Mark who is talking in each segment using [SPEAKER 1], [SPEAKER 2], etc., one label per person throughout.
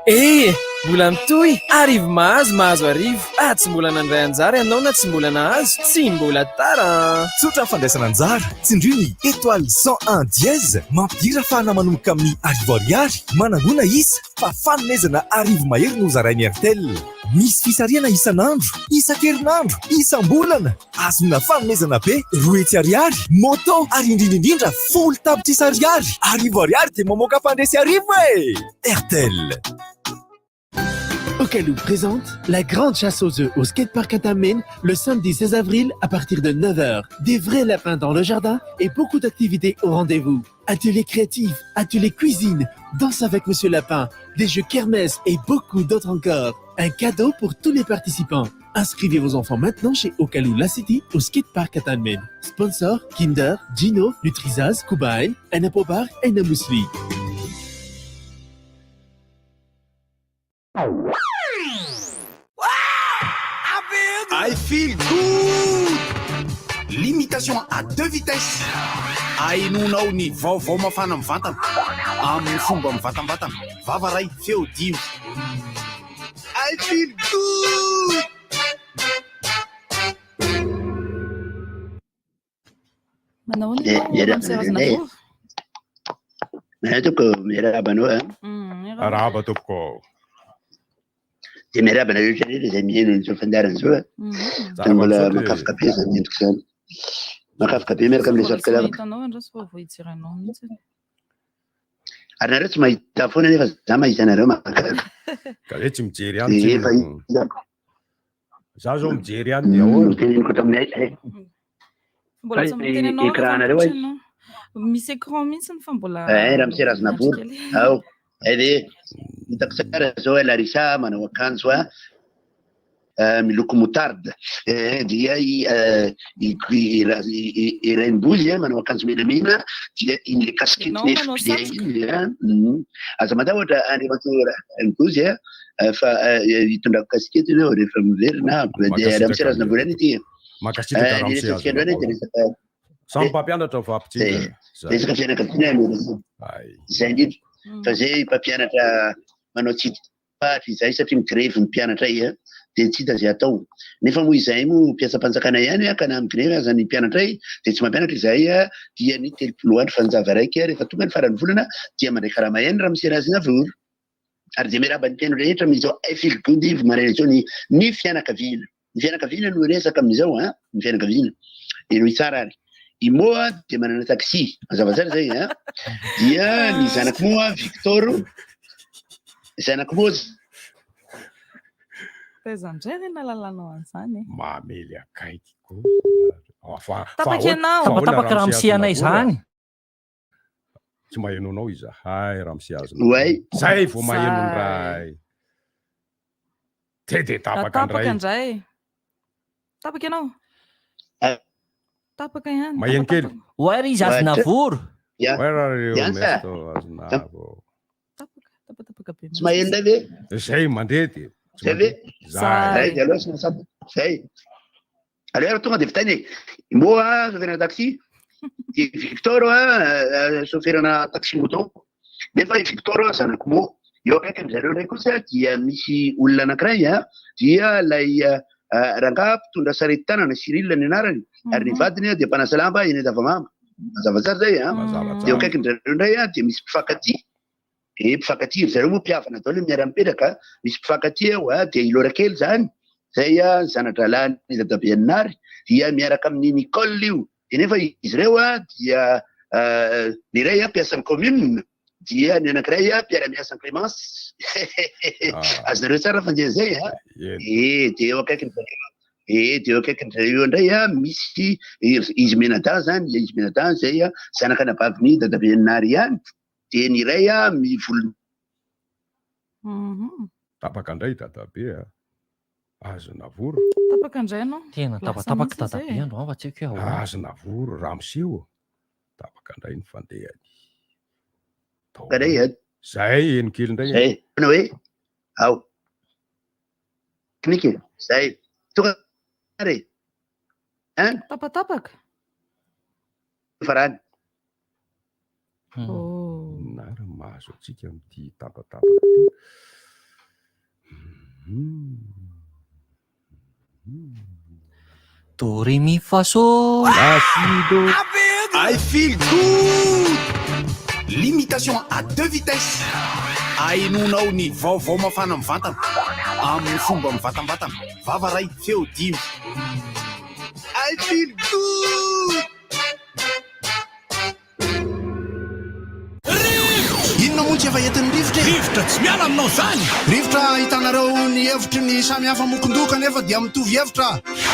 [SPEAKER 1] Eh! Mbola mitohy! Arivo mahazo mahazo arivo! Ah tsy mbola nandray anjara ianao na tsy mbola nahazo? Tsy mbola tara an!
[SPEAKER 2] Tsotra ny fandraisana anjara, tsindrio ny étoile 101 dièse, mampidira fahana manomboka amin'ny arivo ariary, manangona isa fa fanomezana arivo mahery no zarain'ny Airtel. Misy fisarihana isan'andro, isan-kerinandro, isam-bolana. Azona fanomezana be, 200 ariary, moto ary indrindra indrindra folo tapitrisa ariary. Arivo ariary dia mamoaka mpandresy arivo e! Airtel.
[SPEAKER 3] Okalou présente la grande chasse aux œufs au skatepark Antanimena le samedi 16 avril à partir de 9h. Des vrais lapins dans le jardin et beaucoup d'activités au rendez-vous. Atelier créatif, atelier cuisine, danse avec Monsieur Lapin, des jeux kermesse et beaucoup d'autres encore. Un cadeau pour tous les participants. Inscrivez vos enfants maintenant chez Okalou La City au skatepark Antanimena. Sponsor Kinder, Gino, Nutrizaz, Kubaï, Anapobar et Namousli.
[SPEAKER 4] I feel good! Limitation à deux vitesses. Ahenoanao ny vaovao mafana mivantana amin'ny fomba mivantambatana. Vava ray, feo dimy. I feel good!
[SPEAKER 5] Manao ahoana ianao Ramose Razinavory?
[SPEAKER 6] Manao tompoko, miarahaba anao a.
[SPEAKER 5] Mm,
[SPEAKER 7] Arahaba tompoko.
[SPEAKER 6] Dia miarahaba anareo rehetra rehetra izay mihaino an'izao fandaharana izao a.
[SPEAKER 5] Mm.
[SPEAKER 6] Dia mbola makafoka be izany endrika izany. Makafoka be miaraka amin'ilay
[SPEAKER 5] Mbola
[SPEAKER 6] satroka
[SPEAKER 5] tsy
[SPEAKER 6] lavaka.
[SPEAKER 5] mahita anao andro fa vao hijery anao mihitsy.
[SPEAKER 6] Ary nareo tsy mahita foana nefa za mahita anareo makafoka.
[SPEAKER 7] Ka hoe tsy mijery ihany
[SPEAKER 6] Dia efa
[SPEAKER 7] tsinona.
[SPEAKER 6] hitako.
[SPEAKER 7] Za zao mijery ihany dia ahoana?
[SPEAKER 6] Noteneniko taminay eh.
[SPEAKER 5] Mbola tsy miteny anao
[SPEAKER 6] Écran nareo
[SPEAKER 5] ianao. Misy écran mihitsy fa mbola
[SPEAKER 6] Eh, Ramose Razinavory.
[SPEAKER 5] miandry kely.
[SPEAKER 6] Ao. Eh ve, hitako tsara zao eh, Larissa manao akanjo a eh, miloko moutarde. Eh, dia i eh, i i Ra- i- i- i Rainibozy eh, manao akanjo menamena dia iny le casquette
[SPEAKER 5] Ianao
[SPEAKER 6] ny
[SPEAKER 5] manao
[SPEAKER 6] FBI
[SPEAKER 5] satroka.
[SPEAKER 6] iny eh. Mm. Aza matahotra Andriamatoa Rainibozy eh, fa hitondrako casquette ianao rehefa miverina. Dia Ramose Razinavory ihany ity.
[SPEAKER 7] Mankasitraka
[SPEAKER 6] Ny
[SPEAKER 7] Ramose
[SPEAKER 6] resatsika androany dia
[SPEAKER 7] Azonavoro.
[SPEAKER 6] resaka
[SPEAKER 7] Samy mpampianatra fa mpitsinjara. Zay.
[SPEAKER 6] Resaka fianakaviana no resaka.
[SPEAKER 7] Ay.
[SPEAKER 6] Izay indrindra. Fa zay mpampianatra manao tsidi-patry izay satria migrevy ny mpianatra ay dia tsy hita izay atao. Nefa moa izahay moa mpiasam-panjakana ihany ka na migrevy aza ny mpianatra ay dia tsy mampianatra izahay dia ny 30 andro fanjava raika rehefa tonga ny faran'ny volana dia mandray karama ihany Ramose Razinavory. Ary dia miarahaba ny mpihaino rehetra amin'izao I feel good Yves maraina izao ny ny fianakaviana. Ny fianakaviana no resaka amin'izao an, ny fianakaviana. Henoy tsara ary. I Moa dia manana taxi, mazava tsara izay an. Dia ny zanak'i Moa Victor, zanak'i Moa
[SPEAKER 5] Taiza indray re nahalalanao an'izany e?
[SPEAKER 7] Mamely akaiky koa.
[SPEAKER 5] Tapaka ianao.
[SPEAKER 8] Tapatapaka ramose anay izany.
[SPEAKER 7] Tsy maheno anao izahay ramose azonao.
[SPEAKER 6] Oay.
[SPEAKER 7] Zay vao maheno ndray. Te de tapaka
[SPEAKER 5] Tapaka
[SPEAKER 7] ndray.
[SPEAKER 5] ndray. Tapaka ianao. Tapaka ihany.
[SPEAKER 7] Maheno kely.
[SPEAKER 8] Where is Aznavour?
[SPEAKER 6] Ya.
[SPEAKER 7] Where are you
[SPEAKER 6] Ihany sa?
[SPEAKER 7] Mr. Aznavour?
[SPEAKER 5] Tapatapaka be.
[SPEAKER 6] Tsy maheno ndray ve?
[SPEAKER 7] Zay mandeha de.
[SPEAKER 6] Zay ve?
[SPEAKER 7] Zay.
[SPEAKER 6] Zay de aleo sy masapa. Zay. Aleo ary tonga dia vitaina e. I Moa chauffeur-na taxi, i Victor chauffeur-na taxi moto. Nefa i Victor zanak'i Moa. Eo akaikin'ny zareo indray kosa dia misy olona anankiray dia ilay rangahy mpitondra sarety tanana, Cyril ny anarany, ary ny vadiny dia mpanasa lamba eny Andavamamba. Mazava tsara izay an. Dia eo akaikin'ny zareo indray dia misy mpifankatia. Dia mpifankatia, ry zareo moa mpihavana daholo miara-mipetraka, misy mpifankatia eo a, dia i Laura kely izany, izay zana-drahalahin'i Dadabe Nary, dia miaraka amin'i Nicole io, dia nefa izy ireo dia ny iray mpiasan'ny commune, dia ny anankiray mpiara-miasa amin'i Clémence, azonareo tsara fandeha izay a, eh, dia eo akaikin'ny zareo, eh, dia eo akaikin'ny zareo eo indray misy izy mianadahy izany, izy mianadahy izay zanak'anabavin'i Dadabe Nary ihany, Dia ny iray a mivolon.
[SPEAKER 7] Tapaka indray i Dadabe a. Aznavour.
[SPEAKER 5] Tapaka indray ianao.
[SPEAKER 8] Tena
[SPEAKER 5] Lasa
[SPEAKER 8] tapatapaka
[SPEAKER 5] mihitsy
[SPEAKER 8] Dadabe
[SPEAKER 5] izay e.
[SPEAKER 8] androany fa tsy haiko hoe ahoana.
[SPEAKER 7] Aznavour ramose ô. Tapaka indray ny fandehany.
[SPEAKER 6] Tapaka indray e.
[SPEAKER 7] Zay heno kely indray e.
[SPEAKER 6] Zay. Ahoana hoe? Ao. Teknika e. Zay. Tonga ary e. Hein?
[SPEAKER 5] Tapatapaka.
[SPEAKER 6] Farany.
[SPEAKER 5] Oh.
[SPEAKER 7] Nary mahazo. mahazo antsika amin'ity tapatapaka ity.
[SPEAKER 8] Do re mi fa sol
[SPEAKER 7] la si do.
[SPEAKER 4] I feel good! L'imitation à deux vitesses. Ahenoanao ny vaovao mafana mivantana amin'ny fomba mivantambatana. Vava ray, feo dimy. I feel good! Inona moa tsy efa entin'ny rivotra e?
[SPEAKER 9] Rivotra tsy miala aminao izany!
[SPEAKER 4] Rivotra ahitanareo ny hevitry ny samy hafa mokondoha kanefa dia mitovy hevitra.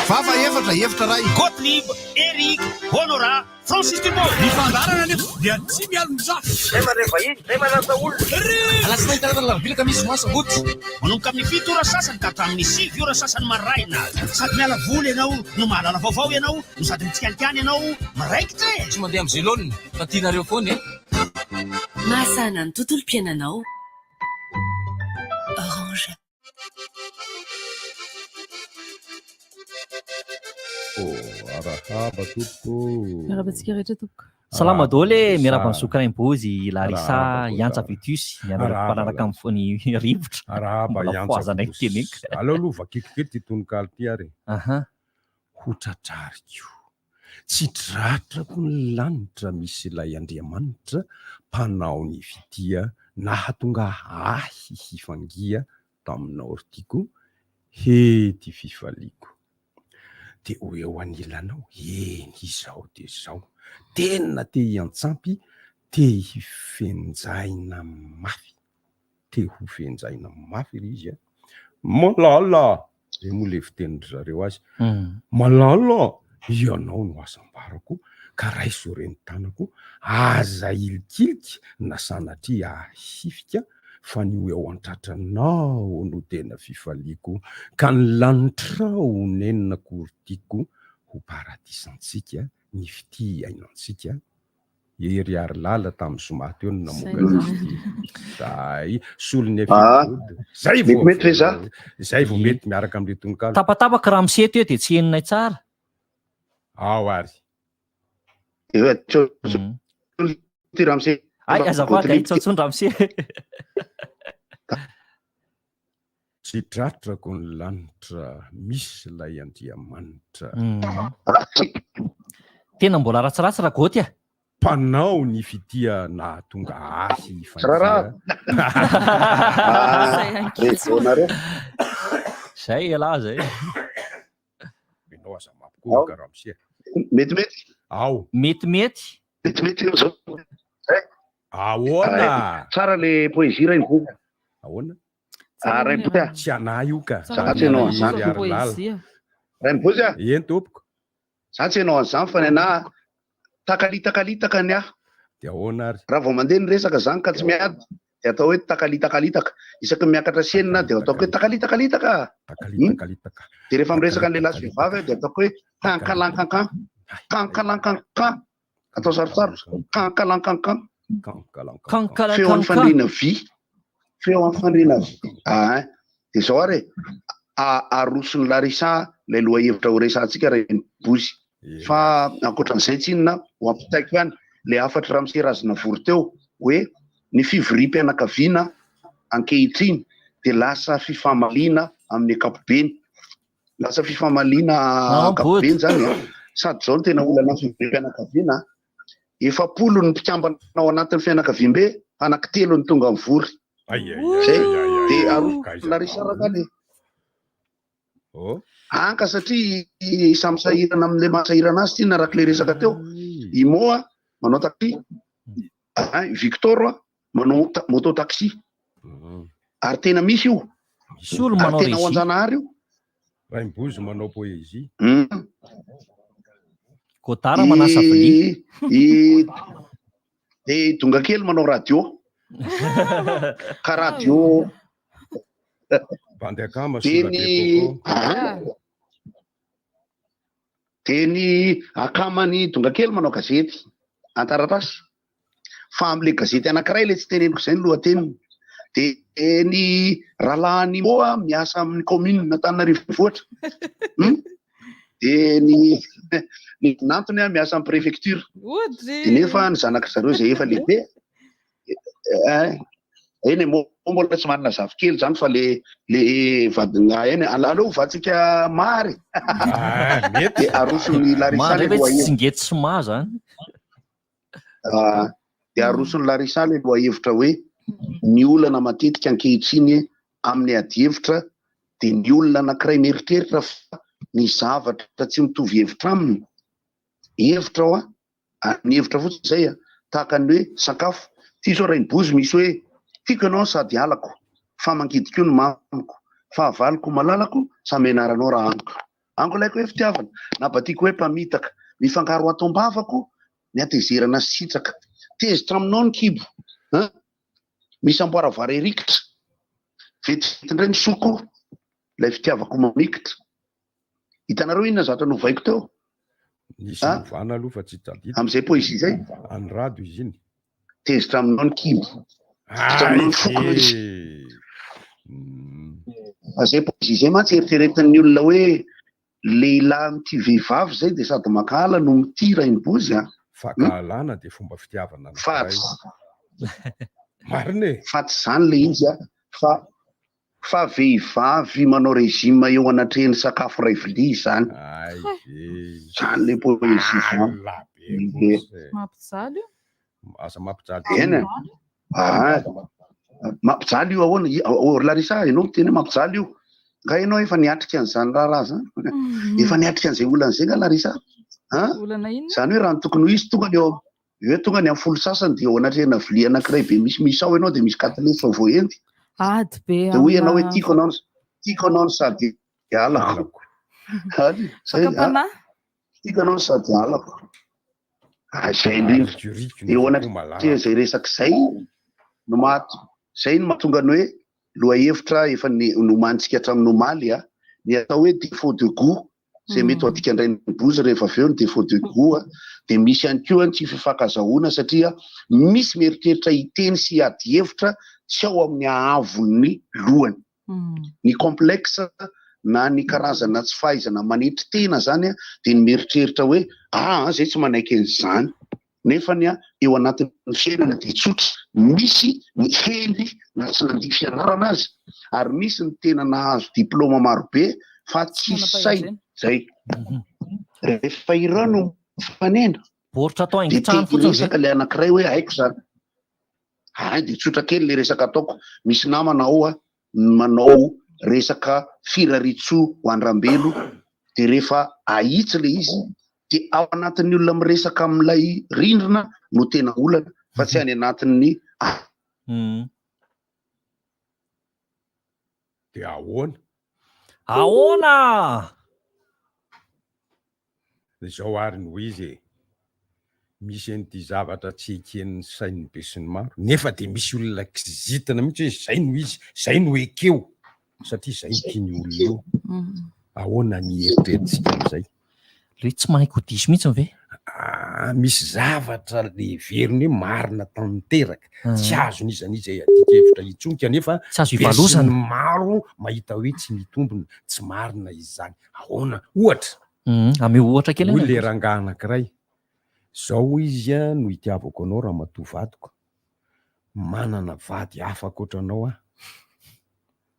[SPEAKER 4] Vava efatra, hevitra iray.
[SPEAKER 9] Gottlieb, Eric, Honorat, Francis Dupont. Ny fandaharana anefa dia tsy mialon-jafy.
[SPEAKER 10] Zay mandray vahiny, zay manasa olona.
[SPEAKER 9] Rivotra!
[SPEAKER 10] Alatsinainy, talata, alarobia, alakamisy, zoma, sabotsy.
[SPEAKER 9] Manomboka amin'ny 7 ora sasany ka hatramin'ny 9 ora sasany maraina. Sady miala voly ianao no mahalala vaovao ianao no sady mitsikalikany ianao miraikitra e!
[SPEAKER 10] Tsy mandeha amin'izay laoniny fa tianareo foana e!
[SPEAKER 11] Mahasahana ny tontolom-piainanao. Orange.
[SPEAKER 7] Oh, arahaba tompoko.
[SPEAKER 5] Miarahaba antsika rehetra tompoko.
[SPEAKER 8] Salama daholo e, miarahaba
[SPEAKER 7] Larissa.
[SPEAKER 8] an'i Zoky Raimbozy, Larissa,
[SPEAKER 7] Arahaba
[SPEAKER 8] Iantsa
[SPEAKER 7] Godard.
[SPEAKER 8] Vitus, ianareo
[SPEAKER 7] Arahaba
[SPEAKER 8] mpanaraka
[SPEAKER 7] Larissa.
[SPEAKER 8] ny rivotra.
[SPEAKER 7] Arahaba
[SPEAKER 8] Mbola
[SPEAKER 7] Iantsa
[SPEAKER 8] fohazanay
[SPEAKER 7] Vitus.
[SPEAKER 8] teneniko.
[SPEAKER 7] Aleo aloha vakiko kely ity tononkalo ity ary.
[SPEAKER 8] Aha.
[SPEAKER 7] Ho tratrariko. Tsy tratrako ny lanitra misy ilay Andriamanitra mpanao ny fitia nahatonga ahy hifangia taminao ry tiako he ty fifaliako de ho eo anilanao eny izao de zao tena te hiantsampy te hifenjaina mafy te ho fenjaina mafy ry izy a! Malala! Zay moa le fitenin-dry zareo azy. Malala! Ianao no hasambarako ka raiso ireny tanako, aza hilikilika na sanatria ahifika fa ny ho eo an-tratranao no tena fifaliako ka ny lanitrao honenina akory tiako ho paradisantsika ny fitia iainantsika Hery ary Lala tamin'ny zoma teo no namoaka azy ity. Zay, solon'ny
[SPEAKER 6] Ah,
[SPEAKER 7] FIGOD. Zay vao
[SPEAKER 6] metimety ve za?
[SPEAKER 7] Zay vao mety miaraka amin'ilay tononkalo.
[SPEAKER 8] Tapatapaka ramose teo dia tsy henonay tsara.
[SPEAKER 7] Ao ary.
[SPEAKER 6] Efa tsy ty ramose.
[SPEAKER 8] Ay, azafady, ay, tsy ao intsony ramose.
[SPEAKER 7] Tsy tratrako ny lanitra misy ilay Andriamanitra.
[SPEAKER 8] Tena mbola ratsiratsy Ragoty a!
[SPEAKER 7] Mpanao ny fitia nahatonga ahy
[SPEAKER 6] hifangia.
[SPEAKER 8] Zay ialahy zay.
[SPEAKER 7] Ianao aza mampikohoka ramose.
[SPEAKER 6] Metimety.
[SPEAKER 7] Ao.
[SPEAKER 8] Metimety.
[SPEAKER 6] Metimety io zao.
[SPEAKER 7] Ahoana?
[SPEAKER 6] Tsara le poésie Rainiboto.
[SPEAKER 7] Ahoana?
[SPEAKER 6] Ah, Rainiboto a.
[SPEAKER 7] Tsy anahy io ka.
[SPEAKER 6] Za tsy hanao an'izany. Rainiboto a.
[SPEAKER 7] Eny tompoko.
[SPEAKER 6] Za tsy hanao an'izany fa ny anahy takalitakalitaka ny ahy.
[SPEAKER 7] Dia ahoana ary?
[SPEAKER 6] Raha vao mandeha ny resaka zany ka tsy miady dia atao hoe takalitakaalitaka. Isaky ny miakatra chaîne dia ataoko hoe takalitakalitaka.
[SPEAKER 7] Takalitakalitaka.
[SPEAKER 6] Dia rehefa miresaka ny lehilahy sy vehivavy aho dia ataoko hoe kankalankankan. Kankalankankan. Atao sarotsarotra. Kankalankankan.
[SPEAKER 8] Kankalankankan.
[SPEAKER 6] Feo amin'ny fandriana vy. Feo amin'ny fandriana vy. Ah, dia izao ary e. Aroson'i Larissa ilay lohahevitra ho resahantsika Rainibozy. Fa ankoatran'izay tsinona ho ampitaiko ihany ilay hafatr'i Ramose Razinavory teo hoe ny fivoriam-pianakaviana ankehitriny dia lasa fifamaliana amin'ny ankapobeny. Lasa fifamaliana ankapobeny izany an. Sady izao no tena olana amin'ny fivoriam-pianakaviana, 40 ny mpikambana ao anatin'ny fianakaviambe, anankitelo no tonga mivory. Zay, dia aroso Larissa rangahy le. Anka satria samy sahirana amin'ilay mahasahirana azy ity araka ilay resaka teo. I Moa manao taxi, i Victor manao moto taxi. Ary tena misy io.
[SPEAKER 8] Misy olo manao
[SPEAKER 6] Ary tena ao
[SPEAKER 8] régie.
[SPEAKER 6] Anjanahary io.
[SPEAKER 7] Rainibozy manao poésie.
[SPEAKER 8] Godard manasa vilia.
[SPEAKER 6] I i Dongakely manao radio. Ka radio.
[SPEAKER 7] Bandy akama
[SPEAKER 6] Dia
[SPEAKER 7] sola
[SPEAKER 6] ny
[SPEAKER 7] be coco.
[SPEAKER 6] Dia ny akamany Dongakely manao gazety an-taratasy. Fa amin'ilay gazety anankiray ilay tsy teneniko izay ny lohateniny. Dia ny rahalahin'i Moa miasa amin'ny commune Antananarivo Renivohitra. Dia ny ny vinantony miasa amin'ny préfecture. Dia nefa ny zanak'i zareo izay efa lehibe, Eh, eny e, mo mbola tsy manana zafikely zany fa le le vadina eny aleo vatsika mary.
[SPEAKER 7] Ah, mety.
[SPEAKER 6] De aroson'ny Larissa
[SPEAKER 8] Ma
[SPEAKER 6] le
[SPEAKER 8] ndray ve tsy
[SPEAKER 6] lohahevitra.
[SPEAKER 8] tsingety sy ma zany?
[SPEAKER 6] Ah, de aroson'ny Larissa le lohahevitra hoe ny olana matetika ankehitriny amin'ny adihevitra dia ny olona anankiray mieritreritra fa ny zavatra tsy mitovy hevitra aminy, hevitra hoa, ary ny hevitra fotsiny izay a, tahaka ny hoe sakafo, ity izao rainibozy misy hoe tiako ianao sady halako, fa mangidy koa ny mamiko, fahavaloko malalako, samy anaranao raha amiko. Angolaiko hoe fitiavana, na batiako hoe mpamitaka, mifangaro ato am-bavako ny hatezerana sy sitraka, tezitra aminao ny kibo, hein? Misy amboara vary rikitra, vetivety indray misoko ilay fitiavako mamikitra. Hitanareo inona zavatra novaiko teo?
[SPEAKER 7] Nisy
[SPEAKER 6] Ah?
[SPEAKER 7] novana aloha fa tsy tadidiko.
[SPEAKER 6] Amin'izay poésie izay?
[SPEAKER 7] Any rado izy iny.
[SPEAKER 6] Tezitra aminao ny kibo. Tezitra aminao ny foko no izy. Fa izay poésie izay mantsy eritreretin'ny olona hoe lehilahy mitia vehivavy izay dia sady mankahala no mitia rainibozy a.
[SPEAKER 7] Fankahalana dia fomba fitiavana
[SPEAKER 6] Fa
[SPEAKER 7] anankiray. Marina e!
[SPEAKER 6] Fa tsy izany ilay izy a, fa fa vehivavy manao régime eo anatrehan'ny sakafo iray vilia izany. Izany ilay poésie izany. Ie.
[SPEAKER 5] Mampijaly io.
[SPEAKER 7] Aza mampijaly.
[SPEAKER 6] Eny e. Ah, mampijaly io ahoana? Oh, Larissa, ianao miteny hoe mampijaly io. Nga ianao efa niatrika an'izany raharaha izany? Efa niatrika an'izay olana izay nga Larissa? Hein?
[SPEAKER 5] Olana inona?
[SPEAKER 6] Izany hoe raha ny tokony ho izy tonga ny eo hoe tonga ny amin'ny folo sasany dia eo anatrehana vilia anankiray be misy misao ianao dia misy katilesy voaendy.
[SPEAKER 5] Ady be
[SPEAKER 6] Dia hoy ianao hoe
[SPEAKER 5] amina
[SPEAKER 6] tiako anao tiako anao no sady halako. Ary zay ah,
[SPEAKER 5] fakam-panahy.
[SPEAKER 6] tiako anao no sady halako. Ah, izay indrindra. Eo anatrehan'izay resaka izay no maha izay no mahatonga ny hoe lohahevitra efa nomanintsika hatramin'ny omaly a, ny atao hoe défaut de goût izay mety ho adika indray ny bozy rehefa avy eo ny défaut de goût a, dia misy ihany koa ny tsy fifankazahoana satria misy mieritreritra hiteny sy hiady hevitra tsy ao amin'ny haavon'ny lohany. Ny complexe na ny karazana tsy fahaizana manetry tena zany dia ny mieritreritra hoe aa zay tsy manaiky an'izany nefany eo anatin'ny fiainana dia tsotra, misy ny hendry na tsy nandia fianarana aza ary misy ny tena nahazo diploma marobe fa tsy saina zay. Rehefa ireo no mifanena
[SPEAKER 8] Baoritra atao
[SPEAKER 6] dia
[SPEAKER 8] haingon-trano
[SPEAKER 6] te
[SPEAKER 8] fotsiny ve?
[SPEAKER 6] hiresaka ilay anankiray hoe haiko zany. Hay dia tsotra kely le resaka ataoko, misy namana ao a manao resaka firariantsoa ho an-dRambelo dia rehefa ahitsy le izy dia ao anatin'ny olona miresaka amin'ilay rindrina no tena olana fa tsy any anatin'ny
[SPEAKER 7] Dia ahoana?
[SPEAKER 8] Ahoana?
[SPEAKER 7] Izao ary no izy e! Misy an'ity zavatra tsy eken'ny sain'ny besinimaro, nefa dia misy olona kizitina mihitsy hoe izay no izy, izay no ekeo, satria izay no tian'io olona io. Ahoana ny eritreritsika amin'izay?
[SPEAKER 8] Le hoe tsy manaiky ho diso mihitsy ve?
[SPEAKER 7] Ah, misy zavatra le heveriny hoe marina tanteraka, tsy azon'iza n'iza iadian-kevitra intsony, kanefa
[SPEAKER 8] Tsy azo ivalozana.
[SPEAKER 7] besinimaro mahita hoe tsy mitombina, tsy marina izany. Ahoana? Ohatra.
[SPEAKER 8] Ameo ohatra kely
[SPEAKER 7] Hoy
[SPEAKER 8] anie.
[SPEAKER 7] le rangahy anankiray, zao izy no itiavako anao ramatoa vadiko, manana vady hafa ankoatra anao aho.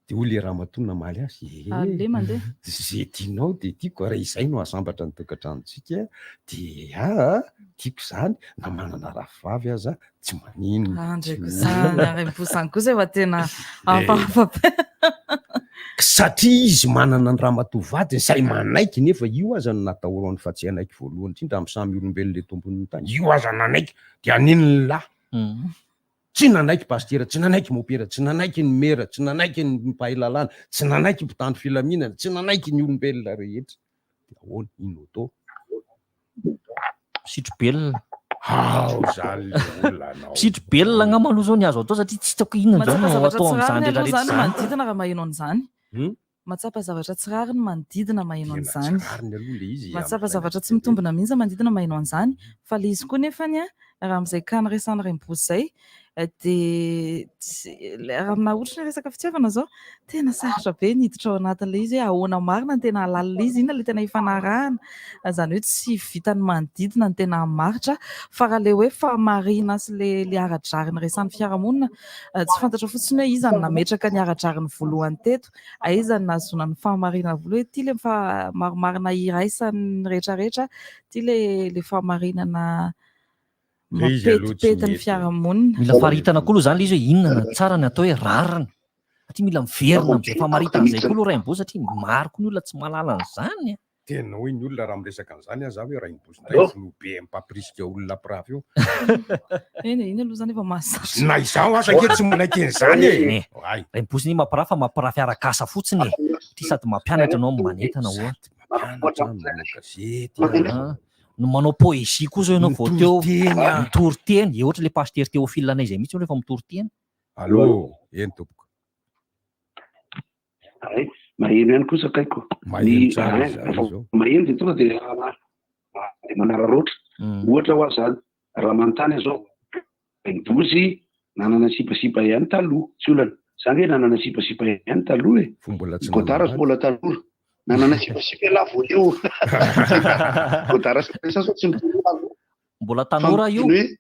[SPEAKER 7] De hoy le ramatoa namaly azy, ee,
[SPEAKER 5] Allez mandeha.
[SPEAKER 7] ze tianao de tiako, raha izay no hahasambatra ny tokantranontsika de aa tiako izany, na manana rafivavy aza tsy maninona.
[SPEAKER 5] Andry
[SPEAKER 7] Tsy
[SPEAKER 5] kosa,
[SPEAKER 7] olana.
[SPEAKER 5] ny Rainibozy izany kosa efa tena hafahafa be.
[SPEAKER 7] Satria izy manana ny ramatoa vadiny izay manaiky nefa io aza no natahorany fa tsy hanaiky voalohany indrindra amin'ny samy olombelona eto ambonin'ny tany. Io aza nanaiky dia haninona ny lahy? Tsy nanaiky pasitera, tsy nanaiky mopera, tsy nanaiky ny mera, tsy nanaiky ny mpahay lalàna, tsy nanaiky mpitandro filaminana, tsy nanaiky ny olombelona rehetra. Dia ahoana? Inona atao?
[SPEAKER 8] Misitro-belona.
[SPEAKER 7] Ao zany le olona anao.
[SPEAKER 8] Misitro-belona angamba aloha zao ny azo atao satria tsy hitako inona izao
[SPEAKER 5] Mahatsapa
[SPEAKER 8] no
[SPEAKER 5] zavatra
[SPEAKER 8] atao
[SPEAKER 5] tsy
[SPEAKER 8] amin'izany
[SPEAKER 5] rariny aloha
[SPEAKER 8] rehetra rehetra
[SPEAKER 5] izany
[SPEAKER 8] izany.
[SPEAKER 5] manodidina raha maheno an'izany. Mahatsapa zavatra tsy rariny manodidina maheno
[SPEAKER 7] Tena tsy
[SPEAKER 5] an'izany.
[SPEAKER 7] rariny aloha le izy
[SPEAKER 5] Mahatsapa
[SPEAKER 7] amin'ilay
[SPEAKER 5] zavatra tsy mitombina mihitsy manodidina maheno an'izany. Fa le izy koa nefany a, raha amin'izay cas niresahan'i Rainibozy izay, Dia tsy raha aminahy ohatra ny resaka fitiavana izao, tena sarotra be ny hiditra ao anatin'ilay izy hoe ahoana marina ny tena halalin'ilay izy, inona ilay tena ifanarahana. Izany hoe tsy vitan'ny manodidina no tena hamaritra fa raha ilay hoe fahamarina sy ilay ilay ara-drariny resahan'ny fiarahamonina, tsy fantatra fotsiny hoe iza no nametraka ny ara-drariny voalohany teto, aiza no nahazoana ny fahamarinana voalohany hoe ity ilay marimarina iraisan'ny rehetra rehetra, ity ilay ilay fahamarinana
[SPEAKER 7] Ilay izy aloha tsy
[SPEAKER 5] mampetipety ny
[SPEAKER 7] mety.
[SPEAKER 5] fiarahamonina.
[SPEAKER 8] Mila faritana koa aloha izany ilay izy hoe inona no tsara ny atao hoe rariny. Satria mila miverina amin'izay famaritana izay koa aloha Rainibozy satria maro koa ny olona tsy mahalala an'izany.
[SPEAKER 7] Tena hoy ny olona raha miresaka an'izany aza aho hoe Rainibozy indray filoha be mpampirisika olona mpirafy io.
[SPEAKER 5] Eny e, iny aloha izany efa mahazatra.
[SPEAKER 7] Na izaho aza ange tsy manaiky an'izany e.
[SPEAKER 8] Ay. Rainibozy anie mampirafy fa mampirafy arak'asa fotsiny e. Satria sady mampianatra anao no manentana ohatra.
[SPEAKER 7] Mampianatra, manao gazety.
[SPEAKER 8] Ah. No manao poésie koa zao ianao vao teo.
[SPEAKER 7] Mitory teny ah.
[SPEAKER 8] Mitory teny. E ohatra le pasteur Théophile anay izay mihitsy rehefa mitory teny.
[SPEAKER 7] Allô, eny tompoko.
[SPEAKER 6] Ay, maheno ihany kosa akaiko.
[SPEAKER 7] Maheno tsara izy zany izao.
[SPEAKER 6] Maheno dia tonga dia dia manararaotra. Ohatra ho aho zany, raha manontany aho zao, Bozy nanana sipasipa ihany taloha, tsy olana. Za nge nanana sipasipa ihany taloha e.
[SPEAKER 7] Fony mbola tsy
[SPEAKER 6] Godard
[SPEAKER 7] nanambady.
[SPEAKER 6] mbola tanora. Nanana sipasipa ialahy vao eo. Godard sy Raissa sao tsy mitovy aloha.
[SPEAKER 8] Mbola tanora io.
[SPEAKER 6] Fa hoe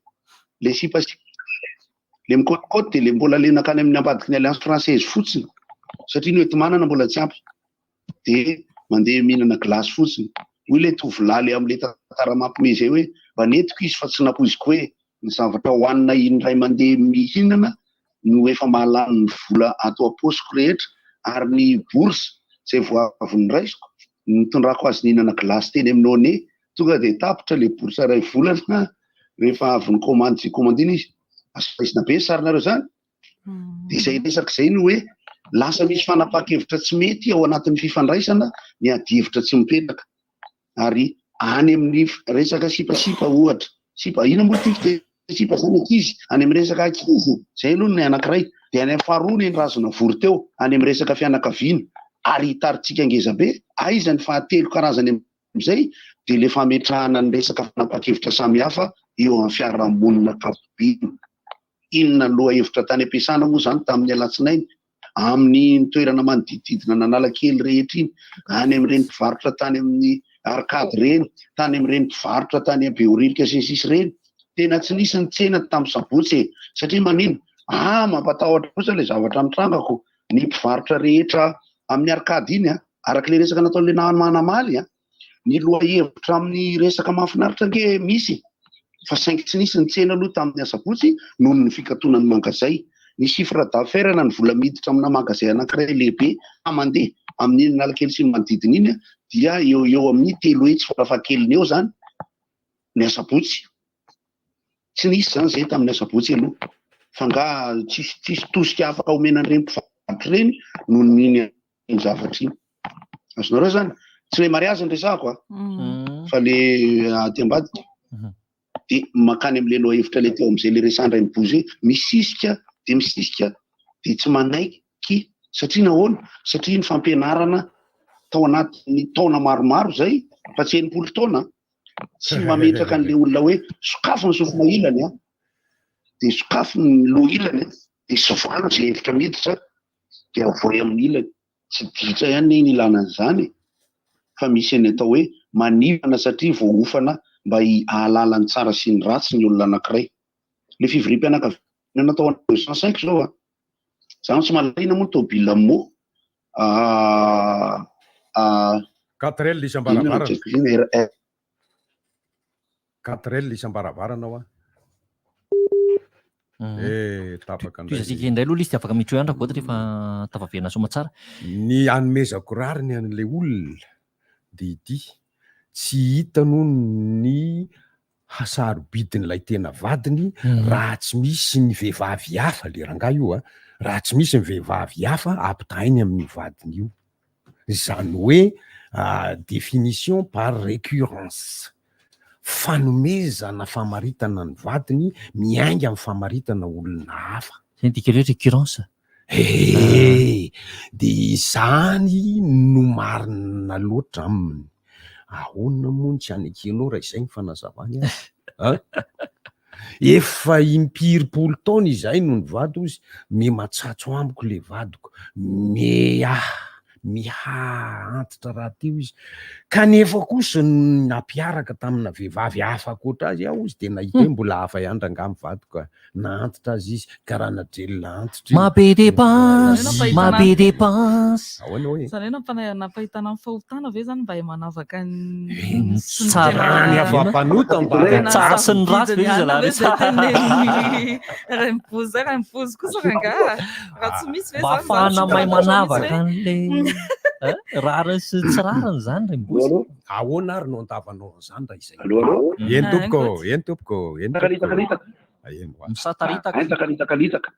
[SPEAKER 6] le sipasipa le mikôtikôty dia le mbola le nankany amin'ny ambadiky ny Alliance Française fotsiny satria ny hoenti-manana mbola tsy ampy dia mandeha mihinana glace fotsiny. Hoy ilay tovolahy le amin'ilay tantara mampiomehy izay hoe mba nentiko izy fa tsy nampoiziko hoe ny zavatra hohanina indray mandeha mihinana no efa mahalany ny vola ato am-paosiko rehetra ary ny bourse izay vao avy noraisiko nitondrako azy nihinana glace teny amin'ny One tonga dia tapitra ilay bourse iray volana rehefa avy nikomandy izay komandina izy. Azo raisina be ny sarinareo izany? Dia izay resaka izay no hoe lasa misy fanapahan-kevitra tsy mety ao anatin'ny fifandraisana ny adihevitra tsy mipetraka. Ary any amin'ny resaka sipasipa ohatra, sipa, inona moa ity fiteny sipa izany ankizy, any amin'ny resaka ankizy, izay aloha ny anankiray, dia any amin'ny faharoa ny razana vory teo, any amin'ny resaka fianakaviana, ary hitarintsika ngezabe, aiza ny fahatelo karazany amin'izay, dia ilay fametrahana ny resaka fanapahan-kevitra samihafa eo amin'ny fiarahamonina ankapobeny. Inona ny lohahevitra tany am-piasana moa izany tamin'ny alatsinainy? Amin'iny toerana manodidididina an'Analakely rehetra iny, any amin'ireny mpivarotra tany amin'ny arcade ireny, tany amin'ireny mpivarotra tany Behoririka sy ny sisa ireny. Tena tsy nisy ny tsena tamin'ny sabotsy e! Satria manino? Ah, mampatahotra kosa ilay zavatra mitranga ko! Ny mpivarotra rehetra amin'ny arcade iny, araka ilay resaka nataon'ilay namana omaly, Ny lohahevitra amin'ny resaka mahafinaritra ange misy fa saingy tsy nisy ny tsena aloha tamin'ny asabotsy noho ny fikatonan'ny mangazay. Ny chiffre d'affaires na ny vola miditra amina mangazay anankiray lehibe mandeha amin'iny Analakely sy ny manodidina iny dia eo eo amin'ny 300 farafahakeliny eo izany ny asabotsy. Tsy nisy izany izay tamin'ny asabotsy aloha fa angaha tsisy tsisy tosika afaka omena an'ireny mpivarotra ireny noho ny iny zavatra iny. Azonareo zany? Tsy le mariazy ny resahako a. Fa le aty ambadika. De mankany am'le lohahevitra le teo am'zay le resahan-dray mibozy hoe misisika de misisika de tsy manaiky satria nahoana? Satria ny fampianarana tao anatin'ny taona maromaro zay fa tsy 60 taona tsy mametraka an'le olona hoe sokafy ny sofina ilany a de sokafy ny loha ilany a de sivano zay hevitra miditra de avoay amin'ny ilany. Tsy ditra ihany anie ny ilana an'izany e! Fa misy ny atao hoe manivana satria voaofana mba hahalala ny tsara sy ny ratsy ny olona anankiray. Le fivoriam-pianakaviana natao any 205 izao a! Za tsy mahalala inona moa ny tôbila mot a
[SPEAKER 7] 4L
[SPEAKER 6] inona no
[SPEAKER 7] isam-baravarana.
[SPEAKER 6] tsy haiko iny R
[SPEAKER 7] 4L isam-baravarana hoa. Eh, tapaka indray.
[SPEAKER 8] Tohizantsika indray aloha ilay izy dia afaka miditra eo ihany Rakoto rehefa tafaverina soamantsara.
[SPEAKER 7] Ny anomezako rariny an'ilay olona dia ity, tsy hitany hono ny hasarobidin'ilay tena vadiny raha tsy misy ny vehivavy hafa, le rangahy io a, raha tsy misy ny vehivavy hafa ampitahainy amin'io vadiny io. Izany hoe définition par récurrence. Fanomezana famaritana ny vadiny miainga amin'ny famaritana olona hafa.
[SPEAKER 8] Zay ny dikan'ny hoe récurrence.
[SPEAKER 7] Ee, dia izany no marina loatra aminy. Ahoana moa no tsy hanekenao raha izay ny fanazavany azy? An? Efa impiripolo taona izahay no nivady hozy, me matsatso amiko le vadiko, me ah miha antitra rahateo izy, kanefa kosa nampiaraka tamina vehivavy hafa ankoatra azy aho hozy de nahita hoe mbola hafa ihany rangaha ny vadiko a. Na antitra aza izy, karaha nadrelina antitra io.
[SPEAKER 8] Mabe dépense, mabe dépense.
[SPEAKER 7] Ahoana hoe?
[SPEAKER 5] Izany hoe nampahitana ny fahotana ve izany mba hay manavaka ny sy ny
[SPEAKER 8] Tsara
[SPEAKER 5] tena
[SPEAKER 7] Ny hava-mpanota mba
[SPEAKER 5] tena
[SPEAKER 8] Tsara sy ny ratsy ve
[SPEAKER 5] sarobidy
[SPEAKER 8] izy
[SPEAKER 5] ihany
[SPEAKER 8] zalahy
[SPEAKER 5] ve izay
[SPEAKER 8] rehetra?
[SPEAKER 5] tenenin'ny Rainibozy izay? Rainibozy kosa rangaha, raha tsy misy ve
[SPEAKER 8] Mba
[SPEAKER 5] izany izany
[SPEAKER 8] ahafahana
[SPEAKER 5] tsy
[SPEAKER 8] mahay
[SPEAKER 5] tafatra mihitsy
[SPEAKER 8] manavaka
[SPEAKER 5] hoe?
[SPEAKER 8] an'ilay rariny sy tsy rariny izany Rainibozy.
[SPEAKER 7] Ahoana ary no andavanao an'izany raha izay?
[SPEAKER 6] Allo, allo.
[SPEAKER 7] Eny tompoko, eny tompoko, eny tompoko.
[SPEAKER 8] Misataritaka.
[SPEAKER 6] Misataritaka.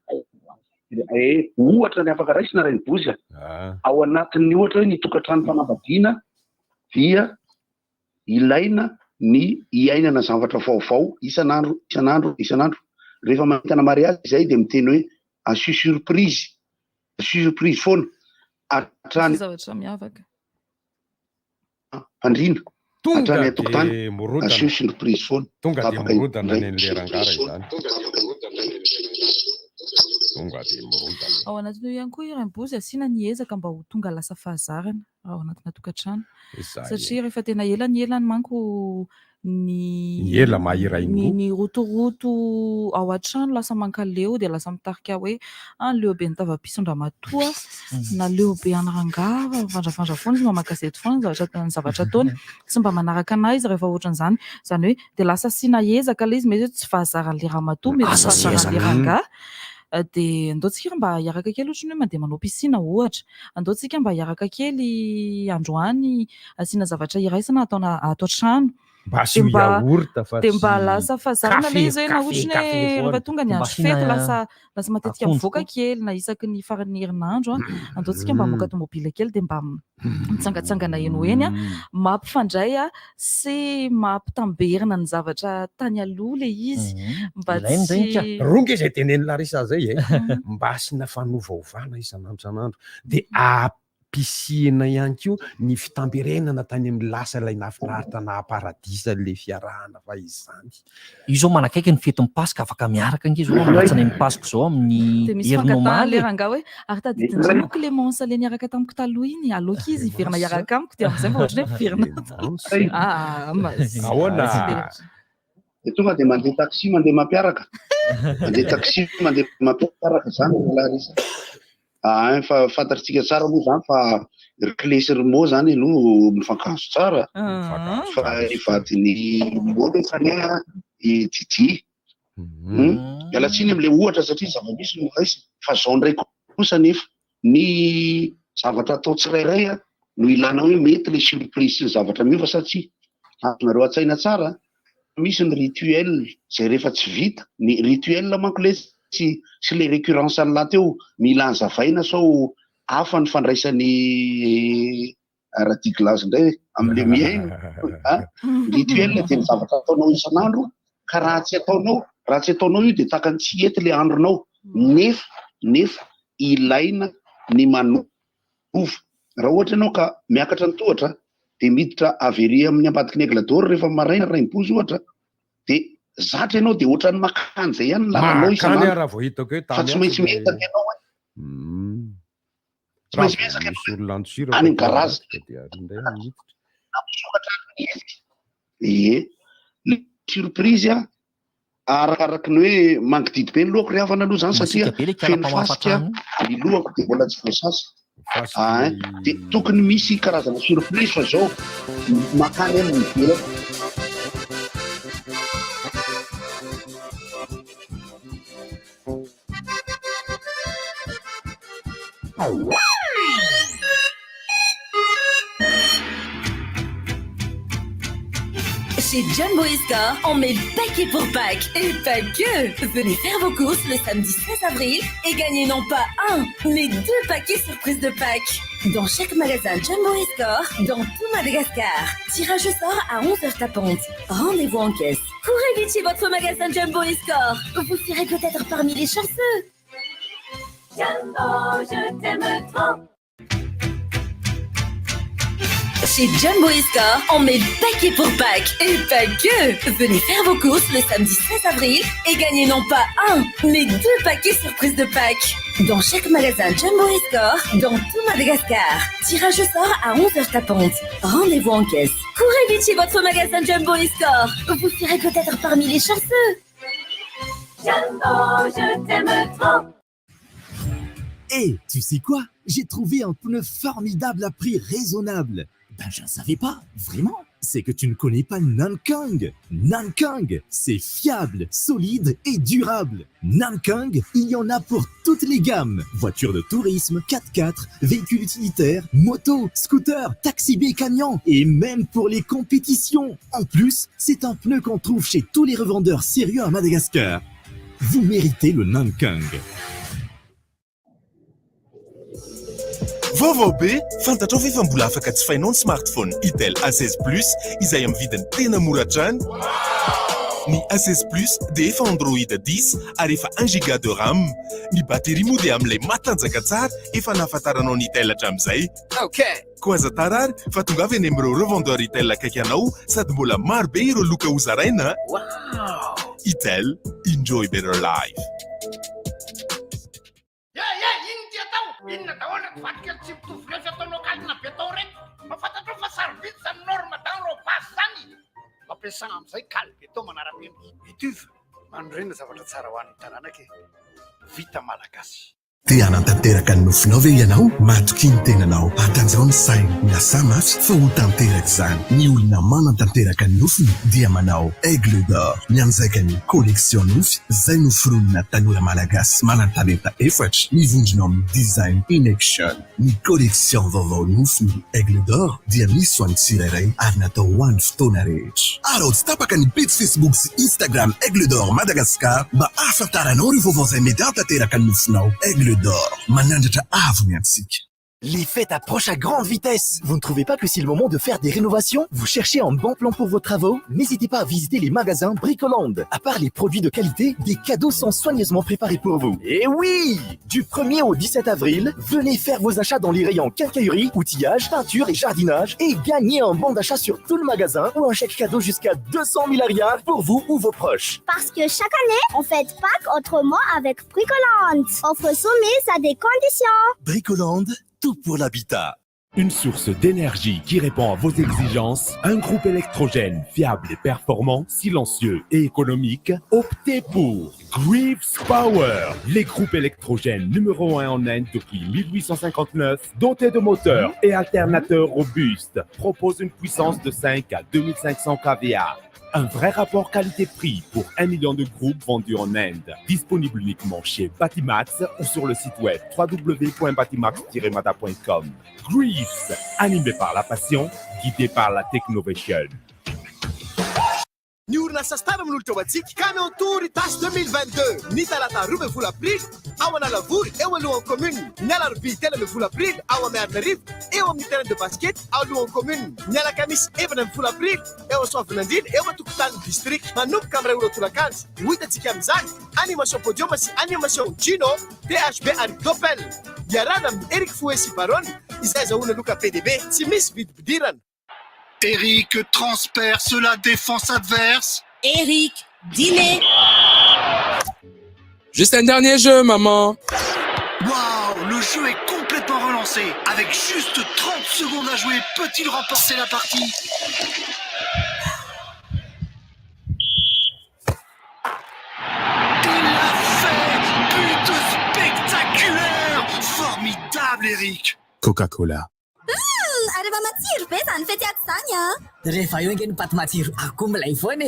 [SPEAKER 6] Eh, ohatra ny afaka raisina Rainibozy a. Ao anatin'ny ohatra hoe ny tokantrano fanambadiana dia ilaina ny hiainana zavatra vaovao isan'andro, isan'andro, isan'andro. Rehefa mahitana mariazy izay dia miteny hoe asio surprise, asio surprise foana hatrany
[SPEAKER 5] Zavatra miavaka.
[SPEAKER 6] Fandriana
[SPEAKER 7] Tonga
[SPEAKER 6] hatrany an-tokotany,
[SPEAKER 7] dia mirodana.
[SPEAKER 6] asio surprise foana.
[SPEAKER 7] Tonga dia
[SPEAKER 6] Tapaka
[SPEAKER 7] mirodana
[SPEAKER 6] indray.
[SPEAKER 7] ny an'ilay rangahy raha izany. Tonga dia mirodana.
[SPEAKER 5] Ao anatin'io ihany koa i Rainibozy asiana ny ezaka mba ho tonga lasa fahazarana ao anatina tokantrano.
[SPEAKER 7] Izay.
[SPEAKER 5] Satria rehefa tena ela ny elany manko ny
[SPEAKER 7] Ny ela maha iray
[SPEAKER 5] ny
[SPEAKER 7] roa.
[SPEAKER 5] ny rotoroto ao an-trano lasa mankaleo dia lasa mitarika hoe ah leo be ny tava-pison-dramatoa na leo be an'i rangahy fa mivandravandra foana izy mamaky gazety foana ny zavatra ny zavatra ataony tsy mba manaraka anah izy rehefa ohatran'izany izany hoe dia lasa asiana ezaka ilay izy mety hoe tsy fahazaran'ilay ramatoa mety tsy
[SPEAKER 8] Asa sy
[SPEAKER 5] fahazaran'ilay
[SPEAKER 8] ezaka.
[SPEAKER 5] rangahy dia andao tsika mba hiaraka kely ohatran'ny hoe mandeha manao piscine ohatra andao tsika mba hiaraka kely androany asiana zavatra iraisana ataona ato an-trano.
[SPEAKER 7] Mba asio
[SPEAKER 5] Dia mba
[SPEAKER 7] yaourt fa
[SPEAKER 5] dia mba
[SPEAKER 7] tsy
[SPEAKER 5] lasa fahazarana
[SPEAKER 7] kafe
[SPEAKER 5] ilay izy hoe na
[SPEAKER 7] kafe
[SPEAKER 5] ohatry ny
[SPEAKER 7] kafe
[SPEAKER 5] hoe
[SPEAKER 7] foana.
[SPEAKER 5] rehefa tonga ny
[SPEAKER 8] Dia mba
[SPEAKER 5] andro fety
[SPEAKER 8] asiana
[SPEAKER 5] lasa lasa matetika
[SPEAKER 8] akondro
[SPEAKER 5] mivoaka
[SPEAKER 8] koa.
[SPEAKER 5] kely na isaky ny faran'ny herinandro an, andao tsika mba hamoaka tomobile kely dia mba mitsangatsangana eny ho eny an, mampifandray an sy mampitamberina ny zavatra tany aloha ilay izy mba
[SPEAKER 8] Ilaina ireny ka.
[SPEAKER 5] tsy
[SPEAKER 7] Roa nge izay tenenin'i Larissa zay e. Mba asiana fanovaovana isan'andro isan'andro. Dia Ampisihina ihany koa ny fitamberenana tany amin'ny lasa ilay nahafinaritra naha-paradisa ilay fiarahana fahizany.
[SPEAKER 8] Io zao manakaiky ny fetin'ny Paska afaka miaraka ange zao amin'ny alatsinain'ny Paska zao amin'ny
[SPEAKER 5] Dia misy
[SPEAKER 8] herin'ny
[SPEAKER 5] fankatahana
[SPEAKER 8] omaly
[SPEAKER 5] ilay
[SPEAKER 8] e.
[SPEAKER 5] rangahy hoe ary tadidin-dry moa Clémence ilay niaraka tamiko taloha iny, aleoko izy hiverina hiaraka amiko dia amin'izay mba ohatran'ny hoe miverina.
[SPEAKER 7] Clémence.
[SPEAKER 5] Ah, mas-
[SPEAKER 7] Ahoana?
[SPEAKER 5] tsy dia-
[SPEAKER 6] Dia tonga dia mandeha taxi mandeha mampiaraka. Mandeha taxi mandeha mampiaraka zany ry Larissa. Ah, fa fantatritsika tsara moa zany fa ry Clé sy ry Mo zany aloha mifankahazo tsara. Fa ny vadin'i Mo nefa anie i Didi. Miala tsiny amin'ilay ohatra satria zava-misy no raisina. Fa zao indray kosa anefa, ny zavatra atao tsirairay no ilana hoe mety ilay surprise sy ny zavatra miova sa tsia. Azonareo an-tsaina tsara misy ny rituel izay rehefa tsy vita, ny rituel manko lesy sy le recurrence an'lah teo mila hazavaina sao hafa ny fandraisan'i Radiglazy indray amin'le mihaino a, ny rituel dia ny zavatra ataonao isan'andro ka raha tsy ataonao, raha tsy ataonao io dia takany tsy hety le andronao nefa nefa ilaina ny manova, raha ohatra ianao ka miakatra ny tohatra dia miditra avy ery amin'ny ambadiky ny Aigle d'Or rehefa maraina Rainibozy ohatra dia zatra ianao dia ohatran'ny makany izay ihany ny lalanao
[SPEAKER 7] Makany
[SPEAKER 6] isan'andro
[SPEAKER 7] aho raha vao hitako hoe
[SPEAKER 6] fa
[SPEAKER 7] tany
[SPEAKER 6] tsy maintsy
[SPEAKER 7] atsy ilay
[SPEAKER 6] miezaka ianao hoe tsy
[SPEAKER 7] Raha
[SPEAKER 6] maintsy
[SPEAKER 7] vao
[SPEAKER 6] miezaka ianao
[SPEAKER 7] misy olona andosirako
[SPEAKER 6] any amin'ny
[SPEAKER 7] aty
[SPEAKER 6] garage
[SPEAKER 7] ambadika dia ary indray aho miditra.
[SPEAKER 6] Nampisokatra ny hetsika. Ie. Le surprise an, Arakaraky ny hoe mangididy be ny lohako ry havana aloha zany satria
[SPEAKER 8] Masiaka be le
[SPEAKER 6] feno
[SPEAKER 8] kala mpamafa
[SPEAKER 6] fasika
[SPEAKER 8] trano.
[SPEAKER 6] ny lohako dia mbola tsy voasasa. Ein, dia tokony misy karazana surprise fa zao makany amin'ny ivelany.
[SPEAKER 11] Chez Jumbo Escort, on met le paquet pour Pâques. Et pas que Venez faire vos courses le samedi 16 avril et gagnez non pas un, mais deux paquets surprises de Pâques. Dans chaque magasin Jumbo Escort, dans tout Madagascar. Tirage au sort à 11h tapante. Rendez-vous en caisse. Courez vite chez votre magasin Jumbo Escort. Vous serez peut-être parmi les chanceux. Jumbo, je t'aime trop. Chez Jumbo Escort, on met le paquet pour Pâques. Et pas que. Venez faire vos courses le samedi 16 avril et gagnez non pas un, mais deux paquets surprises de Pâques. Dans chaque magasin Jumbo Escort, dans tout Madagascar. Tirage au sort à 11h tapante. Rendez-vous en caisse. Courez vite chez votre magasin Jumbo Escort. Vous serez peut-être parmi les chanceux.
[SPEAKER 12] Jumbo, je t'aime trop.
[SPEAKER 2] Hé, tu sais quoi? J'ai trouvé un pneu formidable à prix raisonnable. Ben, je ne savais pas, vraiment. C'est que tu ne connais pas Nankang. Nankang, c'est fiable, solide et durable. Nankang, il y en a pour toutes les gammes. Voitures de tourisme, 4x4, véhicules utilitaires, moto, scooter, taxi B camion et même pour les compétitions. En plus, c'est un pneu qu'on trouve chez tous les revendeurs sérieux à Madagascar. Vous méritez le Nankang.
[SPEAKER 13] Vaovao be! Fantatrao ve fa mbola afaka jifainao ny smartphone Itel A16 Plus izay amin'ny vidiny tena mora hatrany? Ny A16 Plus dia efa Android 10 ary efa 1 giga de RAM. Ny batterie moa dia amin'ilay matanjaka tsara efa nahafantaranao ny Itel hatramin'izay. Koa aza tara ary fa tongava eny amin'ireo revendeur Itel akaiky anao sady mbola maro be ireo loka hozaraina a! Itel, enjoy better life.
[SPEAKER 9] Eh eh, inona ity atao? Inona daholo ireto vato kely tsy mitovy refy ataonao kalina be tao ireto? Mba fantatrao fa sarobidy izany norme d'enrobage izany? Mampiasà amin'izay kaly béton manara-penitra. Etuve, manorena zavatra tsara ho an'ny taranaka e! Vita malagasy.
[SPEAKER 14] Te hanatanteraka ny nofinao ve ianao? Matokia ny tenanao, atanjao ny saina, miasà mafy fa ho tanteraka izany. Ny olona manatanteraka ny nofiny dia manao Aigle d'Or. Mianjaika ny Collection Nofy izay noforonina tanora malagasy manan-talenta efatra mivondrona ao amin'ny Design in Action. Ny collection vaovao Nofy ny Aigle d'Or dia misy ho an'ny tsirairay ary natao ho an'ny fotoana rehetra. Araho tsy tapaka ny pejy Facebook sy Instagram Aigle d'Or Madagascar mba hahafantaranao ireo vaovao izay mety hahatanteraka ny nofinao. Aigle d'Or, manandratra avo ny antsika.
[SPEAKER 2] Les fêtes approchent à grande vitesse. Vous ne trouvez pas que c'est le moment de faire des rénovations? Vous cherchez un bon plan pour vos travaux? N'hésitez pas à visiter les magasins Bricoland. À part les produits de qualité, des cadeaux sont soigneusement préparés pour vous. Et oui! Du 1er au 17 avril, venez faire vos achats dans les rayons quincaillerie, outillage, peinture et jardinage et gagnez un bon d'achat sur tout le magasin ou un chèque cadeau jusqu'à 200 000 ariary pour vous ou vos proches.
[SPEAKER 15] Parce que chaque année, on fête Pâques autrement avec Bricoland. Offre soumise à des conditions.
[SPEAKER 2] Bricoland, tout pour l'habitat.
[SPEAKER 16] Une source d'énergie qui répond à vos exigences, un groupe électrogène fiable et performant, silencieux et économique, optez pour Greaves Power, les groupes électrogènes numéro 1 en Inde depuis 1859, dotés de moteurs et alternateurs robustes, propose une puissance de 5 à 2500 kVA. Un vrai rapport qualité-prix pour 1 million de groupes vendus en Inde. Disponible uniquement chez Batimax ou sur le site web www.batimax-mada.com. Greaves, animé par la passion, guidé par la technovation.
[SPEAKER 17] Ny orinasa Star manolotra ho antsika Camion Tour Itasy 2022 ny talata 12 aprily ao Analavory eo alohan'ny commune, ny alarobia 13 aprily ao Miarinarivo eo amin'ny terrain de basket alohan'ny commune, ny alakamisy 14 aprily eo Soavinandriana eo an-tokotanin'ny district manomboka amin'ny 1 ora tolakandro. Ho hitantsika amin'izany animation podium sy animation Gino, THB ary Doppel. Iarahana amin'i Eric Fouet sy Baron izay azahoana loka be dia be tsy misy vidim-pidirana.
[SPEAKER 4] Eric transperce la défense adverse.
[SPEAKER 11] Eric, dîner.
[SPEAKER 18] Juste un dernier jeu, maman.
[SPEAKER 4] Waouh, le jeu est complètement relancé. Avec juste 30 secondes à jouer, peut-il remporter la partie? Il l'a fait! But spectaculaire! Formidable, Eric!
[SPEAKER 16] Coca-Cola.
[SPEAKER 15] Ary efa matsiro be izany fety ato izany an!
[SPEAKER 19] Rehefa eo ange ny paty matsiro akoho milay foana e!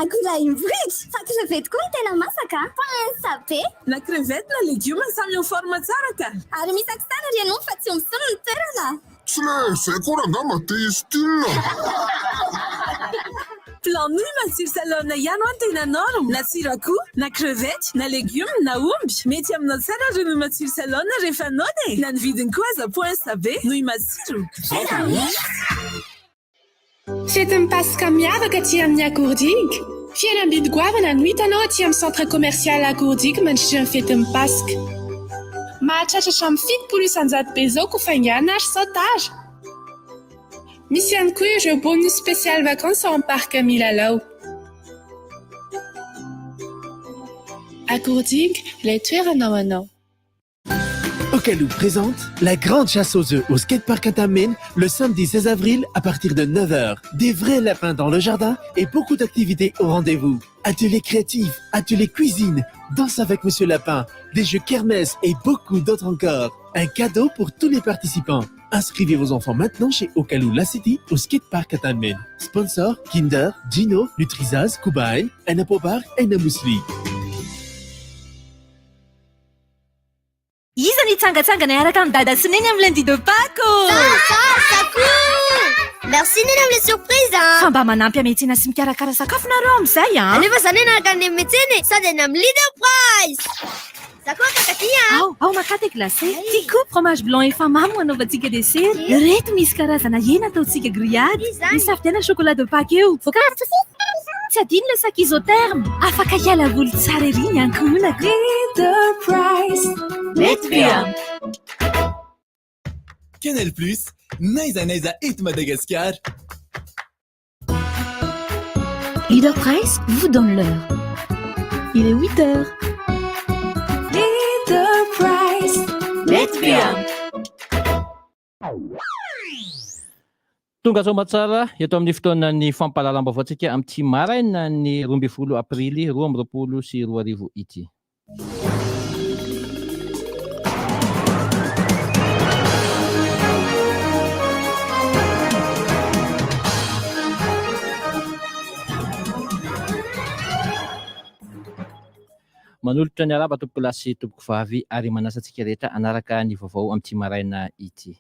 [SPEAKER 15] Akoho lahy mivohitra! Fa crevette koa no tena masaka an! Pince be!
[SPEAKER 20] Na crevette na legioma samy en forme tsara ka!
[SPEAKER 15] Ary misy akisana ry ianao fa tsy omby solo ny toerana!
[SPEAKER 21] Tsy le zay koa rangaha te style.
[SPEAKER 20] Plan nouille matsiro salone ihany hoa no tena norme, na tsiro akoho, na crevette, na legioma, na omby. Mety aminao tsara ry nouille matsiro salone rehefa noana e! Na ny vidiny koa aza poince be, nouille matsiro.
[SPEAKER 22] Fetin'ny Paska miavaka aty amin'ny Akoordig. Fihenam-bidy goavana no hitanao aty amin'ny Centre Commercial Akoordig mandritra ny fetin'ny Paska. Mahatratra hatramin'ny 70% be izao koa faingàna ary sao tara. Misy ihany koa ireo bonus spécial vacances ao amin'ny parc Milalao. Akorodinga, ilay toerana ho anao.
[SPEAKER 3] Okalou présente la grande chasse aux œufs au skatepark Antanimena le samedi 16 avril à partir de 9h. Des vrais lapins dans le jardin et beaucoup d'activités au rendez-vous. Ateliers créatifs, ateliers cuisine, danse avec Monsieur Lapin, des jeux kermesse et beaucoup d'autres encore. Un cadeau pour tous les participants. Inscrivez vos enfants maintenant chez Okalou La City au skatepark Antanimena. Sponsor Kinder, Gino, Nutrizaz, Kubain, Anapobar et Namousli.
[SPEAKER 11] Iza no hitsangatsangana hiaraka amin'i Dada sy Neny amin'ny lundi de Pâques ô?
[SPEAKER 15] Za, za, za koa! Merci Neny amin'ilay surprise an!
[SPEAKER 11] Fa mba manampy hametsena sy mikarakara sakafo nareo amin'izay an!
[SPEAKER 15] Alefa za Neny araka ny hametsena e! Sady any amin'ny Leader Price! Za koa mankafy an!
[SPEAKER 11] Ao, ao makà thé glacé! Ty koa fromage blanc efa mamy ho anaovantsika dessert! Ireto misy karazana hena ataontsika grillade! Misafidiana chocolat de Pâques eo!
[SPEAKER 15] Voankazo saucisse!
[SPEAKER 11] Tsy adino ilay sac isotherme! Afaka hiala voly tsara ery ny ankohonako!
[SPEAKER 20] Leader Price, mety be an!
[SPEAKER 1] Canal Plus, n'aiza n'aiza eto Madagasikara.
[SPEAKER 11] Leader Price vous donne l'heure. Il est 8 heures.
[SPEAKER 20] Leader Price, mety be an!
[SPEAKER 12] Tonga soamatsara eto amin'ny fotoanan'ny fampahalalam-baovaontsika amin'ity maraina ny 12 aprily 2022 ity. Manolotra ny arahaba tompokolahy sy tompokovavy ary manasa antsika rehetra hanaraka ny vaovao amin'ity maraina ity.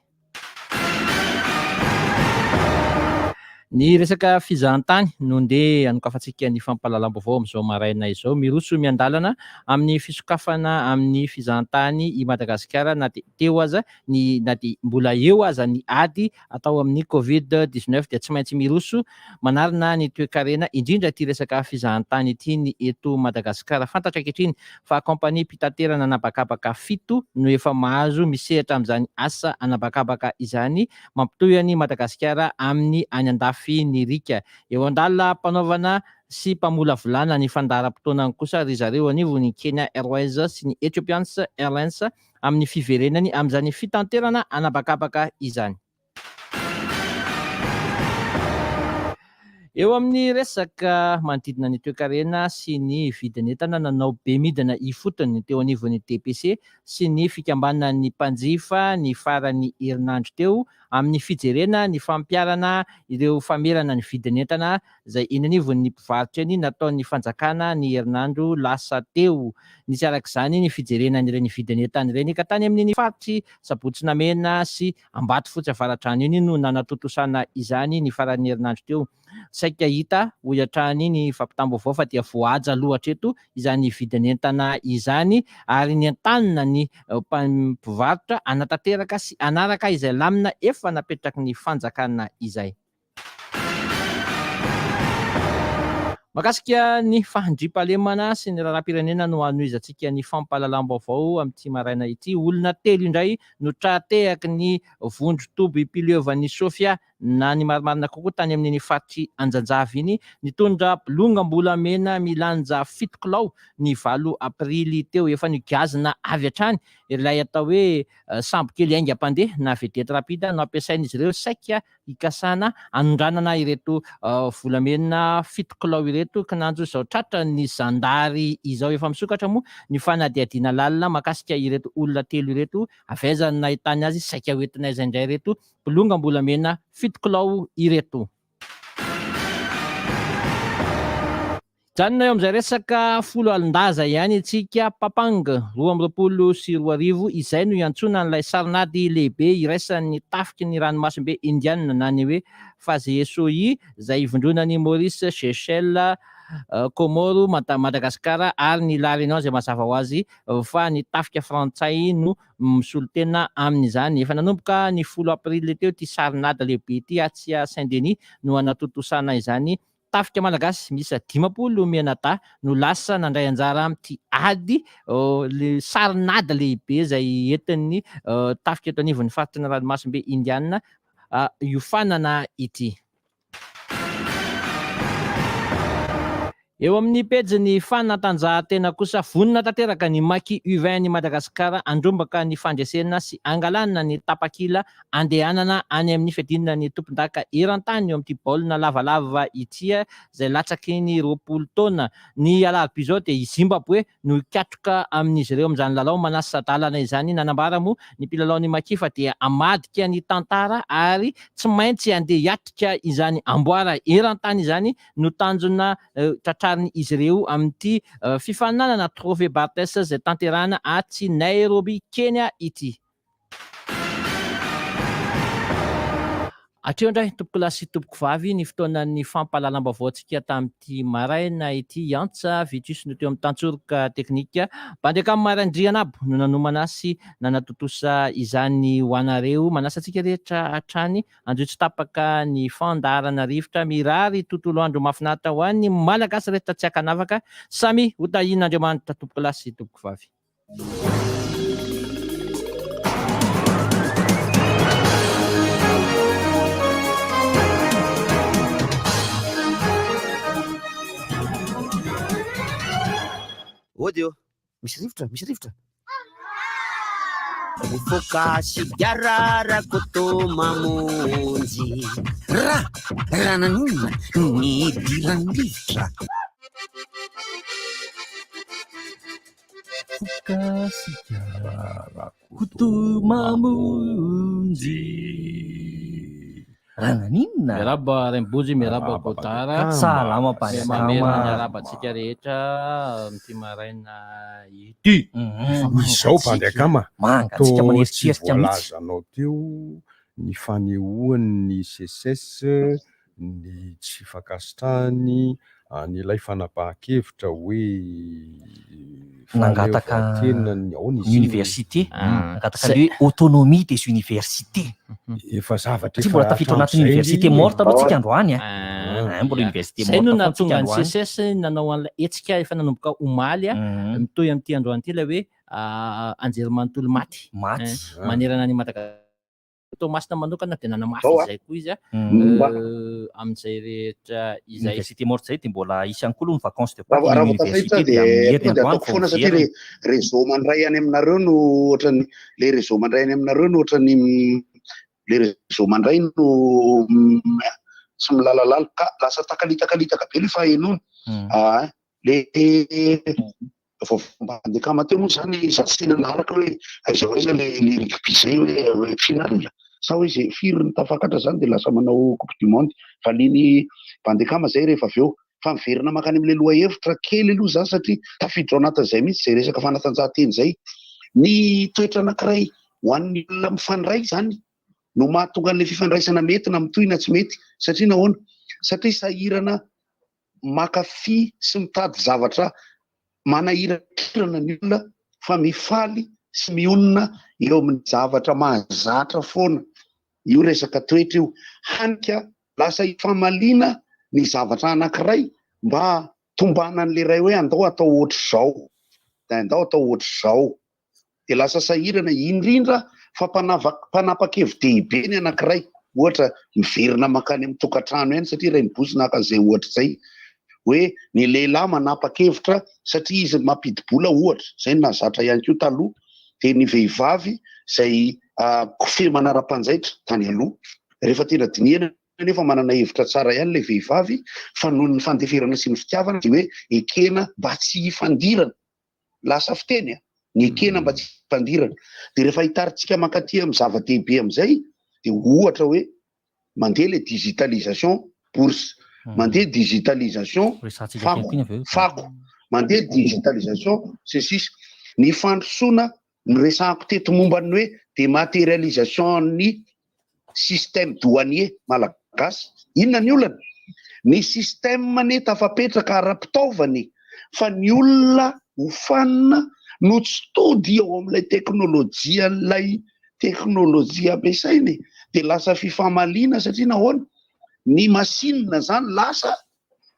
[SPEAKER 12] Ny resaka fizahantany no ndeha hanokafantsika ny fampahalalam-baovao amin'izao maraina izao. Miroso miandalana amin'ny fisokafana amin'ny fizahantany i Madagasikara na dia teo aza ny na dia mbola eo aza ny ady atao amin'ny Covid 19 dia tsy maintsy miroso manarina ny toekarena indrindra ity resaka fizahantany ity ny eto Madagasikara. Fantatra ankehitriny fa kaompaniam-pitaterana an'habakabaka fito no efa mahazo misehatra amin'izany asa an'habakabaka izany mampitohy an'i Madagasikara amin'ny any andafy ny riaka. Eo an-dalam-panaovana sy mpamolavolana ny fandaharam-potoanany kosa ry zareo anivon'ny Kenya Airways sy ny Ethiopians Airlines amin'ny fiverenany amin'izany fitanterana an'habakabaka izany. Eo amin'ny resaka manodidina ny toekarena sy ny vidin'entana, nanao bemidina ifotony teo anivon'ny DPC sy ny fikambanan'ny mpanjifa ny faran'ny herinandro teo amin'ny fijerena ny fampiharana ireo famerana ny vidin'entana izay eny anivon'ny mpivarotra eny nataon'ny fanjakana ny herinandro lasa teo. Nisy araka izany ny fijerena an'ireny vidin'entana ireny ka tany amin'iny faritr'i Sabotsy Namehana sy Ambatofotsy Avaradrano iny no nanatontosana izany ny faran'ny herinandro teo. Saika hita, hoy hatrany ny fampitam-baovao fa dia voahaja aloha hatreto izany vidin'entana izany ary nentanina ny mpivarotra hanatanteraka sy hanaraka izay lamina efa napetraky ny fanjakana izay. Mahakasika ny fahandriampahalemana sy ny raharaham-pirenena no hanohizantsika ny fampahalalam-baovao amin'ity maraina ity. Olona telo indray no tra-tehaky ny vondron-tobim-pileovan'i Sofia na ny marimarina kokoa tany amin'iny faritr'i Anjanjavy iny, nitondra bolongam-bolamena milanja fito kilao ny valo aprily teo. Efa nogiazina avy hatrany ilay atao hoe sambo kely haingam-pandeha na vedette rapide no ampiasain'izy ireo saika hikasana hanondranana ireto volamena fito kilao ireto kinanjo izao tratran'ny zandary izao. Efa misokatra moa ny fanadihadiana lalina mahakasika ireto olona telo ireto, avy aiza no nahitany azy, saika hoentina aiza indray ireto bolongam-bolamena fito kilao ireto. Hijanona eo amin'izay resaka foloalindaza ihany isika, Papang 2022, izay no iantsoana an'ilay sarinady lehibe iraisan'ny tafiky ny ranomasimbe Indiana na ny hoe FAZESOI izay ivondronan'i Maurice, Seychelles, Comores, Madagasikara ary ny La Réunion izay mazava ho azy fa ny tafika frantsay no misolo tena amin'izany. Efa nanomboka ny folo aprily teo ity sarinady lehibe ity atsy Saint Denis no hanatontosana izany Tafika Malagasy miisa 50 mianadahy no lasa nandray anjara amin'ity ady sarinady lehibe izay entin'ny tafika eto anivon'ny faritry ny ranomasimbe Indiana. hiofanana ity. Eo amin'ny pejin'ny fanatanjahantena kosa, vonona tanteraka ny Maki U20 an'i Madagasikara handrombaka ny fandresena sy hangalana ny tapakila andehanana any amin'ny fiadiana ny tompondaka eran-tany eo amin'ity baolina lavalava ity izay latsaky ny 20 taona. Ny alarobia izao dia i Zimbaboe no hikatroka amin'izy ireo amin'izany lalao manasa-dalana izany. Nanambara moa ny mpilalaon'ny Maki fa dia hamadika ny tantara ary tsy maintsy handeha hiatrika izany amboara eran-tany izany no tanjona tratrarin'izy ireo amin'ity fifaninanana Trophée Barthes izay tanterahina atsy Nairobi, Kenya ity. Hatreo indray tompokolahy sy tompokovavy ny fotoanan'ny fampahalalam-baovaontsika tamin'ity maraina ity. Antsa Vitus no teo amin'ny tantsoroka teknika. Bandekam Randrianabo no nanomana sy nanatontosa izany ho anareo. Manasa antsika rehetra hatrany hanjohy tsy tapaka ny fandaharana rivotra. Mirary tontolo andro mahafinaritra ho an'ny Malagasy rehetra tsy ankanavaka. Samia ho tahian'Andriamanitra tompokolahy sy tompokovavy.
[SPEAKER 5] Ody ô, misy rivotra, misy rivotra. Mifoka sigara Rakoto mamonjy. Ra, raha naninona nidiran'ny rivotra.
[SPEAKER 8] Foka sigara Rakoto mamonjy. Raha naninona?
[SPEAKER 12] Miarahaba Rainibozy, miarahaba Godard.
[SPEAKER 8] Salama Pascal.
[SPEAKER 12] Mamerina ny arahaba antsika rehetra amin'ity maraina ity.
[SPEAKER 7] Izao bandy akama,
[SPEAKER 8] Mangatsiaka
[SPEAKER 7] toa tsy
[SPEAKER 8] maneritreritra mihitsy.
[SPEAKER 7] voalazanao teo ny fanehoan'ny SECES ny tsy fankasitrahany an'ilay fanapahan-kevitra hoe
[SPEAKER 8] Nangataka
[SPEAKER 7] fahaleovantenan'ny ao
[SPEAKER 8] ny
[SPEAKER 7] izy iny.
[SPEAKER 8] université, nangataka le hoe autonomie des universités.
[SPEAKER 7] Efa zavatra
[SPEAKER 8] Satria
[SPEAKER 7] efa
[SPEAKER 8] mbola tafiditra ao anatin'ny
[SPEAKER 7] hatramin'izay
[SPEAKER 8] université
[SPEAKER 7] iny.
[SPEAKER 8] morte aloha tsika androany a. Mbola université
[SPEAKER 12] Izay no
[SPEAKER 8] morte foana tsika
[SPEAKER 12] nahatonga ny
[SPEAKER 8] androany.
[SPEAKER 12] SECES nanao an'ilay hetsika efa nanomboka omaly, mitohy amin'ity androany ity ilay hoe anjerimanontolo maty.
[SPEAKER 8] Maty.
[SPEAKER 12] Manerana an'i Madagasikara. Toamasina manokana dia nanamafy
[SPEAKER 6] Zao a.
[SPEAKER 12] izay koa izy
[SPEAKER 6] Mba.
[SPEAKER 12] amin'izay rehetra izay.
[SPEAKER 8] Université morte izay dia mbola hisy ihany koa aloha ny vacances de
[SPEAKER 6] Raha
[SPEAKER 8] Pâques
[SPEAKER 6] raha
[SPEAKER 8] ny
[SPEAKER 6] vao tafiditra
[SPEAKER 8] université dia
[SPEAKER 6] dia
[SPEAKER 8] amin'ny
[SPEAKER 6] tonga dia
[SPEAKER 8] herinandro
[SPEAKER 6] ataoko
[SPEAKER 8] vao
[SPEAKER 6] foana satria
[SPEAKER 8] miverina.
[SPEAKER 6] le réseau mandray any aminareo no ohatran'ny le réseau mandray any aminareo no ohatran'ny le réseau mandray no tsy milalalala ka lasa takalitakalitaka be le fahenoana. Ah, le Vao mba teo moa zany za tsy tena naharaka hoe aiza ho aiza le le rugby zay hoe final sa hoe zay firy ny tafakatra zany de lasa manao coupe du monde. Valian'i Bandekama zay rehefa avy eo. Fa miverina mankany amin'ilay lohahevitra kely aloha za satria tafiditra ao anatin'izay mihitsy izay resaka fanatanjahantena izay. Ny toetra anankiray ho an'ny olona mifandray zany no mahatonga an'ilay fifandraisana mety na mitohy na tsy mety. Satria nahoana? Satria sahirana maka fy sy mitady zavatra manahirakirana ny olona fa mifaly sy mionona eo amin'ny zavatra mahazatra foana io resaka toetra io, hany ka lasa ifamaliana ny zavatra anankiray mba tombanan'ilay iray hoe andao atao ohatr'izao, dia andao atao ohatr'izao. dia lasa sahirana indrindra fa mpanapa-kevi-dehibe ny anankiray, ohatra miverina mankany amin'ny tokantrano ihany satria Rainibozy naka an'izay ohatra izay, hoe ny lehilahy manapa-kevitra satria izy mampidi-bola ohatra, izay no nahazatra ihany koa taloha, dia ny vehivavy izay kofehy manara-panjaitra tany aloha, rehefa tena dinihana nefa manana hevitra tsara ihany ilay vehivavy fa noho ny fandeferana sy ny fitiavana dia hoe ekena mba tsy hifandirana. Lasa fiteny a! Ny ekena mba tsy hifandirana. Dia rehefa hitarintsika mankaty amin'ny zava-dehibe amin'izay dia ohatra hoe mandeha ilay digitalisation bourse, mandeha digitalisation fako, fako, mandeha digitalisation sy ny sisa. Ny fandrosoana noresahako teto momba ny hoe dématérialisation ny système douanier malagasy. Inona ny olana? Ny système anie tafapetraka ara-pitaovana e, fa ny olona hofanina no tsy tody ao amin'ilay teknolojian'ilay teknolojia ampiasaina e, dia lasa fifamaliana satria nahoana? Ny machine zany lasa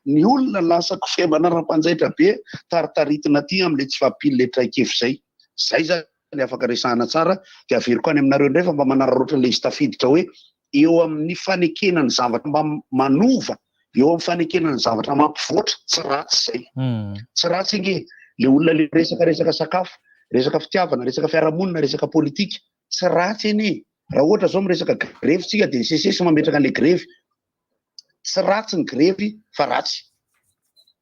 [SPEAKER 6] ny olona lasa kofehy manara-panjaitra be taritaritina aty amin'ilay tsy fahampian'ilay traikefa izay. Zay zany. ny afaka resahana tsara dia averiko any aminareo indray fa mba manararaotra ilay izy tafiditra hoe eo amin'ny fanekena ny zavatra mba manova, eo amin'ny fanekena ny zavatra mampivoatra, tsy ratsy izay. Tsy ratsy ange le olona le miresaka resaka sakafo, resaka fitiavana, resaka fiarahamonina, resaka politika, tsy ratsy anie e. Raha ohatra zao miresaka grevy tsika de misesisesy mametraka an'le grevy, tsy ratsy ny grevy fa ratsy.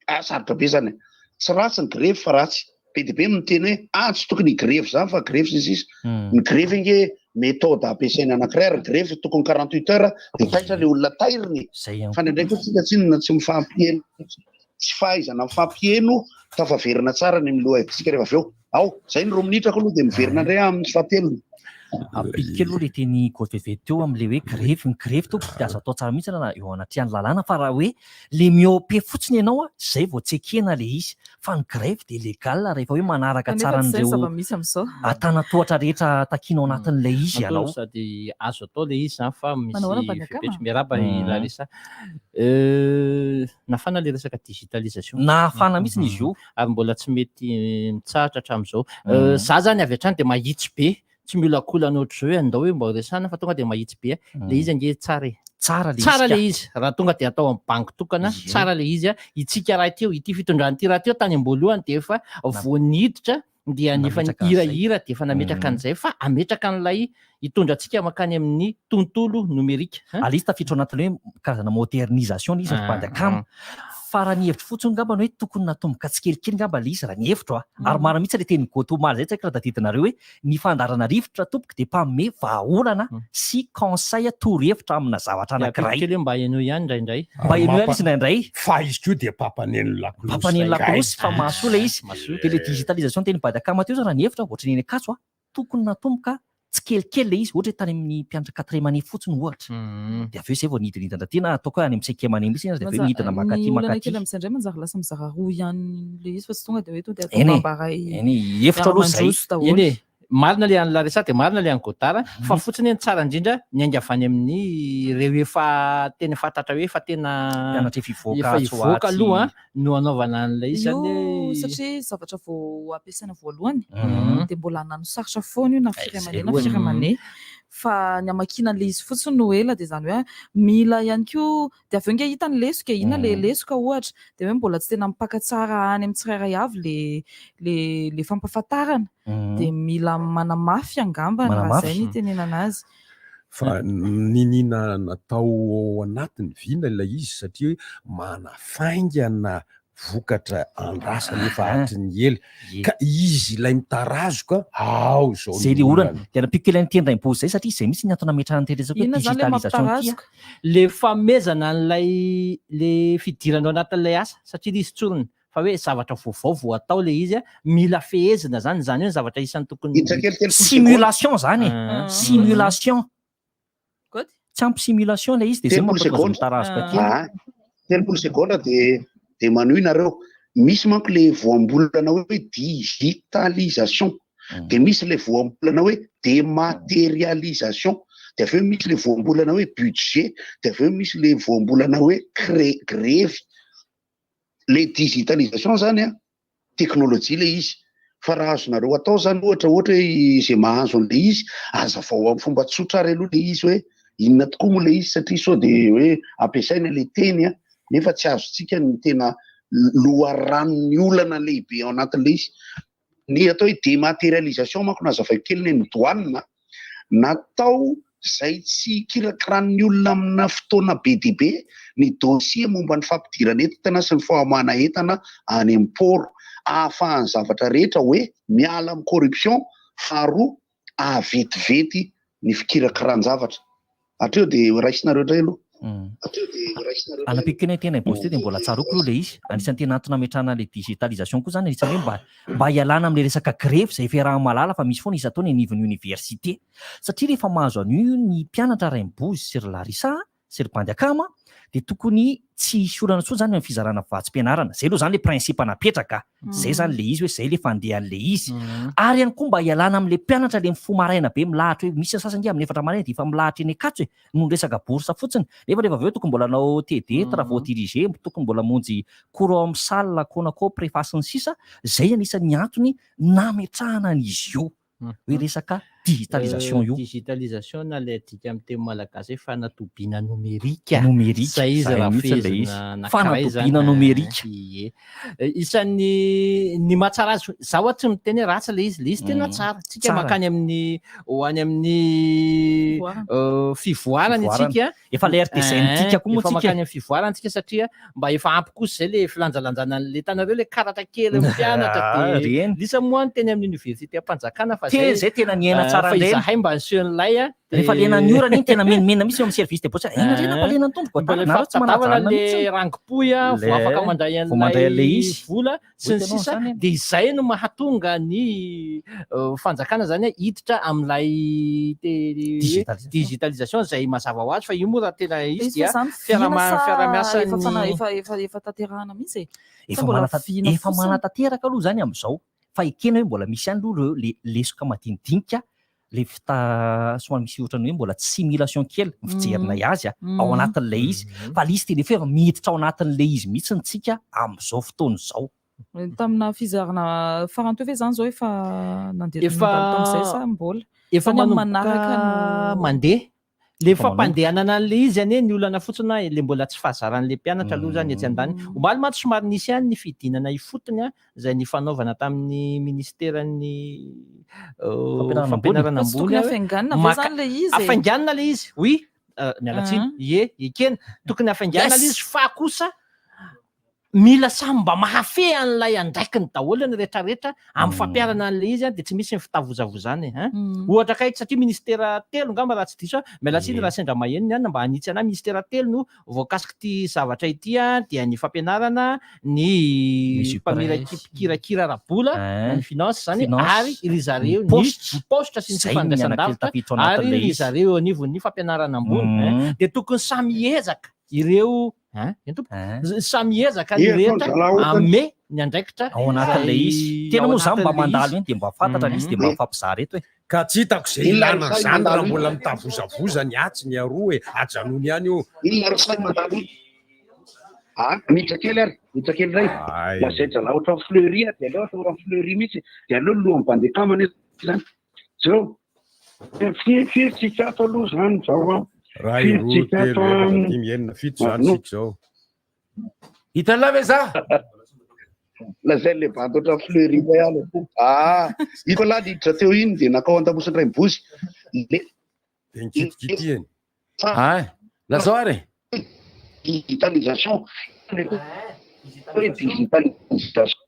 [SPEAKER 6] Ah sarotra be zany e. Tsy ratsy ny grevy fa ratsy. Be dia be miteny hoe ah tsy tokony higrevy zany fa grevy sy ny sisa. Ny grevy ange méthode ampiasaina anankiray ary grevy tokony 48 heures de taitra le olona tairina e. Fa indraindray koa tsika tsinona tsy mifampiheno, tsy fahaizana mifampiheno tafaverina tsara ny amin'ny lohahevitsika rehefa avy eo. Ao, zay ny roa minitra ko aloha dia miverina indray amin'ny fahatelony.
[SPEAKER 8] Ampiko kely aloha ilay teny Godveve teo amin'ilay hoe grevy, ny grevy tompoko dia azo atao tsara mihitsy na eo anatrehan'ny lalàna fa raha hoe le mi-OP fotsiny ianao an, izay vao tsy ekena ilay izy fa ny grevy dia légal rehefa hoe manaraka
[SPEAKER 10] Kanefa
[SPEAKER 8] tsara
[SPEAKER 10] tsy izay ny
[SPEAKER 8] an'ireo
[SPEAKER 10] zava-misy amin'izao.
[SPEAKER 8] antanan-tohatra rehetra takiana ao anatin'ilay izy ianao.
[SPEAKER 12] Sady azo atao ilay izy izany fa misy
[SPEAKER 10] Manahoana Banakama?
[SPEAKER 12] fepetra. Miarahaba i Larissa. Euh, nafana ilay resaka digitalisation.
[SPEAKER 8] Nafana mihitsy izy io.
[SPEAKER 12] Ary mbola tsy mety mitsahatra hatramin'izao. Euh, za zany avy hatrany dia mahitsy be, tsy miolakolana ohatr'izao hoe andao hoe mba ho resahana fa tonga dia mahitsy be. Ilay izy ange tsara e.
[SPEAKER 8] Tsara ilay izy
[SPEAKER 12] Tsara
[SPEAKER 8] ka.
[SPEAKER 12] ilay izy, raha tonga dia atao amin'ny banky tokana, tsara ilay izy. Itsika rahateo, ity fitondrana ity rahateo tany am-boalohany dia efa vao niditra dia efa
[SPEAKER 8] Nametraka an'izay.
[SPEAKER 12] nihirahira dia efa nametraka an'izay fa hametraka an'ilay hitondra antsika mankany amin'ny tontolo nomerika.
[SPEAKER 8] Ary izy tafiditra ao anatin'ilay hoe karazana modernisation ilay izy ry bandy akama. Fa raha ny hevitro fotsiny angamba ny hoe tokony natomboka tsikelikely angamba ilay izy raha ny hevitro a. Ary marina mihitsy ilay tenin'i Goto omaly izay, tsy haiko raha tadidinareo hoe ny fandaharana rivotra tompoko dia mpanome vahaolana sy conseil torohevitra amina zavatra
[SPEAKER 12] Dia ampiko
[SPEAKER 8] anankiray.
[SPEAKER 12] kely hoe mba henoy ihany indraindray.
[SPEAKER 8] Mba henoy ihany izy indraindray.
[SPEAKER 7] Fa izy koa dia mpampaneno lakolosy.
[SPEAKER 8] Mpampaneno lakolosy fa
[SPEAKER 7] Zay.
[SPEAKER 8] mahasoa ilay izy.
[SPEAKER 7] Mahasoa.
[SPEAKER 8] Dia ilay digitalisation teny Badakama teo izao raha ny hevitra ohatran'ny eny Ankatso a, tokony natomboka tsikelikely ilay izy, ohatra hoe tany amin'ny mpianatra quatrième année fotsiny ohatra. Dia avy eo izay vao nidinidina taty na ataoko hoe any amin'ny cinquième année mihitsy dia avy eo nidina mankaty
[SPEAKER 10] Ny olana
[SPEAKER 8] mankaty.
[SPEAKER 10] kely amin'izay indray manjary lasa mizara roa ihany ilay izy fa tsy tonga dia hoe tonga dia atao
[SPEAKER 8] Eny e,
[SPEAKER 10] bambaray
[SPEAKER 8] eny e, hevitra aloha izay.
[SPEAKER 10] miara-mandroso daholo.
[SPEAKER 12] Eny e, marina le an'i Larissa dia marina le an'i Godard fa fotsiny hoe ny tsara indrindra miainga avy any amin'ny ireo efa tena fantatra hoe efa tena
[SPEAKER 8] Mpianatra efa hivoaka
[SPEAKER 12] efa
[SPEAKER 8] atsy ho
[SPEAKER 12] hivoaka
[SPEAKER 8] atsy.
[SPEAKER 12] aloha no anaovana an'ilay izy zany
[SPEAKER 10] Io
[SPEAKER 12] hoe
[SPEAKER 10] satria zavatra vao ampiasaina voalohany
[SPEAKER 12] Mhm.
[SPEAKER 10] dia mbola hanano sarotra foana io na firy
[SPEAKER 12] Izay
[SPEAKER 10] aman'e na
[SPEAKER 12] aloha
[SPEAKER 10] firy
[SPEAKER 12] e.
[SPEAKER 10] aman'e fa ny hamakiana an'ilay izy fotsiny no ela dia izany hoe mila ihany koa dia avy eo nge hita ny lesoka e, inona ilay lesoka ohatra dia hoe mbola tsy tena mipaka tsara any amin'ny tsirairay avy le le le fampahafantarana dia mila manamafy angamba raha
[SPEAKER 7] Manamafy.
[SPEAKER 10] izay no itenenana azy.
[SPEAKER 7] Fa niniana natao ao anatin'ny vina ilay izy satria manafaingana vokatra andrasana efa hatry ny ela. Ka izy ilay mitarazoka, ao izao
[SPEAKER 8] Zay
[SPEAKER 7] ny
[SPEAKER 8] le olana.
[SPEAKER 7] olana.
[SPEAKER 8] Dia nampiako kely an'ity Andraimbozy zay satria izay mihitsy ny antony nametrahana an'ity resaka hoe
[SPEAKER 10] Inona izany ilay
[SPEAKER 8] digitalisation ity a.
[SPEAKER 10] mampitarazoka?
[SPEAKER 12] Le fanomezana an'ilay le fidirana ao anatin'ilay asa satria ilay izy tsorina fa hoe zavatra vaovao vao atao ilay izy a, mila fehezina zany, izany hoe ny zavatra isan'ny tokony
[SPEAKER 6] Hiditra kely 30 secondes.
[SPEAKER 8] Simulation zany e.
[SPEAKER 12] Ah.
[SPEAKER 8] Simulation.
[SPEAKER 10] Goty?
[SPEAKER 8] Tsy ampy simulation ilay izy dia izay
[SPEAKER 6] 30
[SPEAKER 8] mampatonga azy
[SPEAKER 6] segondra.
[SPEAKER 8] mitarazoka kely.
[SPEAKER 6] Ah, 30 segondra dia dia manohy nareo. Misy manko le voambolana hoe digitalisation. Dia misy le voambolana hoe dématérialisation. Dia avy eo misy le voambolana hoe budget. Dia avy eo misy le voambolana hoe cré- grevy. Le digitalisation zany an, teknolojia le izy. Fa raha azonareo atao zany ohatra ohatra hoe izay mahazo an'le izy, azavao amin'ny fomba tsotra ary aloha le izy hoe inona tokoa moa le izy satria sao de hoe ampiasaina le teny an, nefa tsy azontsika ny tena loharanon'ny olana lehibe ao anatin'le izy. Ny atao hoe dématérialisation manko nazavaiko kely ny douane natao izay tsy hikirakiràn'ny olona amina fotoana be dia be ny dossier momba ny fampidirana entana sy ny famoahana entana any amin'ny port ahafahan'ny zavatra rehetra hoe miala amin'ny corruption faharoa ahavetivety ny fikirakiran-javatra. Hatreo dia raisinareo indray aloha. Hatreo dia raisinareo indray aloha.
[SPEAKER 8] Anampiako kely ny tena i Boss teo dia mbola tsaroako aloha ilay izy. Anisan'ny tena antony nametrahana ilay digitalisation koa izany anisan'ny hoe mba mba hialana amin'ilay resaka grevy izay efa iaraha-mahalala fa misy foana isan-taona eny anivon'ny oniversite. Satria rehefa mahazo an'io ny mpianatra Rainibozy sy ry Larissa sy ry bandy akama dia tokony tsy hisy olana intsony zany amin'ny fizarana vatsim-pianarana. Zay aloha zany le principe napetraka. Zay zany le izy hoe zay le fandehan'le izy. Ary ihany koa mba hialana amin'le mpianatra le mifoha maraina be milahatra hoe misy sasany ange amin'ny efatra maraina dia efa milahatra eny Ankatso e, noho ny resaka bourse fotsiny. Nefa rehefa avy eo tokony mbola hanao TD, travaux dirigés, tokony mbola hamonjy cours ao amin'ny salle, conaco, préfa sy ny sisa. Zay anisan'ny antony nametrahana an'izy io. Hoe resaka. Digitalisation io.
[SPEAKER 12] Digitalisation na ilay adika amin'ny teny malagasy hoe fanatobiana nomerika.
[SPEAKER 8] Nomerika,
[SPEAKER 12] Izay izy
[SPEAKER 8] izay
[SPEAKER 12] raha
[SPEAKER 8] mihitsy ilay izy.
[SPEAKER 12] fehezina anankiray izany.
[SPEAKER 8] Fanatobiana nomerika.
[SPEAKER 12] Ie. Isan'ny ny mahatsara azy, zaho aho tsy miteny hoe ratsy ilay izy, ilay izy tena tsara. Tsika
[SPEAKER 8] Tsara.
[SPEAKER 12] mankany amin'ny ho any amin'ny fivoarana
[SPEAKER 8] Fivoarana.
[SPEAKER 12] isika.
[SPEAKER 8] Efa ilay RTZN tika koa moa
[SPEAKER 12] Efa
[SPEAKER 8] tsika.
[SPEAKER 12] mankany amin'ny fivoarana tsika satria mba efa ampy kosa izay ilay filanjalanjana an'ilay hitanareo ilay karatra kely mpianatra
[SPEAKER 8] Ah,
[SPEAKER 12] dia
[SPEAKER 8] reny.
[SPEAKER 12] lisa moa ny teny amin'ny université am-panjakana fa
[SPEAKER 8] Teny zay tena niaina tsara
[SPEAKER 12] fa
[SPEAKER 8] an'ireny.
[SPEAKER 12] izahay mba niseho an'ilay a
[SPEAKER 8] Rehefa lenan'ny orana iny tena menimena mihitsy eo amin'ny service de poste. Ina re nampalena ny tompoko?
[SPEAKER 12] Mbola
[SPEAKER 8] Nareo tsy
[SPEAKER 12] fampitadiavana
[SPEAKER 8] manajanona
[SPEAKER 12] le
[SPEAKER 8] mihitsy.
[SPEAKER 12] rangopohy a, vao afaka mandray
[SPEAKER 8] Vao mandray an'ilay
[SPEAKER 12] an'ilay
[SPEAKER 8] izy.
[SPEAKER 12] vola sy ny
[SPEAKER 8] Hitanao
[SPEAKER 12] sisa
[SPEAKER 8] izany e.
[SPEAKER 12] dia izay no mahatonga ny fanjakana zany a hiditra amin'ilay
[SPEAKER 8] Digitalisation.
[SPEAKER 12] digitalisation izay mazava ho azy fa io moa raha tena izy
[SPEAKER 10] Izy
[SPEAKER 12] dia
[SPEAKER 10] fa zany vina sa
[SPEAKER 12] fiarahamiasan'ny
[SPEAKER 10] efa fana- efa efa efa tanterahana mihitsy e? Sa
[SPEAKER 8] Efa
[SPEAKER 10] mbola
[SPEAKER 8] manata-
[SPEAKER 10] vina
[SPEAKER 8] efa
[SPEAKER 10] fotsiny?
[SPEAKER 8] manatanteraka aloha izany amin'izao fa ekena hoe mbola misy ihany aloha ireo le lesoka madinidinika le fita somary misy ohatran'ny hoe mbola tsy simulation kely ny fijerinay azy a, ao anatin'ilay izy fa le izy tena efa miditra ao anatin'ilay izy mihitsy ny tsika amin'izao fotoana izao.
[SPEAKER 10] Tamina fizarana farany teo ve izany izao efa nandeha
[SPEAKER 12] Efa
[SPEAKER 10] nandalo tamin'izay sa mbola?
[SPEAKER 12] Efa
[SPEAKER 10] Sa ny amin'ny
[SPEAKER 12] manomboka
[SPEAKER 10] manaraka no
[SPEAKER 12] mandeha. Le
[SPEAKER 8] Efa manomboka.
[SPEAKER 12] fampandehanana an'le izy anie ny olana fotsiny a, le mbola tsy fahazaran'le mpianatra aloha zany etsy andaniny. Omaly mantsy somary nisy ihany ny fidinana ifotony a, izay nifanaovana tamin'ny ministeran'ny
[SPEAKER 8] Fampianarana ambony.
[SPEAKER 12] fampianarana
[SPEAKER 10] Fa tsy tokony
[SPEAKER 12] ambony
[SPEAKER 10] hafainganina ve
[SPEAKER 12] Maka-
[SPEAKER 10] zany le izy e?
[SPEAKER 12] Hafainganina le izy, oui, miala tsiny, ie, ekena, tokony hafainganina le
[SPEAKER 8] Yes!
[SPEAKER 12] izy fa kosa mila samy mba mahafehy an'ilay andraikiny daholo ny rehetrarehetra amin'ny fampiharana an'ilay izy dia tsy misy ny fitavozavozana e, hein. Ohatra akaiky satria ministera telo angamba raha tsy diso aho, miala tsiny raha sendra maheno ny anona mba hanitsy anah, ministera telo no voakasik'ity zavatra ity dia ny fampianarana, ny mpamirakira ara-bola, na ny finance izany, ary ry zareo ny paositra sy ny fifandraisan-davitra ary ry zareo eo anivon'ny fampianarana ambony, hein. Dia tokony samy hiezaka ireo Hein? Eny tompoko. Samy hiezaka ny
[SPEAKER 6] Ie,
[SPEAKER 12] rehetra
[SPEAKER 6] zalahy ohatany.
[SPEAKER 12] ame ny andraikitra
[SPEAKER 8] Ao anatin'ilay izy.
[SPEAKER 12] izay
[SPEAKER 8] Tena
[SPEAKER 12] ao
[SPEAKER 8] moa za mba
[SPEAKER 12] anatin'ilay
[SPEAKER 8] mandalo
[SPEAKER 12] izy.
[SPEAKER 8] iny dia mba fantatra ilay izy dia mba mifampizara eto e.
[SPEAKER 7] Ka tsy hitako izay
[SPEAKER 6] Inona
[SPEAKER 7] ilana
[SPEAKER 6] ary sahy
[SPEAKER 7] an'izany raha
[SPEAKER 6] mandalo
[SPEAKER 7] mbola
[SPEAKER 6] iny?
[SPEAKER 7] mitavozavoza ny atsy ny aroa e. Ajanony ihany io.
[SPEAKER 6] Inona ary sahy mandalo iny? Ah, miditra kely ary, miditra kely indray.
[SPEAKER 7] Ay.
[SPEAKER 6] Lazain-dry zalahy ohatran'ny Fleury ah, dia aleo atao ohatran'ny Fleury mihitsy, dia aleo ny lohan'ny bandy akama anie izany. Jereo. Firy firy tsika ato aloha zany zao an.
[SPEAKER 7] Ray,
[SPEAKER 6] Firy
[SPEAKER 7] roa,
[SPEAKER 6] tsika
[SPEAKER 7] telo,
[SPEAKER 6] ato
[SPEAKER 7] efatra,
[SPEAKER 6] an.
[SPEAKER 7] dimy, enina, fito zany
[SPEAKER 6] No.
[SPEAKER 7] sika zao.
[SPEAKER 9] Hitan'lah ve za?
[SPEAKER 6] Lazainy le bandy ohatran'ny Fleury indray aho le. Ah, iko lahy niditra teo iny dia nakao an-damosiny Rainibozy. Le
[SPEAKER 7] Dia nikitikitihany.
[SPEAKER 9] Ay, lazao ary e.
[SPEAKER 6] Digitalisation. Hoe digitalisation.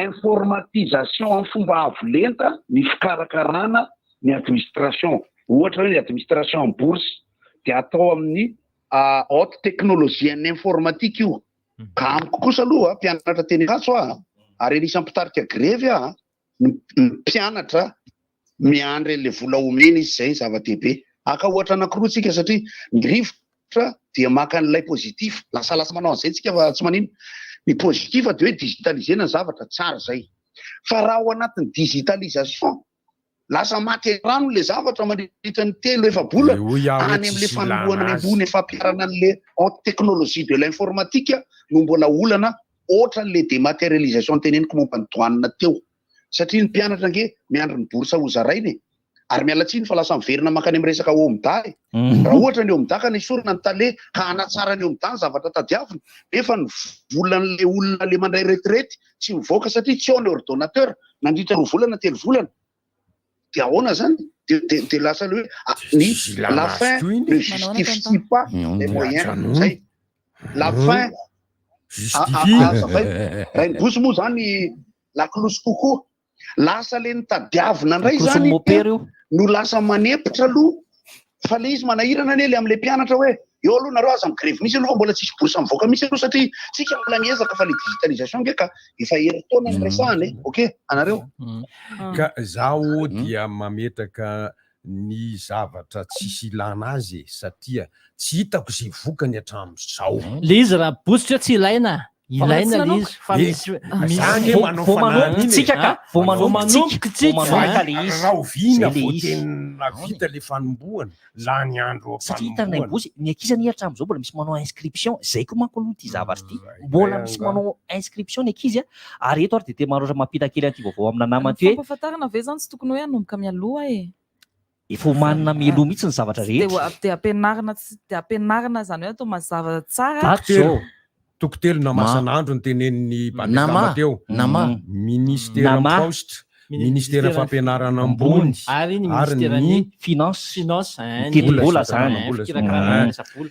[SPEAKER 6] Informatisation amin'ny fomba avo lenta ny fikarakarana ny administration. Ohatra hoe ny administration en bourse dia atao amin'ny haute technologie en informatique io. Ka amiko kosa aloha, mpianatra teny Ankatso aho ary anisan'ny mpitarika grevy aho, ny mpianatra miandry an'ilay vola omena izy, izay ny zava-dehibe. Haka ohatra anankiroa tsika satria ny rivotra dia maka an'ilay positif, lasalasa manao an'izay tsika fa tsy maninona. Ny positif dia hoe digitaliser-na ny zavatra, tsara izay. Fa raha ao anatin'ny digitalisation, lasa maty rano ilay zavatra mandritra ny telo efa-bolana,
[SPEAKER 7] Hoy aho hoe
[SPEAKER 6] any amin'ilay
[SPEAKER 7] tsisy ilana
[SPEAKER 6] fanombohana ny
[SPEAKER 7] azy.
[SPEAKER 6] ambony fampiharana an'ilay haute technologie de l'informatique no mbola olana Ohatran'ilay dématérialisation teneniko momba ny douane teo. Satria ny mpianatra ange miandry ny bourse hozaraina e. Ary miala tsiny fa lasa miverina mankany amin'ny resaka OMDA e. Raha ohatra ny OMDA ka nesorina ny tale ka hanatsara ny OMDA ny zavatra tadiavina, nefa ny volan'ilay olona le mandray retraite tsy mivoaka satria tsy ao ny ordonnateur nandritra roa volana telo volana. Dia ahoana zany? Dia dia dia lasa le hoe ah, ny la fin ne justifie pas les moyens. Zay. La fin
[SPEAKER 7] Justifie.
[SPEAKER 6] Rainibozy moa zany lakolosy kokoa. Lasa le nitadiavina indray
[SPEAKER 8] Lakolosy
[SPEAKER 6] zany
[SPEAKER 8] mopera io.
[SPEAKER 6] no lasa manempotra aloha fa le izy manahirana anie le am'le mpianatra hoe eo aloha nareo aza migrevy mihitsy aloha fa mbola tsisy bourse mivoaka mihitsy aloha satria tsika mbola miezaka fa le digitalisation nge ka efa herintaona ny resahana e. Ok anareo.
[SPEAKER 7] Ka zaho dia mametraka ny zavatra tsisy ilana azy e satria tsy hitako izay vokany hatramin'izao.
[SPEAKER 12] Le izy raha bositra tsy ilaina. Ilaina le izy fa misy misy
[SPEAKER 7] Za nge manao
[SPEAKER 8] Vao manomboka
[SPEAKER 7] fanahiny e.
[SPEAKER 8] tsika ka, vao
[SPEAKER 12] Vao
[SPEAKER 8] manomboka
[SPEAKER 12] manomboka
[SPEAKER 8] tsika, vao
[SPEAKER 12] tsika.
[SPEAKER 8] manomboka le izy.
[SPEAKER 7] Rahoviana
[SPEAKER 8] Zay le
[SPEAKER 7] vao
[SPEAKER 8] izy.
[SPEAKER 7] tena vita le fanombohana, lany andro
[SPEAKER 8] Satria hitanay
[SPEAKER 7] am-panombohana.
[SPEAKER 8] bozy, ny ankizy anie hatramin'izao mbola misy manao inscription, zay koa manko aloha ity zavatra ity. Mbola misy
[SPEAKER 7] angaha.
[SPEAKER 8] manao inscription ny ankizy a, ary eto ary dia tena manoatra mampita kely an'ity vaovao amina namana ity hoe
[SPEAKER 10] Fampahafantarana ve zany tsy tokony hoe hanomboka mialoha e?
[SPEAKER 8] efa omanina mialoha mihitsy ny zavatra
[SPEAKER 10] Dia
[SPEAKER 8] rehetra.
[SPEAKER 10] dia ampianarina tsy dia ampianarina zany hoe atao mazava tsara.
[SPEAKER 8] Ato zao.
[SPEAKER 7] Toko telo na masan'andro ny tenenin'ny Bandekama teo.
[SPEAKER 9] Nama.
[SPEAKER 7] Ministera
[SPEAKER 8] Nama.
[SPEAKER 7] paositra, ministera fampianarana ambony
[SPEAKER 12] Ary ny ministeran'ny
[SPEAKER 8] finance.
[SPEAKER 12] Finance, hein,
[SPEAKER 8] Ny tetibola
[SPEAKER 12] ny-
[SPEAKER 8] zany.
[SPEAKER 12] hein, fikirakirana resa-bola.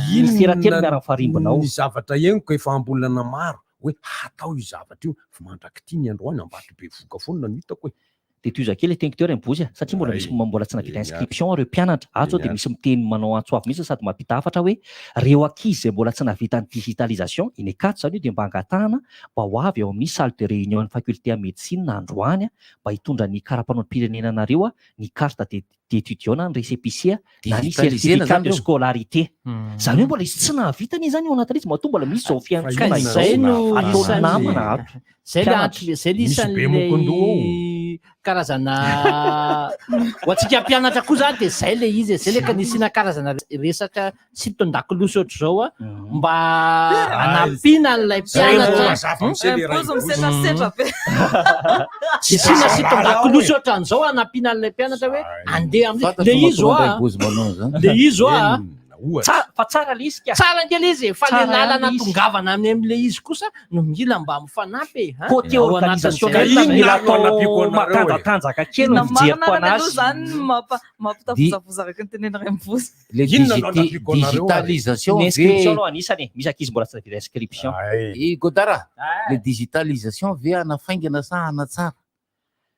[SPEAKER 8] Ministera telo miara-mifarimbona ao.
[SPEAKER 7] Ny zavatra henoko efa am-bolana maro hoe hatao io zavatra io fa mandrak'ity ny androany Ambatobevohoka foana no hitako e.
[SPEAKER 8] Dia tohizo kely teniko teo Rainibozy a, satria mbola misy mbola tsy nahavita inscription ireo mpianatra, ato zao dia misy miteny manao antso avo mihitsy sady mampita hafatra hoe reo ankizy izay mbola tsy nahavita ny digitalisation, eny Ankatso izany io dia mba angatahana mba ho avy ao amin'ny salle de réunion ny faculté en médecine androany mba hitondra ny kara-panoam-pirenena anareo ny carte de d'étudiant na ny récépissé na ny
[SPEAKER 9] Digitalisena
[SPEAKER 8] certificat
[SPEAKER 9] zany
[SPEAKER 8] de
[SPEAKER 9] ireo.
[SPEAKER 8] scolarité. Izany hoe mbola izy tsy nahavita anie izany eo anatin'izy izy matoa mbola misy izao fiantsoana
[SPEAKER 12] Ka izay no
[SPEAKER 8] izao ataon'ny
[SPEAKER 12] isan'ny-
[SPEAKER 8] namana ato.
[SPEAKER 12] Zay le
[SPEAKER 8] Mpianatra.
[SPEAKER 12] antony, zay le
[SPEAKER 7] Misy
[SPEAKER 12] isan'le
[SPEAKER 7] be mokondoha ao.
[SPEAKER 12] karazana ho antsika mpianatra koa zany de zay le izy e, zay le ka nisiana karazana resaka sinton-dakolosy ohatr'izao a mba hanampiana an'ilay
[SPEAKER 7] Zay vao
[SPEAKER 12] mpianatra.
[SPEAKER 7] mazava am'se le
[SPEAKER 10] Imposo
[SPEAKER 7] Rainibozy.
[SPEAKER 10] misetrasetra be.
[SPEAKER 12] Isiana sinton-dakolosy ohatran'izao hanampiana an'ilay mpianatra hoe andeha amin'izay.
[SPEAKER 9] Fantatro
[SPEAKER 12] Le izy
[SPEAKER 9] mahatonga
[SPEAKER 12] oa,
[SPEAKER 9] Rainibozy manao an'izany.
[SPEAKER 12] le izy oa.
[SPEAKER 7] Enina, ohatra.
[SPEAKER 8] Tsara, fa tsara le izy ka.
[SPEAKER 12] Tsara ange le izy e, fa le
[SPEAKER 8] Tsara ihany
[SPEAKER 12] lalana
[SPEAKER 8] le izy.
[SPEAKER 12] tongavana any amin'le izy kosa no mila mba mifanampy e. ha?
[SPEAKER 8] Côté
[SPEAKER 12] Ao anatin'izay
[SPEAKER 8] organisationnel
[SPEAKER 7] Ka
[SPEAKER 8] mila
[SPEAKER 7] inona no
[SPEAKER 8] atao
[SPEAKER 7] anampiako anareo e?
[SPEAKER 8] matanjatanjaka kely
[SPEAKER 10] Inona
[SPEAKER 8] ny fijeriko
[SPEAKER 10] marina aloha
[SPEAKER 8] anazy.
[SPEAKER 10] zany no mampitavozavoza araka ny tenen'i Rainibozy.
[SPEAKER 9] Le
[SPEAKER 7] Inona no anampiako anareo ary?
[SPEAKER 9] digitalisation
[SPEAKER 8] Ny inscription
[SPEAKER 9] ve
[SPEAKER 8] aloha anisany e, misy ankizy mbola tsy nahavita inscription.
[SPEAKER 7] Ay.
[SPEAKER 9] I Godara, le digitalisation ve hanafaingana sa hanatsara?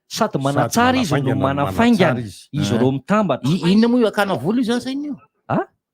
[SPEAKER 8] Sady manatsara izy no
[SPEAKER 7] manafaingana no
[SPEAKER 8] manafaingana
[SPEAKER 7] manatsara izy.
[SPEAKER 8] izy ireo mitambatra.
[SPEAKER 9] Inona moa io akana vola io zany sa inona io?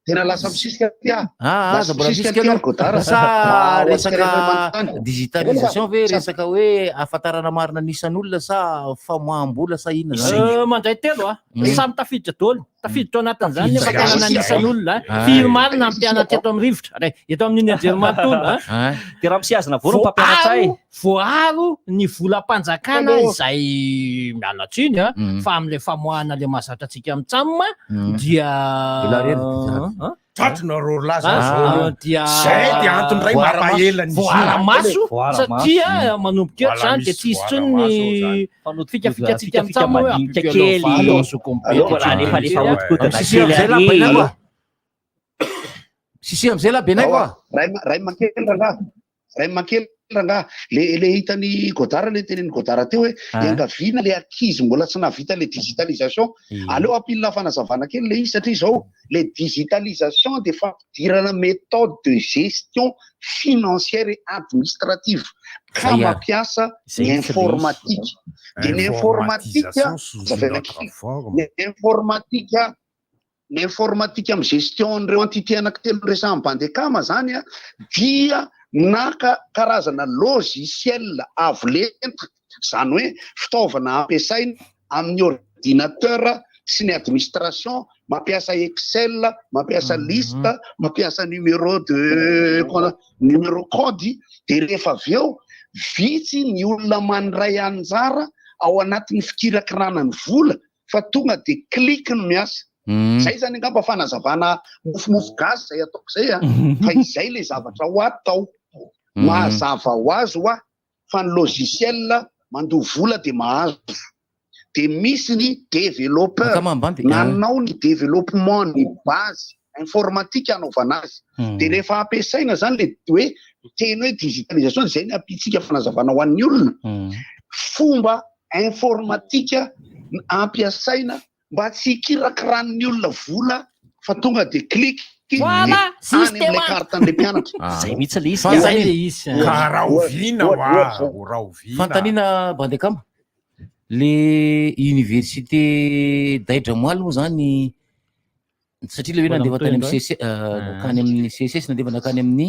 [SPEAKER 6] Tena lasa misisika aty aho.
[SPEAKER 9] Ah,
[SPEAKER 6] Lasa
[SPEAKER 9] aza mbola
[SPEAKER 6] misisika
[SPEAKER 9] misisika
[SPEAKER 6] aty
[SPEAKER 9] aloha.
[SPEAKER 6] aho, Godara.
[SPEAKER 9] Sa
[SPEAKER 6] Mba ho antsika
[SPEAKER 9] resaka
[SPEAKER 6] rehetra manontany.
[SPEAKER 9] digitalisation ve
[SPEAKER 6] Sa-
[SPEAKER 9] resaka hoe ahafantarana marina ny isan'olona sa famoaham-bola sa inona zany?
[SPEAKER 12] Mandray telo a, samy tafiditra daholo, tafiditra ao anatin'izany ny
[SPEAKER 9] Tafiditra
[SPEAKER 12] fahafantarana ny
[SPEAKER 9] daholo.
[SPEAKER 12] isan'olona.
[SPEAKER 9] Ah.
[SPEAKER 12] Firy marina ny mpianatra eto amin'ny rivotra, ray, eto amin'iny anjerimanontolo a.
[SPEAKER 9] Ah.
[SPEAKER 8] Dia raha misehazina vola ny mpampianatra e.
[SPEAKER 12] Voaaro ny volam-panjakana
[SPEAKER 6] Alo.
[SPEAKER 12] izay miala tsiny a, fa amin'ilay famoahana ilay mahazatra antsika amin'ny tsam dia
[SPEAKER 9] Vola reny, zany.
[SPEAKER 12] Ah?
[SPEAKER 7] Tratrinareo ry laza
[SPEAKER 12] Ah,
[SPEAKER 7] zao.
[SPEAKER 12] dia
[SPEAKER 7] Zay dia antony iray mampahela ny
[SPEAKER 12] voara-maso
[SPEAKER 8] Voara-maso.
[SPEAKER 12] satria manomboka eto
[SPEAKER 7] Voara
[SPEAKER 12] zany dia
[SPEAKER 7] misy
[SPEAKER 12] tsy hisy intsony
[SPEAKER 7] voara-maso ao zany.
[SPEAKER 12] ny fikafikantsika
[SPEAKER 8] Fikafika
[SPEAKER 12] amin'ny tsam hoe
[SPEAKER 8] madinika
[SPEAKER 12] ampio
[SPEAKER 8] kely.
[SPEAKER 12] aloha valo, azoko
[SPEAKER 6] Alo.
[SPEAKER 8] Mbola alefalefa
[SPEAKER 12] mipetraka.
[SPEAKER 8] ahodikodina
[SPEAKER 9] Sisi
[SPEAKER 8] kely
[SPEAKER 9] am'zay
[SPEAKER 8] ary.
[SPEAKER 9] la benay koa. Sisi am'zay la benay koa.
[SPEAKER 6] Ray ray makely rangaha. Ray makely rangaha. Le le hitan'i Godard le tenenin'i Godard teo hoe
[SPEAKER 8] Ah.
[SPEAKER 6] iangaviana le ankizy mbola tsy nahavita le digitalisation. Aleo ampilina fanazavana kely le izy satria izao le digitalisation dia fampidirana méthode de gestion financière et administrative ka
[SPEAKER 9] Zay ary.
[SPEAKER 6] mampiasa
[SPEAKER 8] Zay
[SPEAKER 6] ny
[SPEAKER 8] mihitsy le izy.
[SPEAKER 6] informatique. Dia ny informatique
[SPEAKER 7] Informatisation sous une
[SPEAKER 6] azavaina
[SPEAKER 7] autre
[SPEAKER 6] kely.
[SPEAKER 7] forme.
[SPEAKER 6] Ny informatique ny informatique amin'ny gestion an'ireo entité anankitelo resahan'ny Bandekama zany a dia naka karazana logiciel avo lenta, zany hoe fitaovana ampiasaina amin'ny ordinateur sy ny administration, mampiasa Excel, mampiasa liste, mampiasa numéro de numéro code, dia rehefa avy eo vitsy ny olona mandray anjara ao anatin'ny fikirakirana ny vola fa tonga dia clic no miasa. Zay zany angamba fanazavana mofomofo gasy zay ataoko zay a, fa izay le zavatra ho atao. Mazava ho azy hoa fa ny logiciel mandoa vola dia mahazo. Dia misy ny développeur nanao ny développement ny base informatique hanaovana azy. Dia rehefa ampiasaina zany le hoe teny hoe digitalisation, zay ny ampiantsika fanazavana ho an'ny olona. Fomba informatique ampiasaina mba tsy hikirakiràn'ny olona vola fa tonga dia clic
[SPEAKER 12] Voilà,
[SPEAKER 6] dia any
[SPEAKER 12] système.
[SPEAKER 6] amin'ilay carte an'ilay mpianatra.
[SPEAKER 9] Ah.
[SPEAKER 8] Zay mihitsy le izy.
[SPEAKER 12] Zay le izy.
[SPEAKER 7] Ka rahoviana
[SPEAKER 6] Ohatra,
[SPEAKER 7] hoa, rahoviana.
[SPEAKER 9] Fanontaniana Bandekama. Le université Daidramoaly moa zany satria le hoe
[SPEAKER 12] Mbola
[SPEAKER 9] nandefa tany
[SPEAKER 12] mitohy
[SPEAKER 9] amin'ny CC nankany amin'ny CSS nandefa nankany amin'ny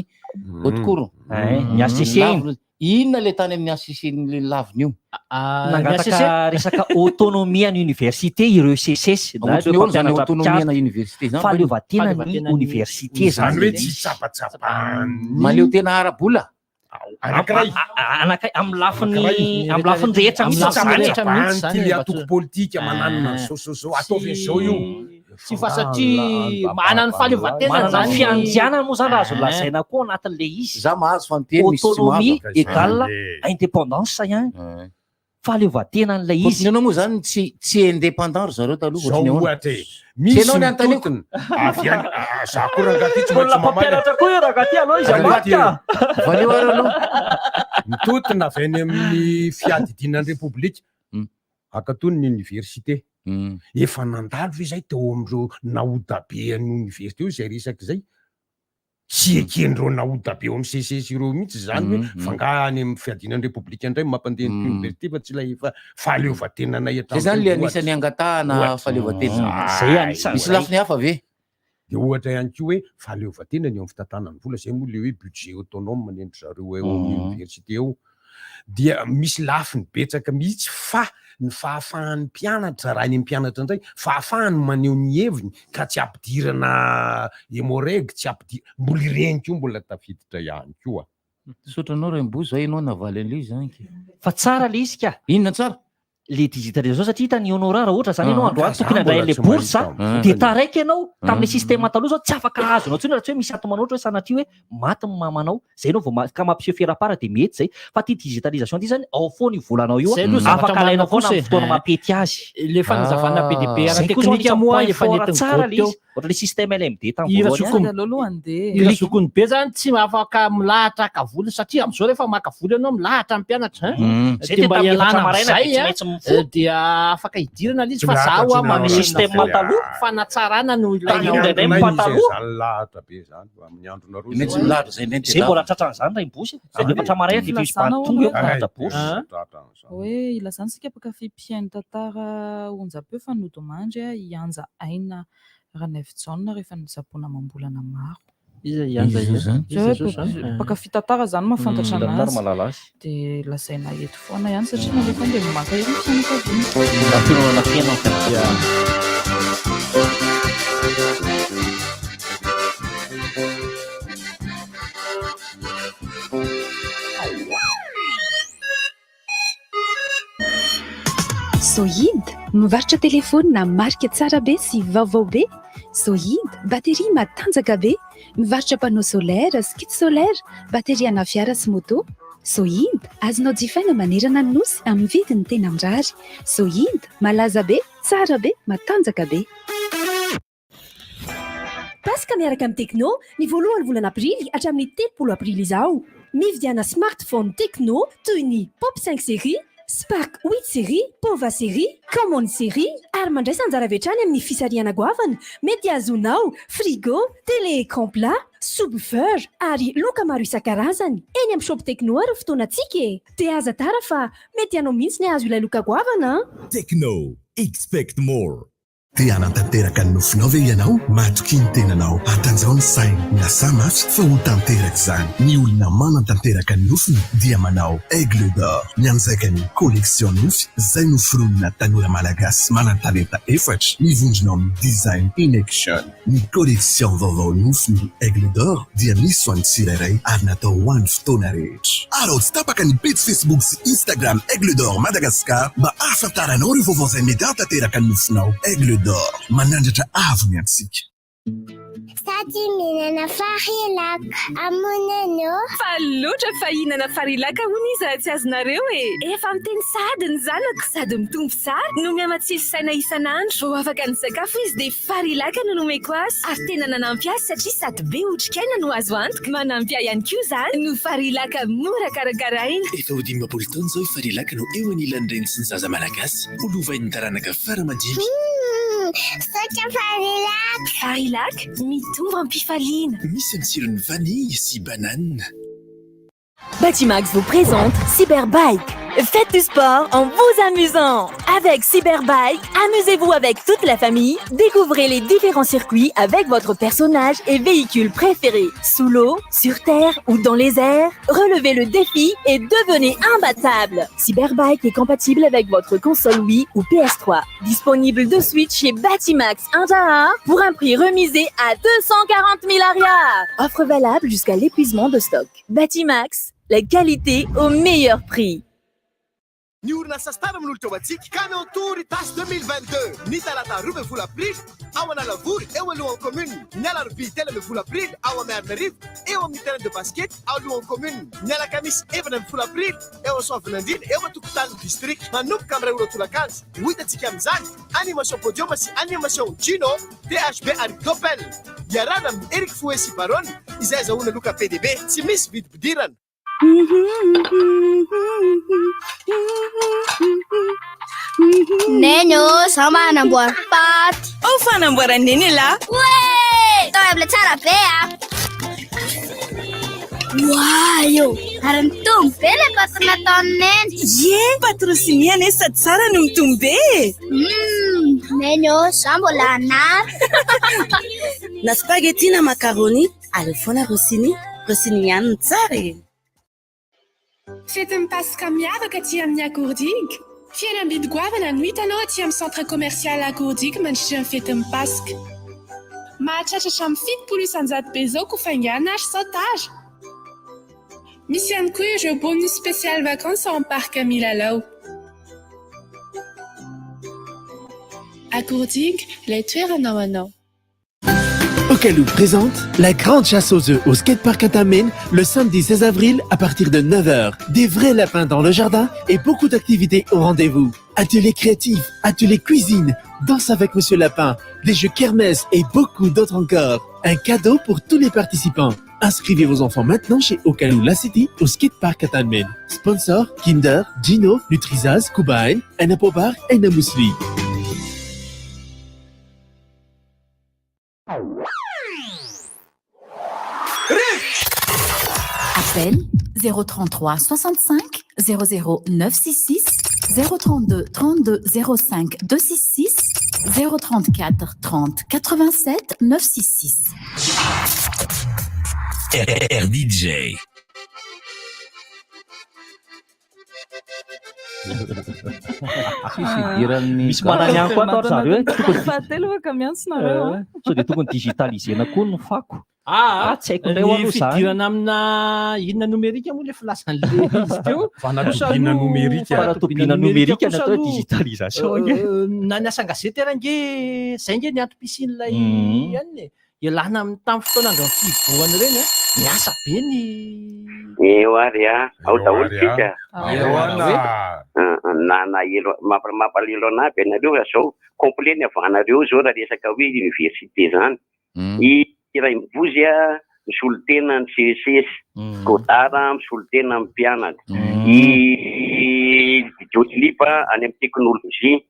[SPEAKER 9] haute cour.
[SPEAKER 8] Ay, ny HCC iny.
[SPEAKER 9] Lavina. Inona le tany amin'ny HCC le lavina io?
[SPEAKER 12] Ah, ny
[SPEAKER 8] Nangataka resaka autonomie ny université ireo CSS na
[SPEAKER 9] Ohatry ny
[SPEAKER 8] ireo
[SPEAKER 9] ahoana zany
[SPEAKER 8] mpampianatra
[SPEAKER 9] autonomie
[SPEAKER 8] mpikaroka.
[SPEAKER 9] na université zany?
[SPEAKER 8] Fahaleovantenan'ny
[SPEAKER 12] Fahaleovantenan'ny
[SPEAKER 8] université
[SPEAKER 7] Zany
[SPEAKER 8] zany.
[SPEAKER 7] hoe tsy tsapatsapany
[SPEAKER 9] Mahaleo tena ara-bola.
[SPEAKER 7] Anankiray.
[SPEAKER 8] Anankiray amin'ny lafiny
[SPEAKER 7] Anankiray.
[SPEAKER 8] amin'ny lafiny rehetra
[SPEAKER 7] Amin'ny
[SPEAKER 8] mihitsy
[SPEAKER 7] lafiny
[SPEAKER 8] zany.
[SPEAKER 7] rehetra mihitsy zany, Anty le antoko politika mananona
[SPEAKER 12] Ah.
[SPEAKER 7] zao zao zao ataovy an'izao io.
[SPEAKER 12] Tsy fa satria manana ny fahaleovantena
[SPEAKER 8] Manana
[SPEAKER 12] zany.
[SPEAKER 8] ny fiandrianana moa zany raha azo
[SPEAKER 12] Ah.
[SPEAKER 8] lazaina koa anatin'le izy.
[SPEAKER 9] Za mahazo fa miteny misy tsy
[SPEAKER 8] Autonomie
[SPEAKER 9] mahazo.
[SPEAKER 8] égale indépendance ihany. Fahaleovantenan'ilay izy.
[SPEAKER 9] Izy anao moa zany tsy tsy indépendant ry zareo taloha
[SPEAKER 7] Zao
[SPEAKER 9] ohatry ny ahoana?
[SPEAKER 7] ohatra e.
[SPEAKER 9] Tsy
[SPEAKER 7] Misy
[SPEAKER 9] ianao ny anontaniako.
[SPEAKER 7] mitotona avy any ah, za koa rangahy ty tsy
[SPEAKER 8] Mbola
[SPEAKER 7] maintsy mamaly.
[SPEAKER 8] mpampianatra koa io rangahy ty aloha izy
[SPEAKER 7] Rangahy ty.
[SPEAKER 8] ambadika.
[SPEAKER 9] Valio ary aloha.
[SPEAKER 7] Mitotona avy any amin'ny fiadidiana ny Repoblika. Ankatony ny université. Efa nandalo ve zay teo amin'ireo naodabe an'ny université io izay resaka izay? Tsy eken'ireo naodabe ao amin'ny CCS ireo mihitsy izany hoe fa angaha any amin'ny fiadiana ny Repoblika indray no mampandeha ny université fa tsy ilay efa fahaleovantenanay
[SPEAKER 9] Zay zany le
[SPEAKER 7] hatramin'izay
[SPEAKER 9] anisan'ny angatahana
[SPEAKER 7] Ohatra.
[SPEAKER 9] fahaleovantena.
[SPEAKER 7] Zay anisan'ny
[SPEAKER 9] Misy lafiny hafa ve?
[SPEAKER 7] De ohatra ihany koa hoe fahaleovantena ny eo amin'ny fitantanana ny vola, zay moa le hoe budget autonome ny an-dry zareo eo amin'ny université eo. Dia misy lafiny betsaka mihitsy fa ny fahafahan'ny mpianatra, raha ny mpianatra indray, fahafahany maneho ny heviny ka tsy ampidirana emoreg, tsy ampidi-, mbola ireny koa mbola tafiditra ihany koa.
[SPEAKER 9] Misaotra anao Raimbozo, zay ianao navaly an'ilay izy zany ke.
[SPEAKER 8] Fa tsara le izy ka.
[SPEAKER 9] Inona tsara?
[SPEAKER 8] Le digitalisation satria hitan'i Honora raha ohatra zany ianao
[SPEAKER 7] Ah,
[SPEAKER 8] androany
[SPEAKER 7] ka za
[SPEAKER 8] tokony handray
[SPEAKER 7] mbola
[SPEAKER 8] an'le
[SPEAKER 7] tsy
[SPEAKER 8] bourse
[SPEAKER 7] mahita.
[SPEAKER 8] dia taraiky ianao tamin'le
[SPEAKER 7] Mm.
[SPEAKER 8] système taloha zao tsy afaka azonao intsony raha tsy hoe misy ato manoatra hoe sanatria hoe maty ny mamanao zay ianao vao ma- ka mampiseho ferapara dia mety zay fa ty digitalisation ty zany ao foana io volanao io
[SPEAKER 12] Zay aloha zavatra
[SPEAKER 8] afaka alainao
[SPEAKER 12] marina
[SPEAKER 8] foana
[SPEAKER 12] kosa
[SPEAKER 8] amin'ny
[SPEAKER 12] e.
[SPEAKER 8] fotoana mampety azy.
[SPEAKER 12] Le fanazavana be dia be
[SPEAKER 8] Zay koa zao
[SPEAKER 12] ara-teknika
[SPEAKER 8] anisan'ny
[SPEAKER 12] moa
[SPEAKER 8] point
[SPEAKER 12] efa
[SPEAKER 8] fort
[SPEAKER 12] nentin'ny
[SPEAKER 8] tsara
[SPEAKER 12] Goty
[SPEAKER 8] le
[SPEAKER 12] teo.
[SPEAKER 8] izy. Ohatra le système LMD tamin'ny
[SPEAKER 12] Hira
[SPEAKER 8] voalohany
[SPEAKER 12] sokony
[SPEAKER 8] ihany.
[SPEAKER 10] Aloha andeha.
[SPEAKER 12] Hira sokony be zany tsy afaka milahatra haka vola satria am'izao rehefa maka vola ianao milahatra ny mpianatra hein.
[SPEAKER 8] Mm. Zay
[SPEAKER 12] Dia
[SPEAKER 8] te
[SPEAKER 12] mba
[SPEAKER 8] tamin'ny
[SPEAKER 12] ialana
[SPEAKER 8] efatra maraina
[SPEAKER 12] am'izay
[SPEAKER 8] dia tsy
[SPEAKER 12] a,
[SPEAKER 8] maintsy mifoha.
[SPEAKER 12] dia afaka hidirana ilay izy
[SPEAKER 7] Tsy
[SPEAKER 12] fa
[SPEAKER 7] milahatra
[SPEAKER 12] zaho a
[SPEAKER 7] tsy
[SPEAKER 12] mamerina
[SPEAKER 8] Système
[SPEAKER 12] foana.
[SPEAKER 8] taloha.
[SPEAKER 12] Fanatsarana no ilaina
[SPEAKER 8] Taloha indraindray
[SPEAKER 7] Aminay
[SPEAKER 8] mipataloha.
[SPEAKER 7] izay zany lahatra be zany amin'ny andronareo.
[SPEAKER 9] Mety
[SPEAKER 7] zao.
[SPEAKER 9] milahatra zay indray
[SPEAKER 8] Zay mbola tratran'izany Raimbozy. Zay efatra maraina dia misy
[SPEAKER 10] Filazana
[SPEAKER 8] bandy tonga eo
[SPEAKER 10] hono.
[SPEAKER 8] milahatra bourse.
[SPEAKER 7] Tratran'izany.
[SPEAKER 10] Hoe ilazana isika mpankafy mpihaino tantara onjam-peo fa nodimandry a i Anja Aina Ranaivojaona rehefa nitsaboana amam-bolana maro.
[SPEAKER 12] Iza i Anja
[SPEAKER 9] Iza
[SPEAKER 12] io?
[SPEAKER 9] zany?
[SPEAKER 12] Iza
[SPEAKER 10] Zay
[SPEAKER 12] zao
[SPEAKER 10] hoe
[SPEAKER 12] zany?
[SPEAKER 10] mpankafy tantara zany mahafantatra
[SPEAKER 8] Mm, tantara
[SPEAKER 10] anazy.
[SPEAKER 8] mahalala azy.
[SPEAKER 10] Dia lazaina eto foana ihany satria nalefa dia maka ihany ny fianakaviana.
[SPEAKER 8] Raha feno ny fianakaviana.
[SPEAKER 13] Sohid, mivarotra telefaonina marika tsara be sy vaovao be. Sohid, bateria matanjaka be. Mivarotra panneau solaire sy kit solaire, bateria ana fiara sy moto. Sohid, azonao jifaina manerana ny nosy amin'ny vidiny tena mirary. Sohid, malaza be, tsara be, matanjaka be.
[SPEAKER 14] Paska miaraka amin'ny Tecno ny voalohan'ny volana aprily hatramin'ny 30 aprily izao. Mividiana smartphone Tecno toy ny Pop 5 série, Spark 8 série, Pova série, Common série ary mandraisa anjara avy hatrany amin'ny fisarihana goavana mety hahazoanao frigo, télé écran plat, subwoofer ary loka maro isan-karazany. Eny amin'ny shop Tecno ary ny fotoanantsika e. Dia aza tara fa mety ianao mihitsy ny hahazo ilay loka goavana an.
[SPEAKER 2] Tecno, expect more. Te hanatanteraka ny nofinao ve ianao? Matokia ny tenanao, hatanjao ny saina, miasà mafy fa ho tanteraka izany. Ny olona manatanteraka ny nofiny dia manao Aigle d'Or. Mianjaika ny collection nofy izay noforonina tanora malagasy manan-talenta efatra mivondrona ao amin'ny Design in Action. Ny collection vaovao nofy ny Aigle d'Or dia misy ho an'ny tsirairay ary natao ho an'ny fotoana rehetra. Araho tsy tapaka ny pejy Facebook sy Instagram Aigle d'Or Madagascar mba hahafantaranao ireo vaovao izay mety hahatanteraka ny nofinao. Aigle d'Or, manandratra avo ny antsika.
[SPEAKER 15] Sady mihinana farilaka amoneno.
[SPEAKER 20] Faly loatra fa hihinana farilaka hono izy raha tsy azonareo e. Efa miteny sahady ny zanako sady mitombo tsara no mihamatsilo saina isan'andro. Vao afaka nisakafo izy dia farilaka no nomeko azy ary tena nanampy azy satria sady be otrikaina no azo antoka. Manampy ahy ihany koa izany no farilaka mora karakaraina.
[SPEAKER 1] Efa ho 50 taona izao i Farilaka no eo anilan'ny reny sy ny zaza malagasy. Ho lovain'ny taranaka fara aman-dimby.
[SPEAKER 15] Misaotra farilaka.
[SPEAKER 20] Farilaka mitombo am-pifaliana.
[SPEAKER 1] Misy ny tsirony vanille sy banane.
[SPEAKER 11] Batimax vous présente Cyberbike. Faites du sport en vous amusant. Avec Cyberbike, amusez-vous avec toute la famille. Découvrez les différents circuits avec votre personnage et véhicule préféré. Sous l'eau, sur terre ou dans les airs, relevez le défi et devenez imbattable. Cyberbike est compatible avec votre console Wii ou PS3. Disponible de suite chez Batimax 1 à 1 pour un prix remisé à 240 000 ariary. Offre valable jusqu'à l'épuisement de stock. Batimax, La qualité au meilleur prix.
[SPEAKER 3] Ny orinasa Star manolotra ho antsika Camion Tour Itasy 2022 ny talata 12 aprily ao Analavory eo alohan'ny commune, ny alarobia 13 aprily ao Miarinarivo eo amin'ny terrain de basket alohan'ny commune, ny alakamisy 14 aprily eo Soavinandriana eo an-tokotanin'ny district manomboka amin'ny 1 ora tolakandro. Ho hitantsika amin'izany animation podium sy animation Gino, THB ary Doppel. Iarahana amin'i Eric Fouet sy Baron izay azahoana loka be dia be tsy misy vidim-pidirana.
[SPEAKER 15] Neny ô, za manamboara paty.
[SPEAKER 20] Oh, fanamboaran'i Neny elah.
[SPEAKER 15] Oe! Tao amle tsara be a. Oay ô, ary mitombo be le paty nataon'i Neny.
[SPEAKER 20] Ie, paty Rossini anie sady tsara no mitombo be e.
[SPEAKER 15] Neny ô, za mbola hanary.
[SPEAKER 17] Na spaghetti na macaroni, aleo foana Rossini. Rossini ihany no tsara e.
[SPEAKER 22] Fetin'ny Paska miavaka aty amin'ny Akoordigue. Fihenam-bidy goavana no hitanao aty amin'ny Centre Commercial Akoordigue mandritra ny fetin'ny Paska. Mahatratra hatramin'ny 70% be izao koa faingàna ary sao tara. Misy ihany koa ireo bonus spécial vacances ao amin'ny Parc Milalao. Akoordigue, ilay toerana ho anao.
[SPEAKER 3] Okalou présente la grande chasse aux œufs au skatepark Antamena le samedi 16 avril à partir de 9h. Des vrais lapins dans le jardin et beaucoup d'activités au rendez-vous. Atelier créatif, atelier cuisine, danse avec Monsieur Lapin, des jeux kermesse et beaucoup d'autres encore. Un cadeau pour tous les participants. Inscrivez vos enfants maintenant chez Okalou La City au skatepark Antamena. Sponsor Kinder, Gino, Nutrizaz, Kubain, Anapobar et Namousli.
[SPEAKER 18] Appel 033 65 00 966 032 32 05 266 034 30 87 966.
[SPEAKER 1] RDJ.
[SPEAKER 8] Tsisy idiran'ny Misy manana ihany koa atao ry zareo hoe tokony
[SPEAKER 10] Fahatelo afaka miantso nareo a.
[SPEAKER 8] Sao dia tokony digitalisena koa ny fako.
[SPEAKER 12] Ah,
[SPEAKER 8] Ah, tsy haiko indray ho
[SPEAKER 12] ny
[SPEAKER 8] aloha izany.
[SPEAKER 12] fidirana amina inona nomerika moa ilay filazan'ilay izy teo.
[SPEAKER 7] Fanatobiana nomerika.
[SPEAKER 8] Fanatobiana nomerika ny atao hoe digitalisation ange.
[SPEAKER 12] Na ny asan-gazety ary ange izay ange ny antom-pisian'ilay anona e. Ialana amin'ny tamin'ny fotoana andron'ny fihibohana ireny a, miasa be ny.
[SPEAKER 23] Eo ary a, ao daholo tsika.
[SPEAKER 7] Eo ana.
[SPEAKER 23] Nanahelo, mampalahelo anah be nareo raha zao, complet ny havanareo zao raha resaka hoe université zany. I Rainibozy a, misolo tena ny CECES, Godard misolo tena ny mpianatra, i Didio Philippe any amin'ny teknolojia.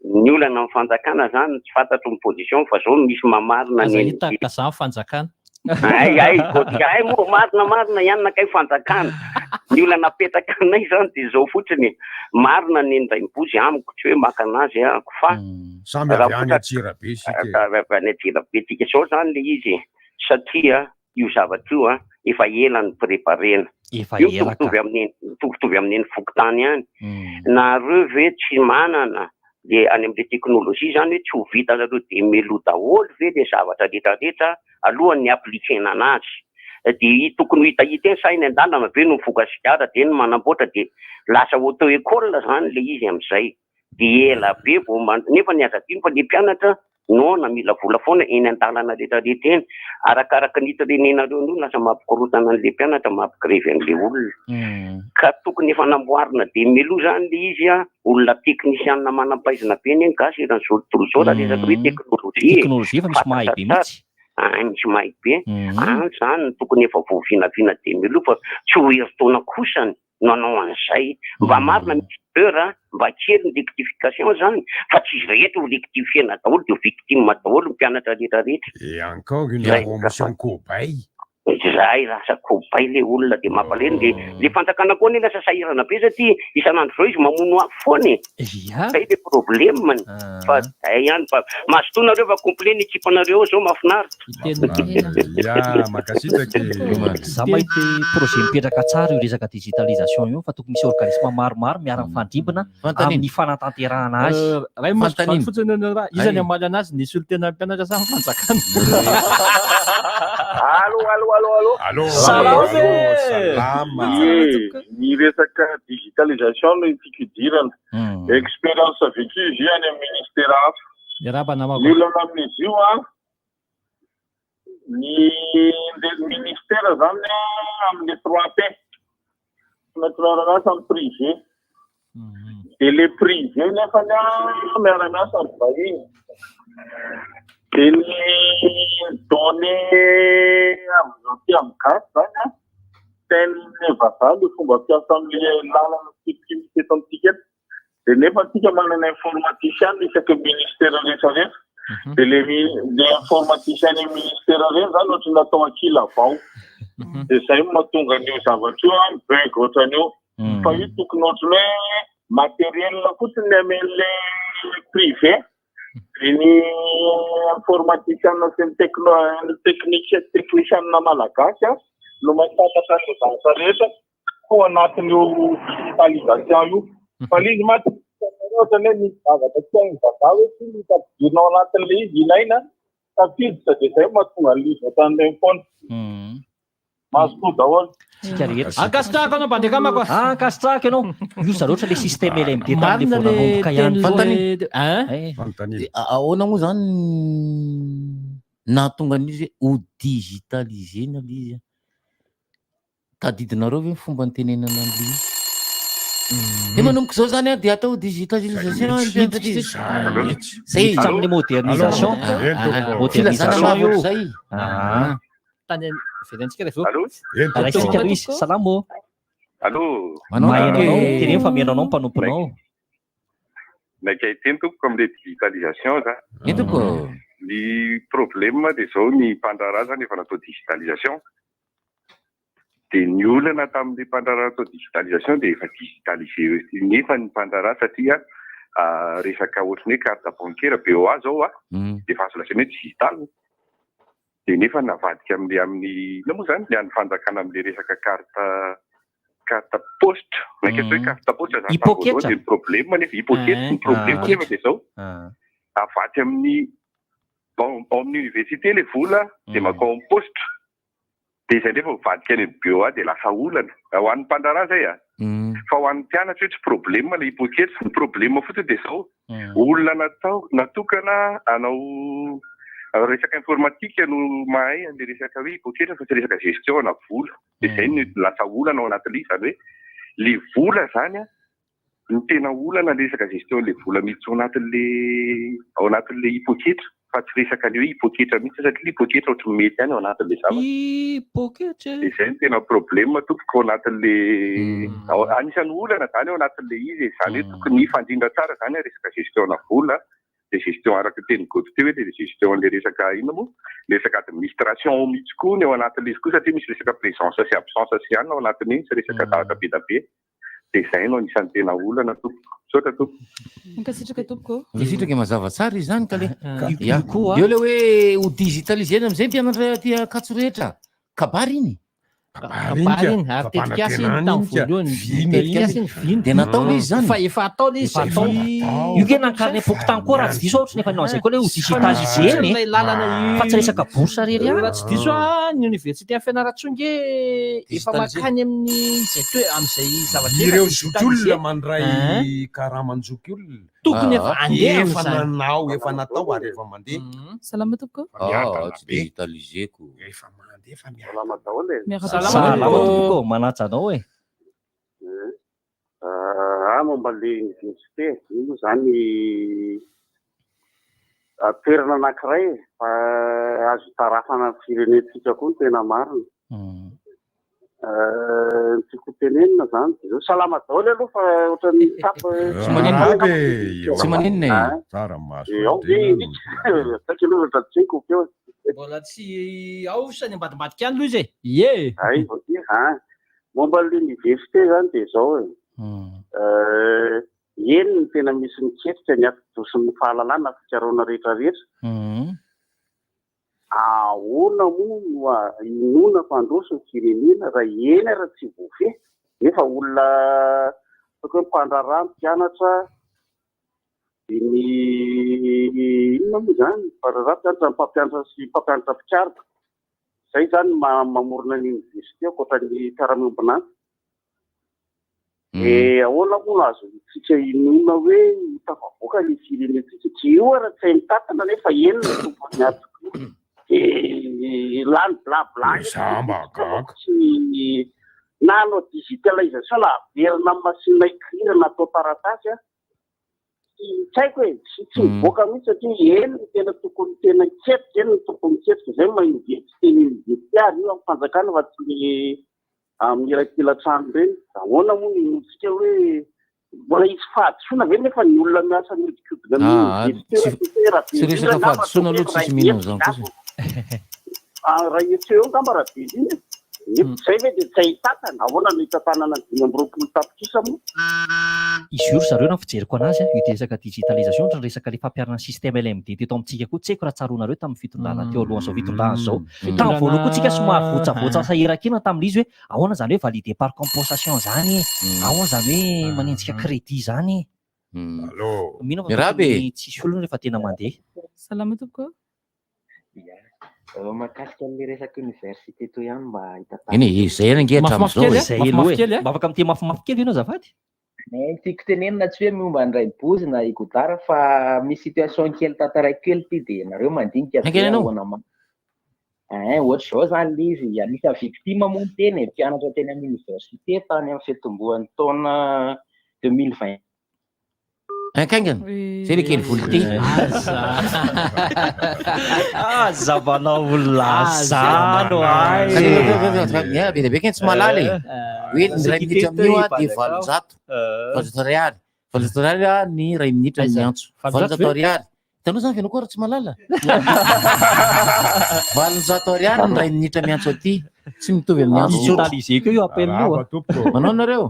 [SPEAKER 23] Ny olana amin'ny fanjakana zany tsy fantatro ny position fa zao misy mamarina
[SPEAKER 12] Aza
[SPEAKER 23] ny
[SPEAKER 12] hita ka za fanjakana.
[SPEAKER 23] Ay ay god ay moa marina marina ihany nakay fanjakana. Ny olana apetraka anay zany dia zao fotsiny marina ny Ndrainibozy amiko tsy hoe maka anazy ahako fa
[SPEAKER 7] Samy avy
[SPEAKER 23] raha
[SPEAKER 7] any
[SPEAKER 23] ohatra
[SPEAKER 7] Antsirabe isika e.
[SPEAKER 23] avy any Antsirabe tsika zao zany le izy e satria io zavatra io an efa ela ny preparena.
[SPEAKER 8] Efa
[SPEAKER 23] Io
[SPEAKER 8] ela ka.
[SPEAKER 23] mitovitovy amin'ny mitovitovy amin'iny fokontany ihany. Nareo ve tsy manana le any amin'le teknolojia zany hoe tsy ho vitanareo demelo daholo ve le zavatra rehetra rehetra alohan'ny appliquer-na anazy? De tokony ho hitahita eny sa eny an-dalana ve no mifoka sigara de eny manamboatra de lasa auto école zany le izy amin'izay. de ela be vao man- nefa ny aza adino fa le mpianatra noana mila vola foana eny an-dalana rehetra rehetra eny, arakaraka ny hitrenenareo an'io lasa mampikorontana an'le mpianatra mampigrevy an'le olona, ka tokony efa namboarina de mialoha zany le izy an, olona teknisianina manam-pahaizana be anie ny gasy eran'izao tontolo izao raha resaka hoe teknolojia e,
[SPEAKER 8] Teknolojia efa misy mahay be mihitsy.
[SPEAKER 23] Any misy mahay be, any zany no tokony efa voavinavina de mialoha fa tsy ho herintaona kosany no hanao an'izay. Mba marina misy erreur a, mba kely ny rectification zany fa tsy izy rehetra ho rectifier-na daholo de ho victime daholo ny mpianatra rehetra rehetra.
[SPEAKER 7] Et encore une
[SPEAKER 23] Zay.
[SPEAKER 7] promotion cobaye.
[SPEAKER 23] Zay lasa cobaye le olona de mampalahelo de le fanjakana koa anie lasa sahirana be satria isan'andro zao izy mamono afo foana e. Zay le problème-ny fa zay ihany fa mazotoa nareo fa complet ny equipe nareo ao zao mahafinaritra.
[SPEAKER 7] Ya, mankasitraka e.
[SPEAKER 8] Za mahita projet mipetraka tsara io resaka digitalisation io fa tokony misy organisme maromaro miara-mifandrimbona amin'ny fanatanterahana azy.
[SPEAKER 12] Ray maso fotsiny ny raha iza ny hamaly anazy ny solontena mpianatra sa ny fanjakana?
[SPEAKER 23] Allo allo
[SPEAKER 4] Allô, allô.
[SPEAKER 7] Allô,
[SPEAKER 4] Salama.
[SPEAKER 7] allô, salama.
[SPEAKER 4] Ie, ny resaka digitalisation no tiako idirana. Expérience vécue izy io any amin'ny ministère hafa.
[SPEAKER 12] Miarahaba namako.
[SPEAKER 4] Ny olana amin'izy io an, ny le ministère zany an, amin'ny 3P. Tsy maintsy miara-miasa amin'ny privé. Dia le privé nefany an, miara-miasa amin'ny vahiny. Dia ny données amin'izao aty amin'ny gasy zany an, tsy hain'ny vazaha le fomba fiasa amin'le lalana sécurité misy eto amintsika eto. Dia nefa antsika manana informaticien isaky ny ministère rehetra rehetra. Dia le mi- le informaticien ny ministère reny zany ohatry ny natao ankilavao. Dia zay no mahatonga an'io zavatra io an, bug ohatran'io. Fa io tokony ohatry ny hoe matériel fotsiny ny amen'le privé. Dia ny informaticien sy ny techno ny technique technicien malagasy an no mahafantatra an'io zavatra rehetra koa anatin'io digitalisation io. Fa ilay izy mantsy ohatra ny hoe misy zavatra tsy hain'ny vazaha hoe tsy mila ampidirina ao anatin'ilay izy ilaina tafiditra dia izay no mahatonga an'ilay izy ohatran'ireny foana. Mazotoa daholo.
[SPEAKER 8] Tsika rehetra.
[SPEAKER 12] Ankasitrahako anao Bandekamako a.
[SPEAKER 8] Ankasitrahako ianao. Io zareo ohatra le système LMD tamin'le
[SPEAKER 12] Marina
[SPEAKER 8] vao
[SPEAKER 12] le
[SPEAKER 8] nanomboka ihany.
[SPEAKER 12] teny
[SPEAKER 9] Fanontaniana.
[SPEAKER 12] Hein?
[SPEAKER 7] Fanontaniana.
[SPEAKER 9] Dia ahoana moa zany nahatonga an'izy hoe ho digitalisena le izy? Tadidinareo ve ny fomba nitenenana an'ilay izy? Dia manomboka izao zany an, dia atao digitalisation ny mpianatra izy. Zay.
[SPEAKER 8] Miditra amin'ny modernisation.
[SPEAKER 9] Ah,
[SPEAKER 8] Modernisation
[SPEAKER 9] filazana
[SPEAKER 8] io.
[SPEAKER 9] zay.
[SPEAKER 8] Ah.
[SPEAKER 12] Tany verentsika rehefa eo.
[SPEAKER 8] Raisika aloha izy. Salama ô.
[SPEAKER 16] Allô.
[SPEAKER 8] Maheno anao, teneno fa mihaino anao ny mpanomponao.
[SPEAKER 16] Naika hiteny tompoko amin'ilay digitalisation za.
[SPEAKER 9] Eny tompoko.
[SPEAKER 16] Ny problème dia izao ny mpandraharaha zany efa natao digitalisation. Dia ny olana tamin'ilay mpandraharaha natao digitalisation dia efa digitalisé nefa ny mpandraharaha satria resaka ohatran'ny hoe carte bancaire BOA zao a dia efa azo lazaina hoe digital. Dia nefa navadika amin'ilay amin'ny inona moa izany? Ilay an'ny fanjakana amin'ilay resaka carte carte poste. Naika tsy hoe carte poste zany tamin'ny voalohany dia ny problème nefa hipoketra ny problème nefa dia izao avaty amin'ny ao amin'ny université ilay vola dia mankao amin'ny poste. Dia izay indray vao mivadika any amin'ny BOA dia lasa olana. Ho an'ny mpandraharaha izay a! Fa ho an'ny mpianatra io tsy problème ilay hipoketra. Ny problème fotsiny dia izao, olona natao, natokana hanao resaka informatique no mahay an'ilay resaka hoe hipoketra fa tsy resaka gestion ana vola. Dia izay no lasa olana ao anatin'ilay izy, izany hoe ilay vola izany an, Ny tena olana le resaka gestion le vola miditra ao anatin'le ao anatin'le hipoketra fa tsy resaka le hoe hipoketra mihitsy satria le hipoketra ohatry ny mety ihany ao anatin'le zavatra.
[SPEAKER 8] Hipoketra.
[SPEAKER 16] De zay no tena problème tompoko ao anatin'le ao anisan'ny olana zany ao anatin'le izy e, zany hoe tokony hifandrindra tsara zany resaka gestion na vola de gestion araka ny tenin'i Goty teo hoe le gestion an'le resaka inona moa le resaka administration ao mihitsy koa ny ao anatin'le izy koa satria misy resaka présence sy absence sy anona ao anatin'iny sy resaka zavatra be dia be. Dia izay no anisan'ny tena olana tompoko. Misaotra tompoko.
[SPEAKER 10] Mankasitraka tompoko ô.
[SPEAKER 9] Mankasitraka e, mazava tsara izy izany kale.
[SPEAKER 8] Ka
[SPEAKER 9] Ya.
[SPEAKER 8] io koa.
[SPEAKER 9] Eo ilay hoe ho digitalisena amin'izay mpianatra aty Ankatso rehetra. Kabary iny.
[SPEAKER 12] Kabary iny, ary tetikasa iny tamin'ny voalohany. Tetikasa iny, vina.
[SPEAKER 9] Dia natao ilay izy izany.
[SPEAKER 12] Fa efa atao ilay izy.
[SPEAKER 8] Efa atao. Io nge nankarina fokontany koa raha tsy diso aho, ohatry ny efa nanao an'izay koa ilay ho digitalisena e.
[SPEAKER 12] Ilay lalana io.
[SPEAKER 8] Fa tsy resaka bourse irery ihany.
[SPEAKER 12] Raha tsy diso aho, ny université any Fianarantsoa nge efa mankany amin'ny izay toe amin'izay zavatra
[SPEAKER 7] Ireo zokiolona mandray karaman-jokiolona.
[SPEAKER 12] Tokony efa handeha
[SPEAKER 7] Efa
[SPEAKER 12] amin'izany.
[SPEAKER 7] nanao, efa natao ary efa mandeha.
[SPEAKER 10] Salama tompoko.
[SPEAKER 7] Fa miadana
[SPEAKER 9] tsy
[SPEAKER 7] be.
[SPEAKER 9] digitalisé-ko.
[SPEAKER 7] Efa mandeha, efa miadana.
[SPEAKER 4] Salama daholo e.
[SPEAKER 10] Miarahaba.
[SPEAKER 8] Salama tompoko, manaja anao e.
[SPEAKER 4] Ah, momba le université, io moa zany toerana anankiray e, fa azo itarafana ny firenentsika koa ny tena marina. Ny tiako tenenina zany dia zao, salama daholo aloha fa ohatran'ny mitapy
[SPEAKER 9] Tsy maninona e. Tsy maninona e.
[SPEAKER 7] Tsara maso.
[SPEAKER 4] Ao ve Eric? Saika aloha ohatran'ny tsy haiko feo.
[SPEAKER 12] Mbola tsy ao sa ny ambadimbadika any aloha izy e. Ie.
[SPEAKER 4] Ay, ok, ah. Momba ny université zany dia zao e. Eny no tena misy miketrika ny atidoha sy ny fahalalana fikarohana rehetra rehetra. Ahoana moa no inoana fa handroso ny firenena raha eny ary tsy voafehy nefa olona ataoko hoe mpandraharaha, mpianatra dia ny inona moa izany? Mpandraharaha, mpianatra, mpampianatra sy mpampianatra mpikaroka. Izay izany mamorona ny université ankoatra ny mpiara-miombon'antoka. Dia ahoana moa no azontsika inoana hoe ho tafavoaka ny firenentsika? Tsy io ary tsy hay mitantana nefa eny no tompon'ny atidoha. Dia lany bla bla eto
[SPEAKER 5] Za mba gaga.
[SPEAKER 4] Tsy na hanao digitalisation na averina amin'ny machine à écrire na atao taratasy an. Tsy haiko e, tsy tsy mivoaka mihitsy satria eny no tena tokony tena hiketrika, eny no tokony hiketrika. Izay no maha université ny université ary io amin'ny fanjakana fa tsy le amin'ny iray kila trano ireny. Ahoana moa no inoantsika hoe mbola hisy fahadisoana ve nefa ny olona miasa mihodinkodina amin'ny
[SPEAKER 9] Ah,
[SPEAKER 4] université
[SPEAKER 9] tsy
[SPEAKER 4] raha tsy hoe raha be
[SPEAKER 9] tsy
[SPEAKER 4] indrindra
[SPEAKER 9] resaka
[SPEAKER 4] angamba
[SPEAKER 9] fahadisoana
[SPEAKER 4] ataoko
[SPEAKER 9] aloha
[SPEAKER 4] hoe
[SPEAKER 9] tsisy
[SPEAKER 4] iray
[SPEAKER 9] mino
[SPEAKER 4] hetsy
[SPEAKER 9] an'izany kosa.
[SPEAKER 4] angamba. Ah, iray hetsy eo angamba raha be indrindra. Nefa izay ve dia tsy hahitantana? Ahoana no hitantanana ny 25 tapitrisa moa?
[SPEAKER 8] Izy io ry zareo raha ny fijeriko anazy io resaka digitalisation ohatran'ny resaka le fampiharana ny système LMD teto amintsika koa tsy haiko raha tsaroanareo tamin'ny fitondrana teo alohan'izao fitondrana izao. Tamin'ny voalohany koa tsika somary voatsavoatsa sahirankina tamin'ilay izy hoe ahoana izany hoe validé par compensation izany e? Ahoana izany hoe manenjika crédit izany e?
[SPEAKER 5] Allo.
[SPEAKER 8] Mino aho fa
[SPEAKER 9] Miraba e!
[SPEAKER 8] tokony tsisy olona rehefa tena mandeha.
[SPEAKER 10] Salama tompoko.
[SPEAKER 19] Ia. Mahakasika an'ilay resaka université teo ihany mba hitantarana.
[SPEAKER 9] Eny e, izay ihany ange
[SPEAKER 12] Mafimafy
[SPEAKER 9] hatramin'izao
[SPEAKER 12] kely
[SPEAKER 9] e.
[SPEAKER 12] a,
[SPEAKER 8] Izay
[SPEAKER 12] mafimafy
[SPEAKER 8] aloha e.
[SPEAKER 12] kely a.
[SPEAKER 8] Mba afaka miteny mafimafy kely ve ianao azafady?
[SPEAKER 19] Ny tiako tenenina tsy hoe momba ny Raibozy na i Godard fa misy situation kely tantaraiko kely ity dia nareo mandinika
[SPEAKER 9] Haingana
[SPEAKER 19] ve
[SPEAKER 9] ianao.
[SPEAKER 19] ahoana ma- Ein, ohatr'izao izany ilay izy, anisan'ny victime moa ny tena e, mpianatra teny amin'ny université tany amin'ny fitomboan'ny taona 2020.
[SPEAKER 9] Ankaingana. Zay le kely volo ty.
[SPEAKER 8] Aza manao olona zano ay.
[SPEAKER 9] Ya, be dia be keny tsy mahalala e. Hoe ny iray minitra amin'io a dia 800. 800 ariary. 800 ariary a ny iray minitra
[SPEAKER 12] Aiza?
[SPEAKER 9] miantso.
[SPEAKER 12] 800 ve?
[SPEAKER 9] 800 ariary. Hitanao zany ve koa raha tsy mahalala? 800 ariary ny iray minitra miantso aty. Tsy mitovy amin'ny antso tsotra.
[SPEAKER 8] Digitalisé koa io appel io a.
[SPEAKER 9] Manao nareo?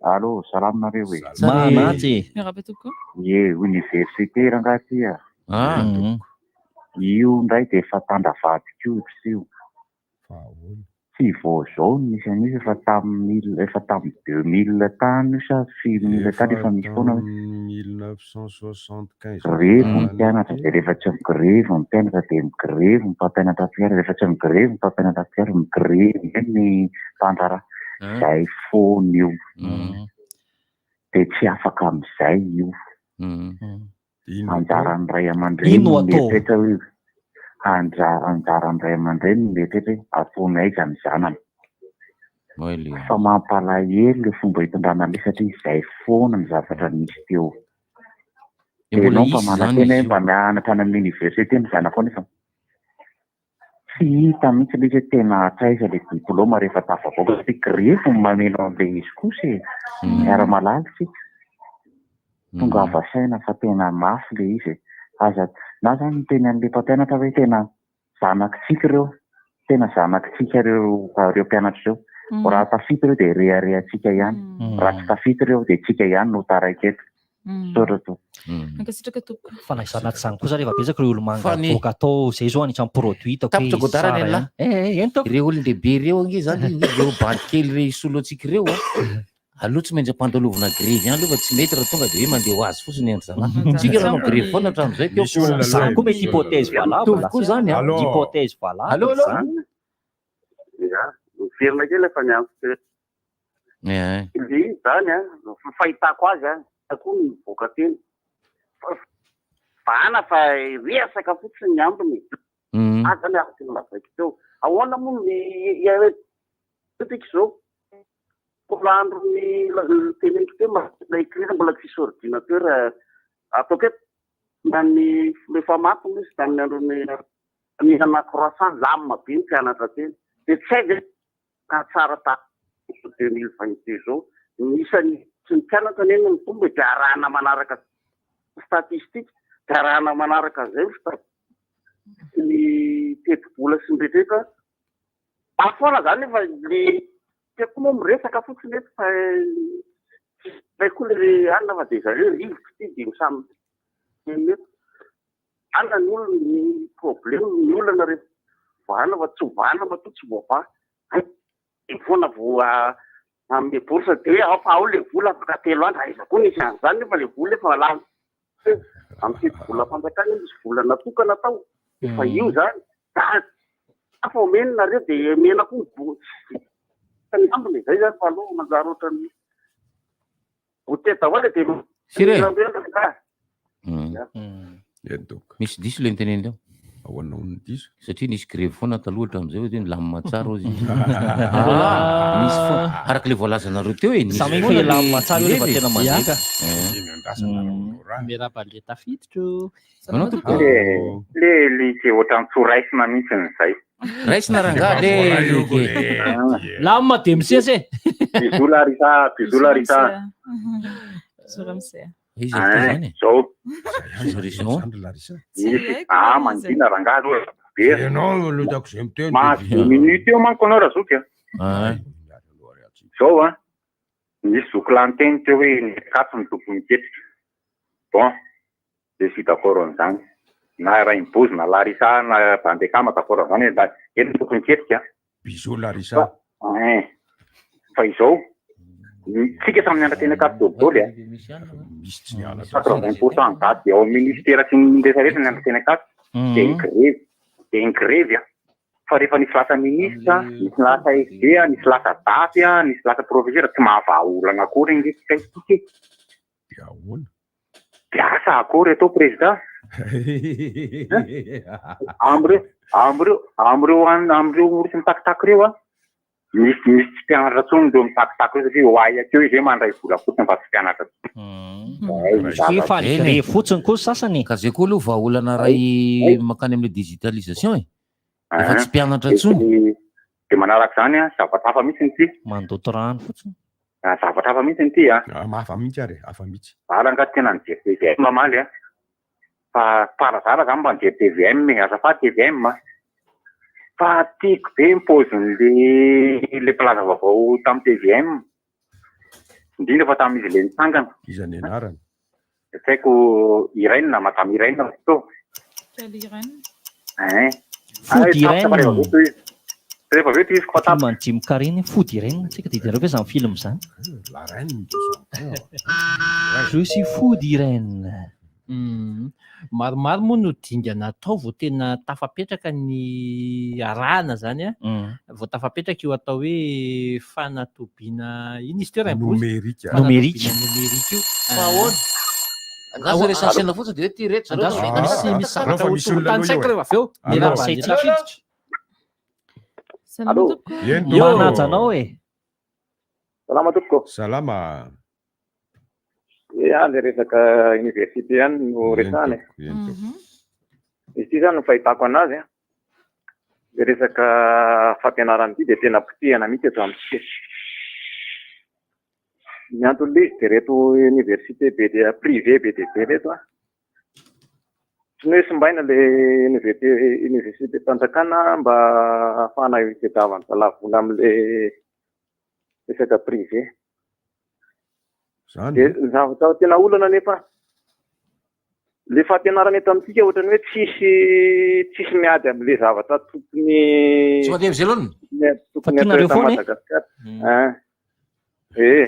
[SPEAKER 16] Allô, salama nareo e.
[SPEAKER 9] Tsara e.
[SPEAKER 8] Manaja e.
[SPEAKER 10] Miarahaba tompoko.
[SPEAKER 16] Ie, université rangahy ty a.
[SPEAKER 9] Ah.
[SPEAKER 16] Io indray dia efa tandravadika io tsy io. Tsy vao izao no nisy an'io fa efa tamin'ny mille efa tamin'ny 2000 tany io sa firy mille tany efa misy foana hoe
[SPEAKER 7] 1975
[SPEAKER 16] grevy ny mpianatra dia rehefa tsy migrevy ny mpianatra dia migrevy ny mpampianatra mpiara rehefa tsy migrevy ny mpampianatra mpiara migrevy indray ny mpandraharaha. Zay foana io. Dia tsy afaka amin'izay io. Anjaran'ny ray aman-dreny
[SPEAKER 8] Ino
[SPEAKER 16] no
[SPEAKER 8] atao?
[SPEAKER 16] mieritreritra hoe anjara anjaran'ny ray aman-dreny no mieritreritra hoe ataony aiza ny zanany. Fa mampalahelo ilay fomba itondrana an'ilay satria izay foana ny zavatra nisy teo.
[SPEAKER 9] Dia
[SPEAKER 16] Dia
[SPEAKER 9] mbola
[SPEAKER 16] ianao mba
[SPEAKER 9] hisy izany
[SPEAKER 16] manantena hoe
[SPEAKER 9] izy io.
[SPEAKER 16] mba mianatra any amin'ny université ny zanakao nefa Tsy hita mihitsy ilay izy hoe tena hatraiza ilay diplaoma rehefa tafavoaka satria grefy no mameno an'ilay izy kosa e. Miara-malala isika. Tongava saina fa tena mafy ilay izy e. Aza, na zany miteny an'ilay mpampianatra hoe tena zanakitsika ireo, tena zanakitsika ireo ireo mpianatra ireo. Raha tafita ireo dia reharehantsika ihany. Raha tsy tafita ireo dia tsika ihany no taraiky eto. Misaotra tompoko.
[SPEAKER 10] Mankasitraka tompoko.
[SPEAKER 8] Fa na izany na tsy izany kosa rehefa betsaka ireo olomanga
[SPEAKER 9] Fa ny-
[SPEAKER 8] avoaka atao izay zao anisan'ny produit hitako hoe
[SPEAKER 9] Tapitra Godard
[SPEAKER 8] tsara
[SPEAKER 9] ny
[SPEAKER 8] ihany.
[SPEAKER 9] an'lah.
[SPEAKER 8] Eh, eh, eny tompoko.
[SPEAKER 9] Ireo olon-dehibe ireo ange zany, ireo bandy kely ireo hisolo antsika ireo a. Aleo tsy maintsy ampandalovina grevy ihany aloha fa tsy mety raha tonga dia hoe mandeha ho azy fotsiny andry zalahy. Tsika raha manao grevy foana hatramin'izay teo.
[SPEAKER 5] Misy olona aloha
[SPEAKER 8] Zany
[SPEAKER 5] e,
[SPEAKER 8] koa mety
[SPEAKER 5] misy olona
[SPEAKER 8] hypothèse
[SPEAKER 5] aloha.
[SPEAKER 8] valable.
[SPEAKER 9] Mitovy koa zany a.
[SPEAKER 5] Allô.
[SPEAKER 8] Hypothèse valable
[SPEAKER 9] Allô, allô.
[SPEAKER 8] zany.
[SPEAKER 4] Ya, miverina kely efa niantso teo.
[SPEAKER 9] Eh.
[SPEAKER 4] Ilay izy izany an, ny fahitako azy an, koa ny mivoaka teny. Vahana fa resaka fotsiny ny ambiny. Ah zany araka ny lazaiko teo. Ahoana moa ny iretika izao? Mbola andron'ny teneniko teo machine à écrire mbola tsisy ordinateur ataoko hoe na ny efa maty moa izy tamin'ny andron'ny nihinana croissant lamina be ny mpianatra teny. Dia tsy hay ve ka tsara tahaka izao 2022 izao. Ny isan'ny tsy ny mpianatra anie no mitombo e, dia arahana manaraka statistique, dia arahana manaraka an'izay ny statistique ny tetibola sy ny rehetra. Mafy foana izany nefa le tiako moa miresaka fotsiny eto fa tsy haiko koa le anona fa dia zareo rivotra ity dia samy miteny eto. Vahana ny olona, ny problème, ny olana rehefa vahana fa tsy ho vahana matoa tsy voavaha. Hay foana vao hanome bourse dia hoe ao fa ao ilay vola afaka 3 andro, aiza koa nisy an'izany nefa ilay vola efa lany teo. Amin'ny tetibolam-panjakana misy vola natokana tao, efa io izany. Fa omeny nareo dia omena koa ny bo- ny ambiny e. Zay zany fa aloha manjary ohatran'ny bote daholo e dia
[SPEAKER 9] Firy e?
[SPEAKER 4] Ka.
[SPEAKER 9] Misy diso le niteneniny teo.
[SPEAKER 7] Ahoana hono ny diso?
[SPEAKER 9] Satria nisy grevy foana taloha hatramin'izay hoe milamina tsara ozy izy.
[SPEAKER 8] Ah.
[SPEAKER 9] Nisy foana. Araka le voalazanareo teo e, nisy
[SPEAKER 8] Samy efa
[SPEAKER 9] foana le
[SPEAKER 8] hilamina tsara io rehefa
[SPEAKER 9] grevy e.
[SPEAKER 8] tena mandeha ka.
[SPEAKER 9] Eh.
[SPEAKER 12] Miarahaba an'le tafiditra.
[SPEAKER 9] Manao tompoko.
[SPEAKER 16] Le le like ohatran'ny tsy ho raisina mihitsy izay.
[SPEAKER 9] Raisina rangaha le like.
[SPEAKER 12] Lamina de misesy e.
[SPEAKER 16] Bisous Larissa, bisous Larissa.
[SPEAKER 10] Bisous Ramsey.
[SPEAKER 9] Iza ity zany e?
[SPEAKER 16] Zao.
[SPEAKER 9] Iza
[SPEAKER 16] Misy ah mangina rangaha aloha be.
[SPEAKER 7] Ianao aloha tako izay miteny.
[SPEAKER 16] Mahazo deux minutes eo manko anao Razoky a. Zao a, nisy zoky lany teny teo hoe ny katso ny tompon'ny ketrika. Bon, je suis d'accord amin'izany. Na Rainibozy na Larissa na Bandekama d'accord amin'izany hoe la- eny ny tompon'ny ketrika.
[SPEAKER 7] Bisous Larissa.
[SPEAKER 16] Fa, fa izao, ny- tsika samy nianatra teny Ankatso daholo a.
[SPEAKER 7] Misy tsy nianatra.
[SPEAKER 16] 80% gasy ao amin'ny ministera sy ny rehetra rehetra nianatra teny Ankatso. Dia ny grevy, dia ny grevy a. Fa rehefa nisy lasa ministra, nisy lasa SG, nisy lasa DAF, nisy lasa professeur, tsy mahavaha olana akory ange tsika isika e.
[SPEAKER 7] Dia ahoana?
[SPEAKER 16] Dia asa akory atao président. Am'ireo, am'ireo, am'ireo an- am'ireo ory mitakitaky ireo a, misy misy tsy mpianatra intsony ireo mitakitaky ireo satria ho ahy akeo izy hoe mandray vola fotsiny fa tsy mpianatra. Zay
[SPEAKER 8] Efa
[SPEAKER 16] zavatra.
[SPEAKER 8] grevy fotsiny koa sasany e.
[SPEAKER 9] Ka zay koa aloha vahaolana ray mankany amin'le digitalisation e. Efa tsy mpianatra intsony.
[SPEAKER 16] Dia manaraka izany a, zavatra hafa mihitsy ity.
[SPEAKER 8] Mandoto rano fotsiny.
[SPEAKER 16] Ah, zavatra hafa mihitsy ity a.
[SPEAKER 7] Hafa mihitsy ary e, hafa mihitsy.
[SPEAKER 16] Zara angaha tena nijery TVM omaly a. Fa par hasard za mba nijery TVM e, azafady TVM a. Fa tiako be ny paozin'le le mpilaza vaovao tamin'ny TVM. Indrindra fa tamin'izy le nitsangana.
[SPEAKER 7] Iza ny anarany?
[SPEAKER 16] Tsy haiko Irène, Madame Irène plutôt.
[SPEAKER 10] Quelle Irène?
[SPEAKER 16] Hein.
[SPEAKER 8] Fody
[SPEAKER 16] Ah, tapitra fa rehefa
[SPEAKER 8] Irène.
[SPEAKER 16] avy eo izy. Rehefa avy eo izy fa
[SPEAKER 8] Film an'i Jim Carrey ny Fody Irène. Tsika dia jereo ve izany film izany?
[SPEAKER 7] La reine de son temps.
[SPEAKER 8] Je suis Fody Irène.
[SPEAKER 12] Maromaro moa no dingana atao vao tena tafapetraka ny arahana zany a. Vao tafapetraka io atao hoe fanatobiana ino izy teo Raimbozy?
[SPEAKER 7] Nomerika.
[SPEAKER 12] Fanatobiana
[SPEAKER 8] Nomerika.
[SPEAKER 12] Nomerika io.
[SPEAKER 9] Fa ahoana? Andraso resansena fotsiny dia hoe ty reto zareo
[SPEAKER 12] Andraso,
[SPEAKER 9] fa
[SPEAKER 12] misy
[SPEAKER 9] vita.
[SPEAKER 12] misy zavatra ho tantsaiko rehefa avy eo. Miarahaba an'i tafiditra.
[SPEAKER 10] Salama tompoko.
[SPEAKER 7] Eny
[SPEAKER 8] Yo. Manaja anao e.
[SPEAKER 6] Salama tompoko.
[SPEAKER 7] Salama.
[SPEAKER 6] Ia, le resaka université ihany no resahana e. Izy ity zany no fahitako anazy a. Le resaka fampianarana ity dia tena potehana mihitsy eto amintsika. Ny anton'ilay izy dia ireto université be dia privé be dia be ireto a. Tsy ny hoe simbaina le université université mpanjakana mba ahafahana hitadiavana zalahy vola amin'le resaka privé.
[SPEAKER 7] Zany.
[SPEAKER 6] Dia ny zavatra tena olana nefa le fampianarana eto amintsika ohatran'ny hoe tsisy tsisy miady amin'le zavatra tokony
[SPEAKER 9] Tsy mandeha amin'izay loatra.
[SPEAKER 6] tokony
[SPEAKER 8] Fa
[SPEAKER 6] atao
[SPEAKER 8] tianareo
[SPEAKER 6] eto
[SPEAKER 8] foana e?
[SPEAKER 6] Madagasikara. Ah. Eh.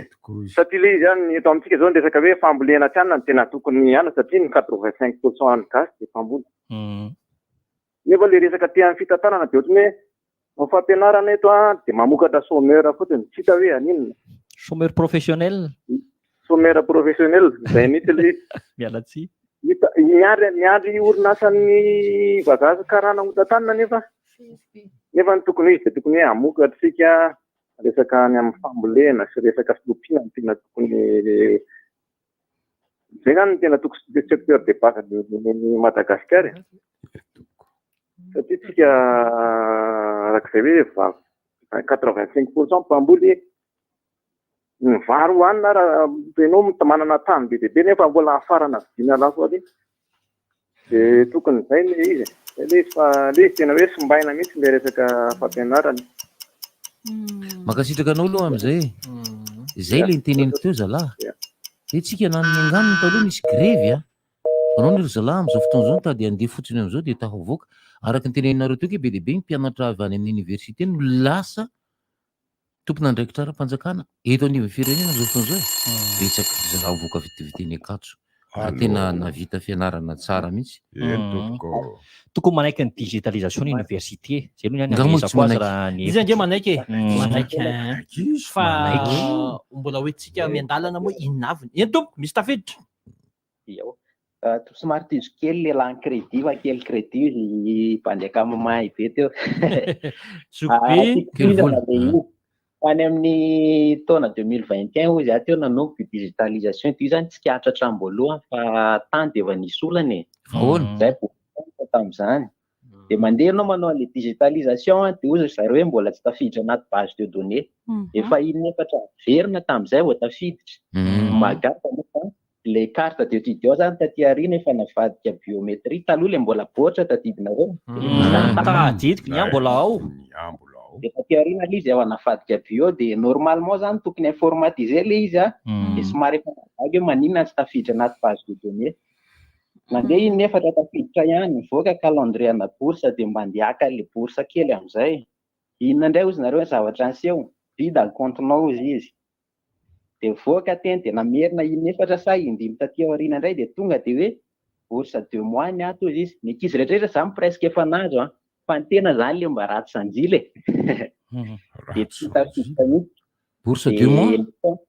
[SPEAKER 6] Satria le izy zany eto amintsika zao ny resaka hoe fambolena tsy anona no tena tokony ihany satria ny 85% an'ny gasy dia mpamboly. Nefa le resaka aty amin'ny fitantanana dia ohatran'ny hoe ny fampianarana eto a dia mamokatra chômeur fotsiny, tsy hita hoe aninona.
[SPEAKER 8] Chômeur professionnel.
[SPEAKER 6] Chômeur professionnel, izay mihitsy le izy.
[SPEAKER 8] Miala tsiny.
[SPEAKER 6] Hita- Miandry miandry orinasan'ny vazaha sy karana hotantanina nefa nefa ny tokony hoe izy dia tokony hoe hamokatra isika resaka any amin'ny fambolena sy resaka fiompiana no tena tokony zay zany no tena tokony secteur de base ny Madagasikara e. Satria tsika arak'izay hoe va- 85% mpamboly ny vary hohanina raha ianao manana tany be dia be nefa mbola hafarana vidiana lafo ary dia tokony izay le izy e. Zay le izy fa le izy tena hoe simbaina mihitsy le resaka fampianarana.
[SPEAKER 9] Mankasitraka anao aloha amin'izay e. Izay le niteneniko teo zalahy. Dia tsika na ny anganony taloha nisy grevy a. Anao ny ry zalahy amin'izao fotoana izao mitady handeha fotsiny amin'izao dia tafavoaka. Araka ny teneninareo teo ke be dia be ny mpianatra avy any amin'ny université no lasa tompon'andraikitra ara-panjakana eto anivon'ny firenena amin'izao fotoana izao e. Betsaka ry zalahy mivoaka avy teny Ankatso. Ary tena navita fianarana tsara mihitsy.
[SPEAKER 5] Eny tompoko.
[SPEAKER 8] Tokony manaiky ny digitalisation ny université. Zay aloha ny
[SPEAKER 9] Nga moa tsy
[SPEAKER 8] ahaizako azy
[SPEAKER 9] manaiky?
[SPEAKER 8] raha ny
[SPEAKER 12] Izy ange manaiky e.
[SPEAKER 8] Mm.
[SPEAKER 12] Manaiky. Fa
[SPEAKER 8] Manaiky.
[SPEAKER 12] mbola ho entintsika miandalana moa inona avy. Eny tompoko, misy tafiditra.
[SPEAKER 19] Eo. Somary diso kely le lany crédit fa kely crédit izy mpandeha kamomay be teo.
[SPEAKER 12] Zoky be.
[SPEAKER 19] Tiako
[SPEAKER 9] Kely vola.
[SPEAKER 19] tohizana le izy. Tany amin'ny taona 2021 hoy izaho teo nanomboka io digitalisation io zany tsy tsikaritra hatramin'ny voalohany fa tany dia efa nisy olana e.
[SPEAKER 9] Ahoana?
[SPEAKER 19] Zay vao tamin'izany. Dia mandeha ianao manao an'ilay digitalisation an, dia hoy ry zareo hoe mbola tsy tafiditra anaty base de données. Efa in'efatra niverina tamin'izay vao tafiditra. Mahagaga nefa ilay carte d'étudiant zany taty aoriana efa navadika biométrie. Taloha ilay mbola baoritra tadidinareo.
[SPEAKER 8] Tadidiko, ny ahy mbola ao.
[SPEAKER 19] Dia taty aoriana ilay izy efa navadika bio dia normalement zany tokony informatiser ilay izy an, dia somary efa nahagaga hoe maninona tsy tafiditra anaty base de données. Nandeha iny efatra tafiditra ihany, nivoaka calendrier ana bourse dia mba andeha haka ilay bourse kely amin'izay. Inona indray hozy nareo ny zavatra niseho? Vide ny compte-nao hozy izy. Dia nivoaka teny dia namerina in'efatra sa indimy taty aoriana indray dia tonga dia hoe bourse deux mois ny ato hozy izy. Ny ankizy rehetra rehetra izany presque efa nahazo an. Fa ny tena izany ilay mba ratsy sanjila e. Dia tsy tafiditra mihitsy.
[SPEAKER 9] Bourse deux mois?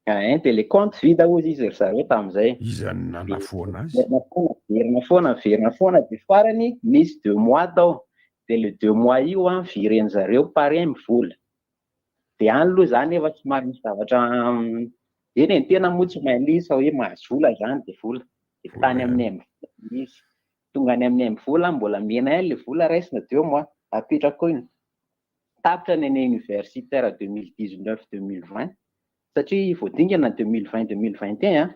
[SPEAKER 19] Ein, dia le compte vide hozy izy ry zareo tamin'izay.
[SPEAKER 7] Iza no nanafoana azy?
[SPEAKER 19] Miverina foana, miverina foana, miverina foana dia farany nisy deux mois tao. Dia le deux mois io an, viren'ny zareo pare ny vola. Dia any aloha izany efa somary misy zavatra eny e, ny tena moa tsy mahay lisa hoe mahazo vola izany dia vola. Dia tany amin'ny M-vola izy. Tonga any amin'ny M-vola mbola mihena ihany ilay vola raisina deux mois. Apetrako iny. Tapitra ny année universitaire 2019 2020 satria voadingana ny 2020 2021 an.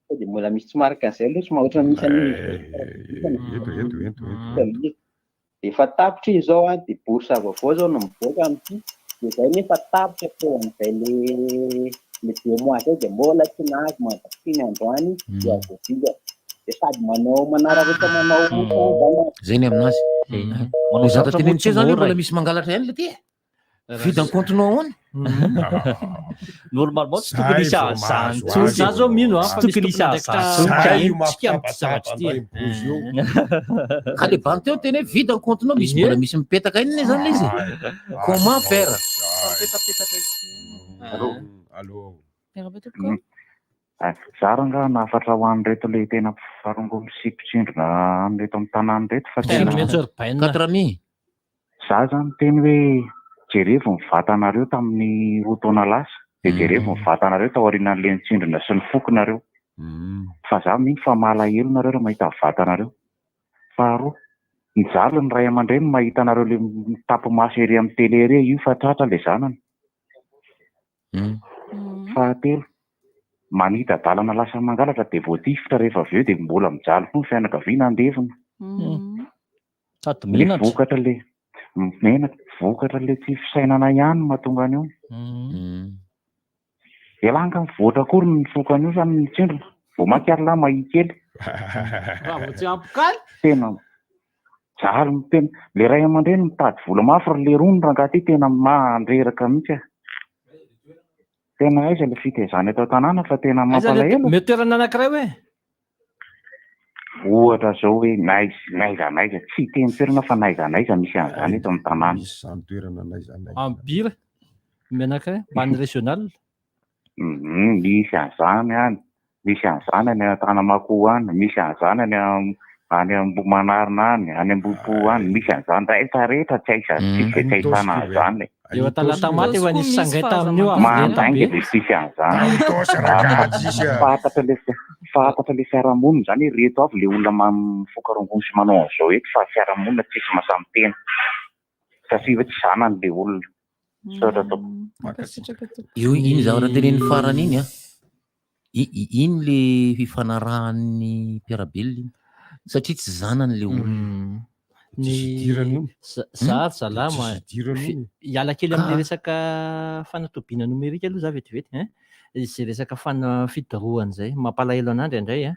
[SPEAKER 19] Sao dia mbola misy tsy marika an'izay aloha, somary ohatran'ny misy année universitaire
[SPEAKER 7] Ento, ento, ento, ento.
[SPEAKER 19] Efa tapitra izy izao an, dia bourse vaovao izao no mivoaka amin'ity, dia izay nefa tapitra teo amin'izay le le deux mois izay dia mbola tsy nahazo mandrak'ity ny androany dia voadingana. Dia sady manao manararaotra manao zany.
[SPEAKER 9] Zay ny aminazy.
[SPEAKER 8] Manao
[SPEAKER 9] Ny zavatra
[SPEAKER 8] zavatra moa
[SPEAKER 9] teneniko
[SPEAKER 8] tsy
[SPEAKER 9] teo zany hoe
[SPEAKER 8] mora
[SPEAKER 9] mbola
[SPEAKER 8] e.
[SPEAKER 9] misy mangalatra ihany le ty e. Vide ny compte-nao ahoana?
[SPEAKER 8] Normalement tsy tokony hisy
[SPEAKER 7] Zay vao
[SPEAKER 8] ahazany
[SPEAKER 7] mahazo
[SPEAKER 8] intsony.
[SPEAKER 7] azy
[SPEAKER 12] Za zao mino an,
[SPEAKER 8] Tsy
[SPEAKER 12] fa misy
[SPEAKER 8] tokony hisy
[SPEAKER 12] tompon'andraikitra
[SPEAKER 8] ahazany intsony.
[SPEAKER 7] Zay io
[SPEAKER 12] tsika amin'ity zavatra
[SPEAKER 7] mampitabataba
[SPEAKER 12] ity e.
[SPEAKER 7] indray bozy io.
[SPEAKER 9] Ka le bandy teo teny hoe vide ny compte-nao, misy mbola misy mipetaka iny zany le izy. Comment faire?
[SPEAKER 10] Mipetapetaka ety.
[SPEAKER 7] Allô? Allô?
[SPEAKER 10] Miarahaba tompoko.
[SPEAKER 13] Zara angaha nahafatra ho an'ireto le tena mpifarongo sy mpitsindrona amin'ireto amin'ny tanàna ireto fa tena
[SPEAKER 9] Quatre mille.
[SPEAKER 13] Za zany miteny hoe jerevo ny vatanareo tamin'ny roa taona lasa dia jerevo ny vatanareo taorianan'ilay nitsindrona sy ny fokonareo. Fa za mino fa malahelo nareo raha mahita ny vatanareo. Faharoa, mijaly ny ray aman-dreny mahita anareo le mitapy-maso ery amin'ny télé ery io fa tratra ilay zanany. Fahatelo, manita-dalana lasa mangalatra dia voatifitra rehefa avy eo dia mbola mijaly koa ny fianakaviana andevina.
[SPEAKER 8] Sady
[SPEAKER 13] Le
[SPEAKER 8] menatra.
[SPEAKER 13] vokatra le menatra, vokatra le tsy fisainana ihany no mahatonga an'io. Elah angaha mivoatra akory ny mifoka an'io sa mitsindrona? Vao mainka ary lahy mahia kely.
[SPEAKER 12] Raha vao tsy ampy kaly.
[SPEAKER 13] Tena mijaly ny tena. Le ray aman-dreny mitady vola mafy ry lerony rangahy ty tena mandreraka mihitsy ah. Tena aiza le fitaizana eto an-tanàna fa tena
[SPEAKER 12] Aiza le
[SPEAKER 13] mampalahelo.
[SPEAKER 12] mety toerana anankiray hoe?
[SPEAKER 13] Ohatra zao hoe n'aiza n'aiza n'aiza, tsy hiteny toerana fa n'aiza n'aiza misy an'izany eto amin'ny tanàna.
[SPEAKER 7] Misy izany toerana n'aiza n'aiza.
[SPEAKER 12] Amin'ny bira, menaka, ambany régional.
[SPEAKER 13] Mhm, misy an'izany any, misy an'izany any Antanamakoa any, misy an'izany any am- any Ambohimanarina any, any Ambohipo any, misy an'izany rehetra rehetra tsy aiza tsisy izay tsy ahitana an'izany e.
[SPEAKER 12] Eo Talatamaty efa nisy sangay tamin'io avo lenta
[SPEAKER 13] Mandainga
[SPEAKER 12] be.
[SPEAKER 13] dia tsisy an'izany.
[SPEAKER 5] Itaosy rangahy tsisy a.
[SPEAKER 13] Fantatra le fantatra le fiarahamonina izany hoe reto avy le olona mifoka rongony sy manao an'izao eto fa fiarahamonina tsisy mahasahy miteny satria hoe tsy zanany le olona. Misaotra tompoko.
[SPEAKER 10] Mankasitraka tompoko.
[SPEAKER 9] Io iny zavatra teneniny farany iny an. Iny le fifanarahan'ny mpiara-belona iny satria tsy zanany le olona.
[SPEAKER 12] Ny za ry zalahy ma hiala kely amin'le resaka fanatobiana nomerika aloha za vetivety hein. Izay resaka fana- fidorohana izay mampalahelo anah indraindray an.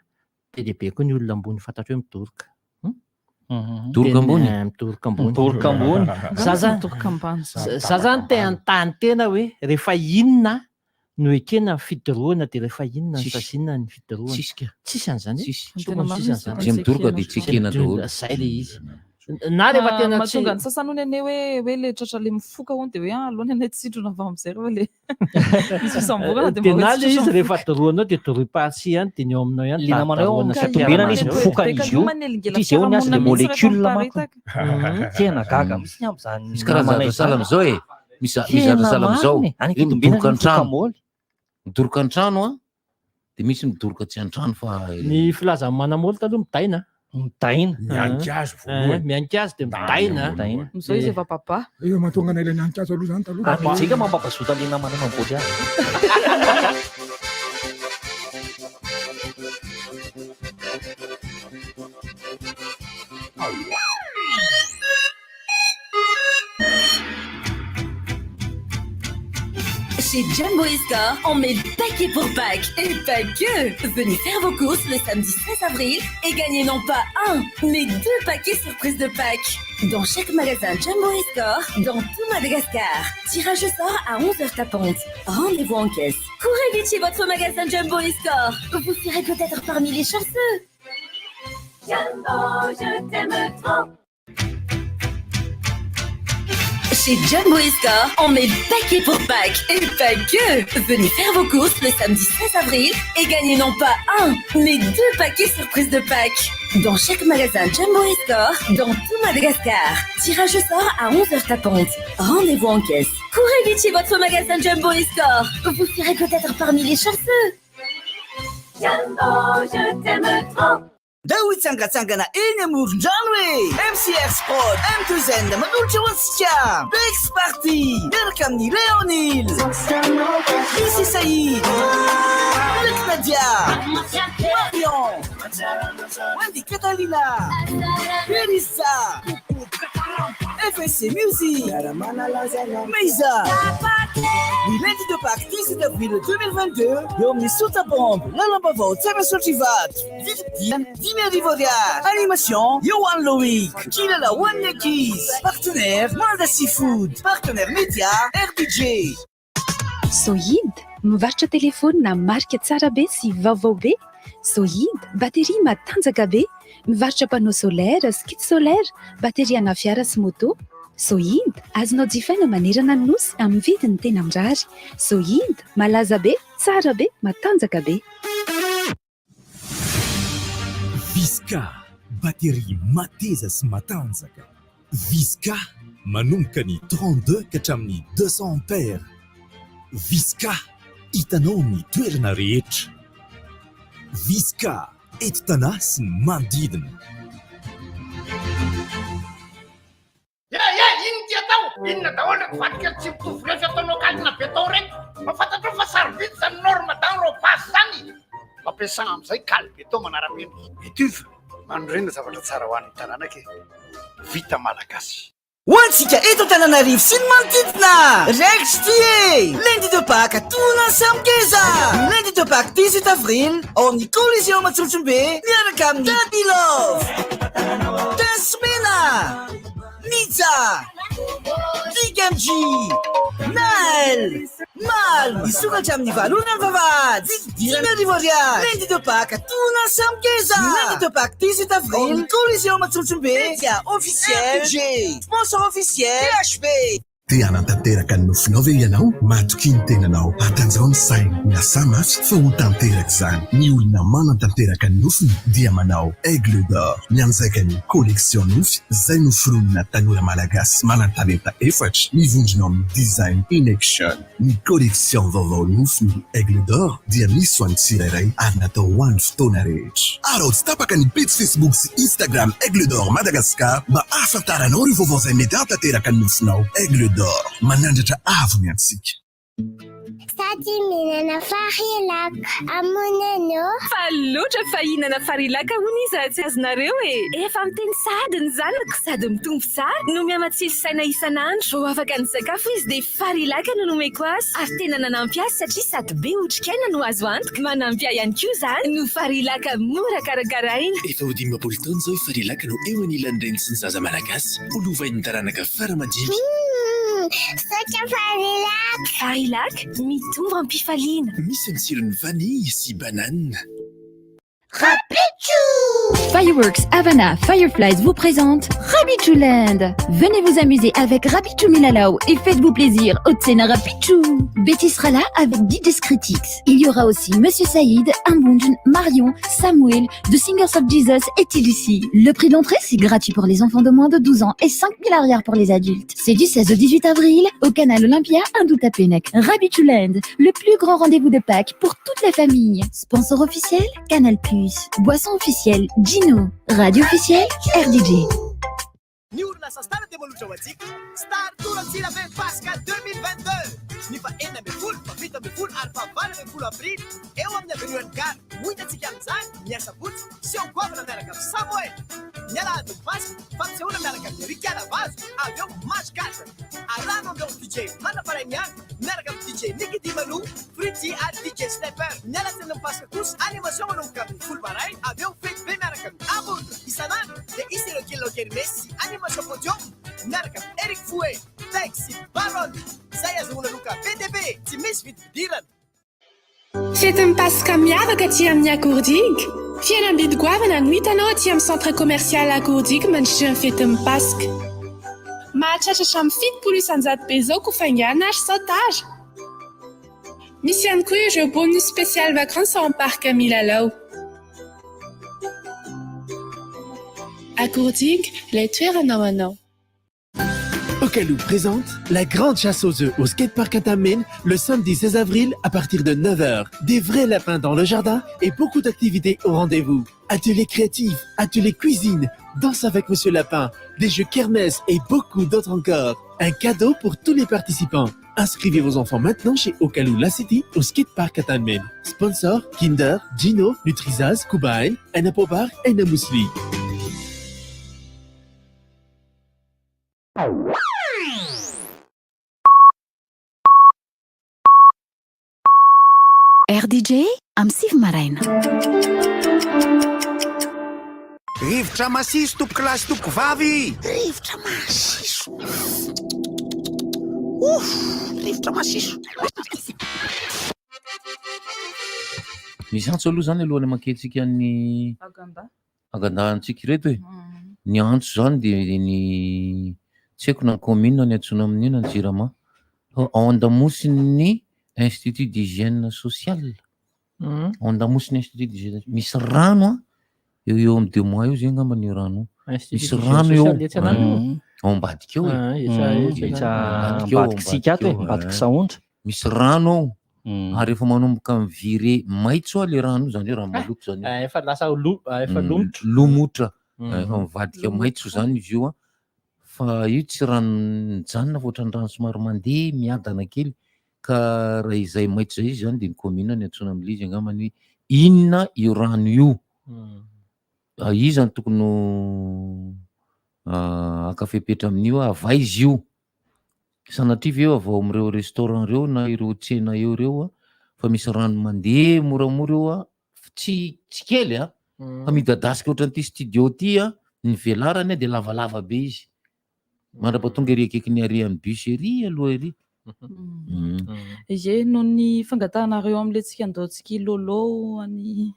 [SPEAKER 12] Be dia be koa ny olona ambony fantatro hoe midoroka.
[SPEAKER 9] Midoroka ambony?
[SPEAKER 12] Tena midoroka ambony.
[SPEAKER 8] Midoroka ambony.
[SPEAKER 12] Za zany
[SPEAKER 10] Midoroka ambany.
[SPEAKER 12] za zany te hanontany tena hoe rehefa inona. no ekena ny fidorohana dia rehefa inona no
[SPEAKER 9] Tsisy.
[SPEAKER 12] saziana ny fidorohana?
[SPEAKER 9] Tsisy ka.
[SPEAKER 12] Tsisy an'izany e?
[SPEAKER 9] Tsisy.
[SPEAKER 12] Tsy
[SPEAKER 10] Tena
[SPEAKER 12] tokony
[SPEAKER 10] marina
[SPEAKER 12] tsisy an'izany.
[SPEAKER 9] Izay midoroka dia tsy ekena daholo.
[SPEAKER 12] Zay le izy. Na rehefa
[SPEAKER 10] Ah,
[SPEAKER 12] tena tsy
[SPEAKER 10] mahatonga ny sasany hono anie hoe hoe le tratra le mifoka hono dia hoe ah, aleo ny anay tsindrona avy amin'izay rehefa le misy fisamborana dia
[SPEAKER 12] Dia
[SPEAKER 10] mba
[SPEAKER 12] na
[SPEAKER 10] hoe
[SPEAKER 12] le
[SPEAKER 10] tsy
[SPEAKER 12] izy
[SPEAKER 10] tratra
[SPEAKER 12] rehefa
[SPEAKER 10] mifoka.
[SPEAKER 12] dorohanao dia doroy partie ihany dia ny eo aminao ihany
[SPEAKER 8] Le namanao eo
[SPEAKER 12] darohana
[SPEAKER 8] amin'ny
[SPEAKER 12] sy
[SPEAKER 8] fitombenana izy
[SPEAKER 12] ampiarahana.
[SPEAKER 8] mifoka an'izy io.
[SPEAKER 10] manelingela
[SPEAKER 8] Satria izay hono ny azy le
[SPEAKER 10] fiarahamonina mihitsy rehefa
[SPEAKER 8] molécule manko.
[SPEAKER 10] miparitaka.
[SPEAKER 8] Tena gaga mihitsy ny amin'izany
[SPEAKER 9] Misy karazana
[SPEAKER 8] namanay
[SPEAKER 9] zavatra sahala
[SPEAKER 8] izany.
[SPEAKER 9] amin'izao e. Misy misy
[SPEAKER 8] Tena
[SPEAKER 9] zavatra sahala amin'izao.
[SPEAKER 8] marina e. Any
[SPEAKER 9] Hoe
[SPEAKER 8] Ankitombenana
[SPEAKER 9] midoroka
[SPEAKER 8] mifoka
[SPEAKER 9] an-trano.
[SPEAKER 8] môly.
[SPEAKER 9] Midoroka an-trano an, dia misy midoroka tsy an-trano fa
[SPEAKER 12] Ny filazan'ny manamôly taloha midaina.
[SPEAKER 8] Midaina.
[SPEAKER 5] Mianika azy voalohany.
[SPEAKER 12] Mianika azy dia midaina.
[SPEAKER 8] Midaina.
[SPEAKER 10] Amin'izao izy efa baba.
[SPEAKER 2] Io mahatonga anay ilay nianika azy aloha zany taloha.
[SPEAKER 8] Ary mijeka mampampazoto an'ilay namanay mamboly azy.
[SPEAKER 11] Chez Jumbo Escort, on met le paquet pour Pâques. Et pas que. Venez faire vos courses le samedi 16 avril et gagnez non pas un, mais deux paquets surprises de Pâques. Dans chaque magasin Jumbo Escort, dans tout Madagascar. Tirage au sort à 11h tapante. Rendez-vous en caisse. Courez vite chez votre magasin Jumbo Escort. Vous serez peut-être parmi les chanceux.
[SPEAKER 14] Jumbo, je t'aime trop.
[SPEAKER 11] Chez Jumbo Escort, on met le paquet pour Pâques. Et pas que. Venez faire vos courses le samedi 16 avril et gagnez non pas un, mais deux paquets surprises de Pâques. Dans chaque magasin Jumbo Escort, dans tout Madagascar. Tirage au sort à 11h tapante. Rendez-vous en caisse. Courez vite chez votre magasin Jumbo Escort. Vous serez peut-être parmi les chanceux.
[SPEAKER 14] Jumbo, je t'aime trop.
[SPEAKER 21] Ndao hitsangatsangana eny amoron-drano e! MCR Sport, M2N manolotra ho antsika! Bex Party miaraka amin'ny Léonil, Missy Saïd, Luc Nadia, Marion, Wendy Catalina, Melissa, FSC Music, Meiza. Ny lundi de Pâques 17 avril 2022 eo amin'ny Sotabombe, lalam-baovao Tsarasaotra Ivato. Vidiana 5000 ariary. Animation Yohan Loïc, Kilala ho an'ny ankizy. Partenaire Manda Seafood, partenaire média RBJ.
[SPEAKER 24] Sohid, mivarotra telefônina marika tsara be sy vaovao be. Sohid, bateria matanjaka be. Mivarotra panneau solaire sy kit solaire, bateria ana fiara sy moto. Sohid, azonao jifaina manerana ny nosy amin'ny vidiny tena mirary. Sohid, malaza be, tsara be, matanjaka be.
[SPEAKER 1] Visca, batterie mateza sy matanjaka. Visca, manomboka ny 32 ka hatramin'ny 200 ampères. Visca, hitanao amin'ny toerana rehetra. Visca, eto Tanà sy ny manodidina.
[SPEAKER 25] Ye ye, inona ty atao? Inona daholo reto vadikely tsy mitovy refy ataonao kalina be tao reto? Mba fantatrao fa sarobidy zany norme d'enrobage zany? Mampiasà amin'izay kaly be tao manara-penitra. Etuve, manorena zavatra tsara ho an'ny taranaka e. Vita malagasy.
[SPEAKER 21] Ho antsika eto Antananarivo sy ny manodidina! Raikitra ity e! Lundi de Pâques tonga ny samy ngeza! Lundi de Pâques 18 avril ao amin'ny Coliseum Antsonjombe miaraka amin'ny Daddy Love, Tence Mena, Mija, Big MJ, Naël, Malm, hisokatra amin'ny 8 ora ny vavahady. 5000 ariary. Lundi de Pâques tonga ny samy ngeza! Lundi de Pâques 18 avril, Coliseum Antsonjombe, média officiel, G, sponsor officiel, PHP.
[SPEAKER 26] Te hanatanteraka ny nofinao ve ianao? Matokia ny tenanao, atanjao ny saina, miasà mafy fa ho tanteraka izany. Ny olona manatanteraka ny nofiny dia manao Aigle d'Or. Mianjaika ny collection nofy izay noforonina tanora malagasy manan-talenta efatra mivondrona ao amin'ny Design in Action. Ny collection vaovao nofy ny Aigle d'Or dia misy ho an'ny tsirairay ary natao ho an'ny fotoana rehetra. Araho tsy tapaka ny pejy Facebook sy Instagram Aigle d'Or Madagascar mba hahafantaranao ireo vaovao izay mety hahatanteraka ny nofinao. Aigle d'Or, manandratra avo ny antsika.
[SPEAKER 15] Sady mihinana farilaka amoneno.
[SPEAKER 20] Fa loatra fa hihinana farilaka hono izy raha tsy azonareo e! Efa miteny sahady ny zanako sady mitombo tsara no mihamatsilo saina isan'andro. Vao afaka nisakafo izy dia farilaka no nomeko azy ary tena nanampy azy satria sady be otrikaina no azo antoka. Manampy ahy ihany koa izany no farilaka mora karakaraina.
[SPEAKER 1] Efa ho 50 taona izao i Farilaka no eo anilan'ny reny sy ny zaza malagasy ho lovain'ny taranaka fara aman-dimby.
[SPEAKER 15] Misaotra Farilac.
[SPEAKER 24] Farilac, mitondra am-pifaliana.
[SPEAKER 1] Misy ny tsirony vanille sy banane.
[SPEAKER 24] Fireworks Havana Fireflies vous présente Rabichouland. Venez vous amuser avec Rabichou Milalao et faites-vous plaisir au Tsena Rabichou. Betty sera là avec DJ Critics. Il y aura aussi Monsieur Saïd, Ambunjun, Marion, Samuel, The Singers of Jesus et TDC. Le prix de l'entrée, c'est gratuit pour les enfants de moins de 12 ans et 5000 arrière pour les adultes. C'est du 16 au 18 avril au canal Olympia, Indouta-Pennec. Rabichouland, le plus grand rendez-vous de Pâques pour toute la famille. Sponsor officiel, Canal+. Boisson officielle, Gino. Radio officielle, RDJ.
[SPEAKER 21] Ny orinasa Star dia manolotra ho antsika Star Tour Antsirabe Paska 2022 ny faha 16, faha 17 ary faha 18 aprily eo amin'ny Avenue an'ny Gare. Ho hitantsika amin'izany ny asabotsy seho goavana miaraka amin'i Samoëla, ny alahadin'ny Paska fampisehoana miaraka amin'i Ricky Lavazo avy eo Match 4. Arahana amin'ireo DJ Manaparainy ihany miaraka amin'ny DJ Nicky Dimalou, Fritzy ary DJ Sniper. Ny alatsinain'ny Paska kosa animation manomboka amin'ny 10 maraina avy eo fety be miaraka amin'ny Ambondro isan'andro dia hisy ireo kilalao kermesy sy animation podium miaraka amin'i Eric Fouet, Tex sy Baron izay azahoana loka be dia be tsy misy vidim-pidirana.
[SPEAKER 3] Fetin'ny Paska miavaka aty amin'ny Akoordigue. Fihenam-bidy goavana no hitanao aty amin'ny Centre Commercial Akoordigue mandritra ny fetin'ny Paska. Mahatratra hatramin'ny 70% be izao koa faingàna ary sao tara. Misy ihany koa ireo bonus spécial vacances ao amin'ny Parc Milalao. Akoordigue, ilay toerana ho anao.
[SPEAKER 1] Okalou présente la grande chasse aux œufs au skatepark Antanimena le samedi 16 avril à partir de 9h. Des vrais lapins dans le jardin et beaucoup d'activités au rendez-vous. Atelier créatif, atelier cuisine, danse avec Monsieur Lapin, des jeux kermesse et beaucoup d'autres encore. Un cadeau pour tous les participants. Inscrivez vos enfants maintenant chez Okalou La City au skatepark Antanimena. Sponsor Kinder, Gino, Nutrizaz, Kubain, Anapobar et Namousli.
[SPEAKER 24] RDJ amin'ny 9 maraina.
[SPEAKER 25] Rivotra masiso tompokolahy sy tompokovavy!
[SPEAKER 21] Rivotra masiso! Ouf! Rivotra masiso!
[SPEAKER 9] Misy antso aloha zany alohan'ny hamakiantsika ny
[SPEAKER 10] Aganda.
[SPEAKER 9] Agandahantsika ireto e. Ny antso zany de ny tsy haiko na ny commune no antsoina amin'io na ny jirama. Fa ao andamosin'ny institut d'hygiène sociale. Ao andamosin'ny institut d'hygiène misy rano an, eo eo amin'ny deux mois eo zay angamba ny rano io.
[SPEAKER 12] Institut
[SPEAKER 9] Misy
[SPEAKER 12] d'hygiène
[SPEAKER 9] rano eo.
[SPEAKER 12] sociale etsy an'anona io?
[SPEAKER 9] Ao ambadika eo e.
[SPEAKER 12] Ah, etsy- etsy
[SPEAKER 8] Etsy
[SPEAKER 12] an'anona.
[SPEAKER 9] Ambadika eo,
[SPEAKER 8] ambadik'isika ato e,
[SPEAKER 9] ambadika eo,
[SPEAKER 8] ambadik'i
[SPEAKER 9] eh.
[SPEAKER 8] Sahondra.
[SPEAKER 9] Misy rano ao. Ary efa manomboka mi-virer maitso le rano io, zany hoe rano maloto zany io.
[SPEAKER 12] Eh, efa lasa lo-, eh, efa lomotra.
[SPEAKER 9] Lomotra. Efa mivadika maitso zany izy io an. Fa io tsy rano mijanona fa ohatran'ny rano somary mandeha miadana kely. Ka raha izay maitso izay izy zany dia ny commune no iantsoana amin'ilay izy angambany hoe inona io rano io. Iza no tokony ho haka fepetra amin'io, avy aiza io? Sanatria ve avy ao amin'ireo restaurant ireo na ireo tsena eo ireo a, fa misy rano mandeha moramora eo a, tsy tsy kely a, fa midadasika ohatran'ity studio ity a, ny velarany a dia lavalava be izy, mandra-pahatonga ery akaikin'ny arrêt an'ny bus ery aloha ery.
[SPEAKER 10] Ie, noho ny fangatahanareo amin'ilay tsika andao tsika hilôlô any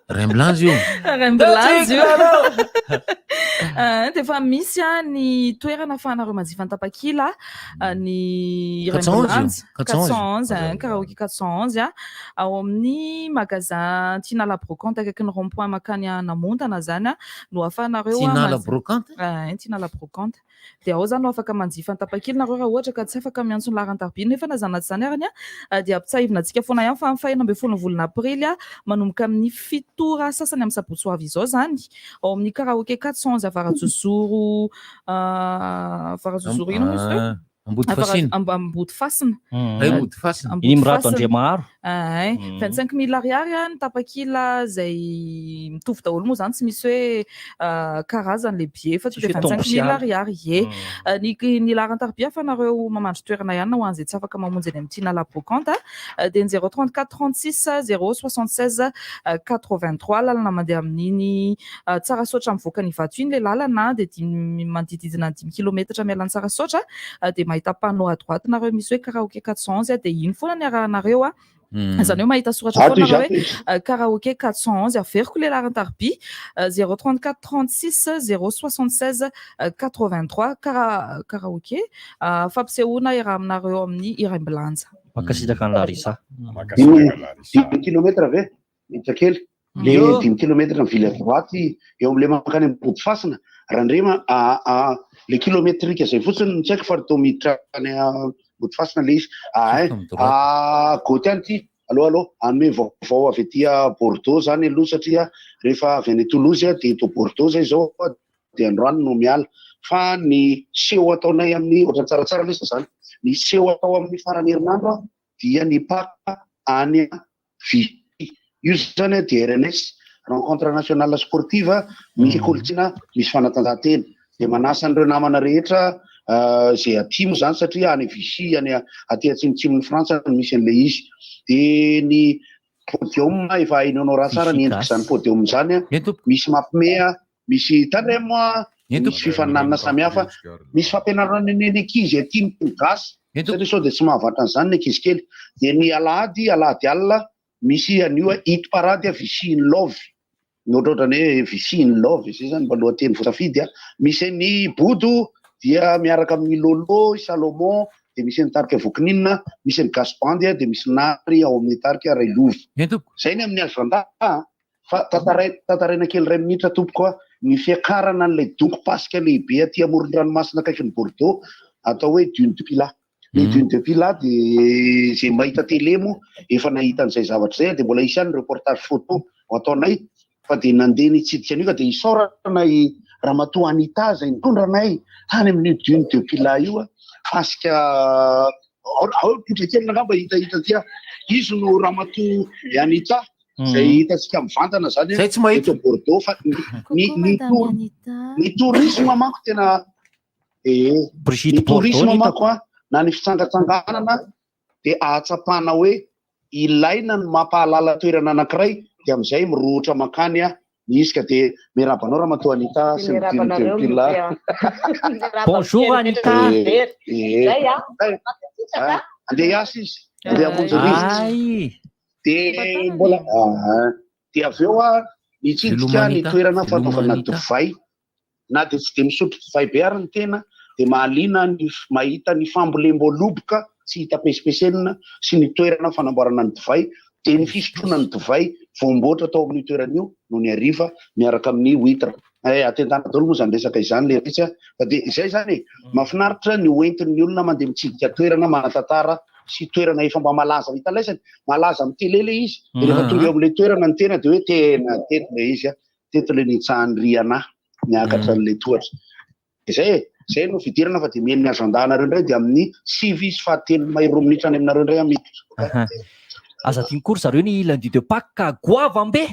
[SPEAKER 9] Raimbilanjy io.
[SPEAKER 10] Raimbilanjy io. Ah, dia efa misy ah, ny toerana ahafahanareo manjifa ny tapakila ah, ny
[SPEAKER 9] 411 io.
[SPEAKER 10] Raimbilanjy.
[SPEAKER 9] 411.
[SPEAKER 10] 411, ah, karaoke 411 ah, ao amin'ny magasin Tina la Brocante akaikin'ny rond point mankany Namontana zany ah, no ahafahanareo ah,
[SPEAKER 9] Tina la
[SPEAKER 10] manji-
[SPEAKER 9] Brocante?
[SPEAKER 10] Ah, Tina la Brocante. Dia ao izany no afaka manjifa ny tapakila nareo raha ohatra ka tsy afaka miantso ny laharan-tarobia nefa na izany na tsy izany arany dia ampitsahivina antsika foana ihany fa amin'ny faha 16 ny volana aprily manomboka amin'ny fito ora sasany amin'ny sabotsy ho avy izao izany ao amin'ny karaoke 411 Avarajozoro Avarajozoro inona moa izy teo?
[SPEAKER 9] Ambodifasina.
[SPEAKER 10] Ambodifasina.
[SPEAKER 9] Hay Ambodifasina.
[SPEAKER 8] Iny Mirado Andriamaharo.
[SPEAKER 10] Ay, 25 000 ariary a ny tapakila izay mitovy daholo moa zany, tsy misy hoe karazany le billet fa tsy
[SPEAKER 8] Tsisy
[SPEAKER 10] de
[SPEAKER 8] hoe
[SPEAKER 10] 25 000
[SPEAKER 8] tombo
[SPEAKER 10] ariary ye. Ny laharan-tarobia fa nareo mamandry toerana ihany na ho an'izay tsy afaka mamonjy eny amin'ny Tiana La Brocante dia ny 034 36 076 83, lalana mandeha amin'iny Tsarasaotra mivoaka ny Ivato iny le lalana, dia dimy manodididina ny 5 kilometatra miala ny Tsarasaotra dia mahita panneau à droite nareo misy hoe karaoke 411, dia iny foana ny arahanareo a. Zany hoe mahita soratra
[SPEAKER 6] Ato
[SPEAKER 10] foana
[SPEAKER 6] izy,
[SPEAKER 10] nareo
[SPEAKER 6] ato
[SPEAKER 10] hoe
[SPEAKER 6] izy.
[SPEAKER 10] Karaoke 411. Averiko le laharan-tarobia 034 36 076 83, karaoke fampisehoana iaraha aminareo amin'ny Iraimbilanja.
[SPEAKER 8] Mankasitraka an'i Larissa.
[SPEAKER 4] 5 kilometra ve miditra kely le
[SPEAKER 10] Yo.
[SPEAKER 4] 5 kilometra mivily à droite eo am'le mankany Ambodifasina Randrema, le kilométrique zay fotsiny no tsy haiko fa to miditra any Ambodifasina le izy ay goty any ty. Aloha aloha anome vaovao avy aty a Bordeaux zany aloha, satria rehefa avy any Toulouse a de eto Bordeaux zay zao a, de androany no miala fa ny seho ataonay amin'ny ohatrany tsaratsara lesa zany, ny seho atao amin'ny farany herinandro a dia ny Paka any Vichy io zany a, de RNS, rencontre nationale sportive, misy kolontsaina, misy fanatanjahantena, de manasa an'ireo namana rehetra zay aty moa zany, satria any Vichy any aty atsimotsimon'ny Frantsa no misy an'le izy. De ny podium efa hainao raha tsara ny endrika zany podium zany a, misy mampime, misy tandremo a, misy fifaninanana samihafa, misy fampianarana ny ankizy aty miteny gasy, satria sao de tsy mahavatra an'izany ny ankizy kely. De ny alahady alina misy an'io hit parade a Vichy in love, ny ohatrohatrany hoe Vichy in love zay zany mba lohateny voasafidy a. Misy ny Bodo dia miaraka amin'ny Lolo Salomon, de misy ny tarika Vokininina, misy ny Gasy Bandy a, de misy Nary ao amin'ny tarika Railovy. Zay ny amin'ny agenda a. Fa tantaraina kely ray minitra tompoko a, ny fiakarana an'ilay donko pasika lehibe aty amoron-dranomasina akaiky ny Bordeaux atao hoe Dune de Pilat. Ny Dune de Pilat de zay mahita télé moa efa nahita an'izay zavatra zay, de mbola hisy ihany reportage photo ho ataonay, fa de nandeha nitsidika an'io ka de isaorana i Ramatoa Anita zay nitondra anay tany amin'io Dune de Pilat io a, fasika ao potra kely angamba hitahita ty a. Izy no Ramatoa Anita zay hitantsika mivantana zany
[SPEAKER 9] Zay tsy mahita.
[SPEAKER 4] eto Bordeaux, fa ny tourisme manko tena
[SPEAKER 8] Brigitte
[SPEAKER 4] ny tourisme
[SPEAKER 8] Bordeaux
[SPEAKER 4] manko a, na ny fitsangatsanganana de ahatsapana hoe ilaina ny mampahalala toerana anankiray, de amizay mirohotra mankany a izy ka. De miarahaba anao Ramatoa Anita sy ny
[SPEAKER 16] Miarahaba
[SPEAKER 4] Dune de
[SPEAKER 16] anareo,
[SPEAKER 4] Pilat.
[SPEAKER 8] Bonjour, Anita.
[SPEAKER 16] Zay a.
[SPEAKER 4] Andeha hiasa izy, andeha hamonjy rivotra.
[SPEAKER 8] Ay.
[SPEAKER 4] De mbola de avy eo a nitsidika
[SPEAKER 9] Veloma,
[SPEAKER 4] ny
[SPEAKER 9] Anita.
[SPEAKER 4] toerana
[SPEAKER 9] Veloma,
[SPEAKER 4] fanaovana
[SPEAKER 9] Anita.
[SPEAKER 4] divay, na de tsy de misotro divay be ary ny tena, de mahaliana ny mahita ny fambolem-boaloboka tsy hita pesipesenina sy ny toerana fanamboarana ny divay, de ny fisotroana ny divay voamboatra tao amin'io toerana io no ny hariva miaraka amin'ny huître. Atentana daholo moa zany resaka izany le retsy a, fa de izay zany e, mahafinaritra ny hoentin'ny olona mandeha mitsidika toerana manan-tantara sy toerana efa mba malaza, hita laisany malaza amin'ny télé le izy, de rehefa tonga eo amin'le toerana ny tena de hoe tena teto le izy a, teto le nitsahan'ny Riana niakatra an'le tohatra zay e. Zay no fidirana fa de miheno ny agenda anareo indray, de amin'ny 8:57 any aminareo indray amiditra.
[SPEAKER 8] Aza adino koa ry zareo ny lundi de Pâques ka goavambe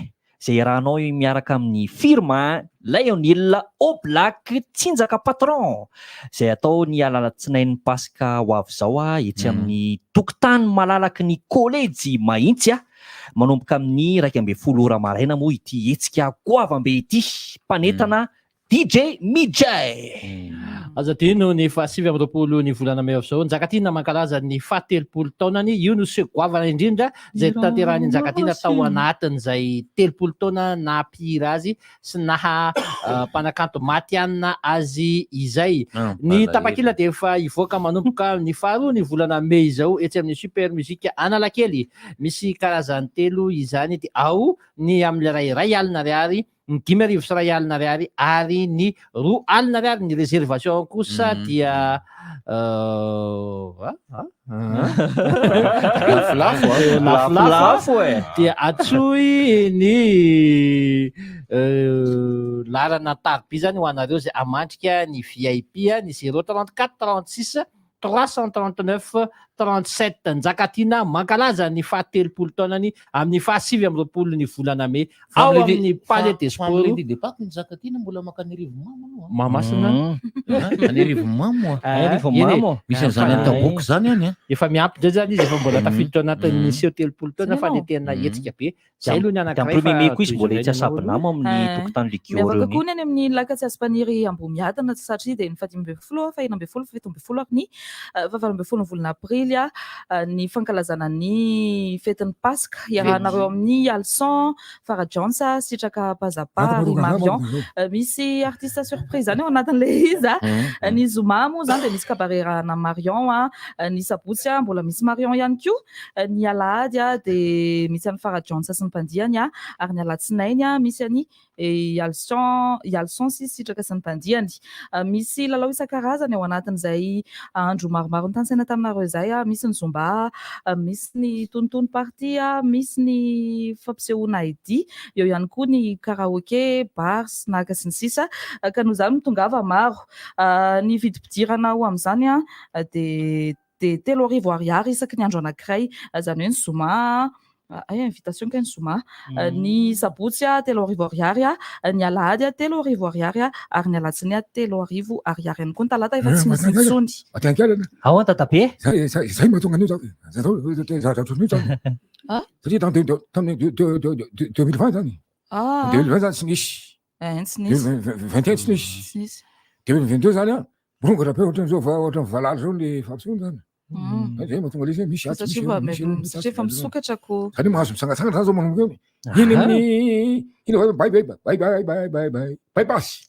[SPEAKER 8] izay iarahanao miaraka amin'ny firma Lionel Oblak Tsinjaka Patron, izay atao ny alalatsinain'ny Paska ho avy izao a etsy amin'ny tokotany malalaky ny kolejy Mahitsy a, manomboka amin'ny 11 ora maraina moa ity hetsika goavambe ity, mpanentana DJ Mijay.
[SPEAKER 12] Aza adino ny fa 29 ny volana mey avy izao, Njakatiana mankalaza ny faha-30 taonany. Io no seho goavana indrindra izay tanterahin'ny Njakatiana tao anatin'izay 30 taona nampihira azy sy naha mpanakanto matihanina azy izay. Ny tapakila dia efa hivoaka manomboka ny faharoa ny volana mey izao etsy amin'ny Super Music Analakely. Misy karazany telo izany, dia ao ny amin'ny 1100 ariary, ny 1150 ariary ary ny 2000 ariary. Ny réservation kosa dia
[SPEAKER 9] Lafolafo, a.
[SPEAKER 12] Lafolafo
[SPEAKER 8] e.
[SPEAKER 12] Dia atsoy ny larana tarbi zany ho anareo zay amandrika ny VIP a, ny 034 36 339. 37. Njakatiana mankalaza ny fahatelopolo taonany amin'ny faha-29 ny volana mey ao amin'ny Palais des Sports.
[SPEAKER 9] Lundi de Pâques ny Njakatiana mbola mankany Arivomamo aloha.
[SPEAKER 12] Mahamasina.
[SPEAKER 9] Any Arivomamo.
[SPEAKER 12] Ah, Arivomamo.
[SPEAKER 9] Eny e, Misy an'izany any Taboky zany any a.
[SPEAKER 12] Efa miampy indray zany izy efa mbola tafiditra ao anatin'ny seho 30 taona fa le tena hetsika be. Zay aloha ny anankiray
[SPEAKER 8] Premier
[SPEAKER 12] fa
[SPEAKER 8] mai koa izy mbola
[SPEAKER 12] tohizo
[SPEAKER 8] etsy
[SPEAKER 12] indray ny manao
[SPEAKER 8] Asabinamo amin'ny
[SPEAKER 10] Eh,
[SPEAKER 8] tokotany Ligioro
[SPEAKER 10] Miavaka
[SPEAKER 8] iny.
[SPEAKER 10] koa ny any amin'ny Lakatsy Aspaniry Ambohimiadana satria dia ny faha-15, faha-16, faha-17 ary ny faha-18 ny volana aprily ny fankalazana ny fetin'ny Paska. Iarahanareo amin'ny Alson, Farah Jones, Sitraka Pazapa ary Marion. Misy artiste surprise zany ao anatin'ilay izy. Ny zoma moa izany dia misy cabaret iarahana amin'i Marion. Ny sabotsy mbola misy Marion ihany koa. Ny alahady dia misy an'i Farah Jones sy ny mpandihany ary ny alatsinainy misy an'i Alcyon, Alcyon sy Sitraka sy ny mpandihany. Misy lalao isan-karazany ao anatin'izay andro maromaro notanisaina taminareo izay, misy ny zumba, misy ny tonotono party, misy ny fampisehoana ID, eo ihany koa ny karaoke, bar, snack sy ny sisa Ka noho izany mitongava maro. Ny vidim-pidirana ho amin'izany dia dia 3000 ariary isaky ny andro anankiray, izany hoe ny zoma ay invitation kay ny zoma, ny sabotsy 3000 ariary, ny alahady 3000 ariary ary ny alatsinainy 3000 ariary ihany koa, ny talata efa tsy misy intsony.
[SPEAKER 8] Ao an dadabe.
[SPEAKER 2] Zay mahatonga an'io zany, zavatra ohatran'io zany. Satria tamin'ny 2020 zany, 2020 zany tsy nisy.
[SPEAKER 10] Tsy nisy.
[SPEAKER 2] 2021 tsy nisy.
[SPEAKER 10] Tsy nisy.
[SPEAKER 2] 2022 zany an, mirongatra be ohatran'izao va ohatran'ny valala zao le fampisehoana zany. Zay mahatonga le izy hoe misy atsy, misy eo, misy eo, misy
[SPEAKER 10] Satria efa misokatra ko.
[SPEAKER 2] Zany hoe mahazo mitsangatsangana zany zao manomboka eo. Iny amin'ny iny hoe bye bye bye bye bye bye bye bypass.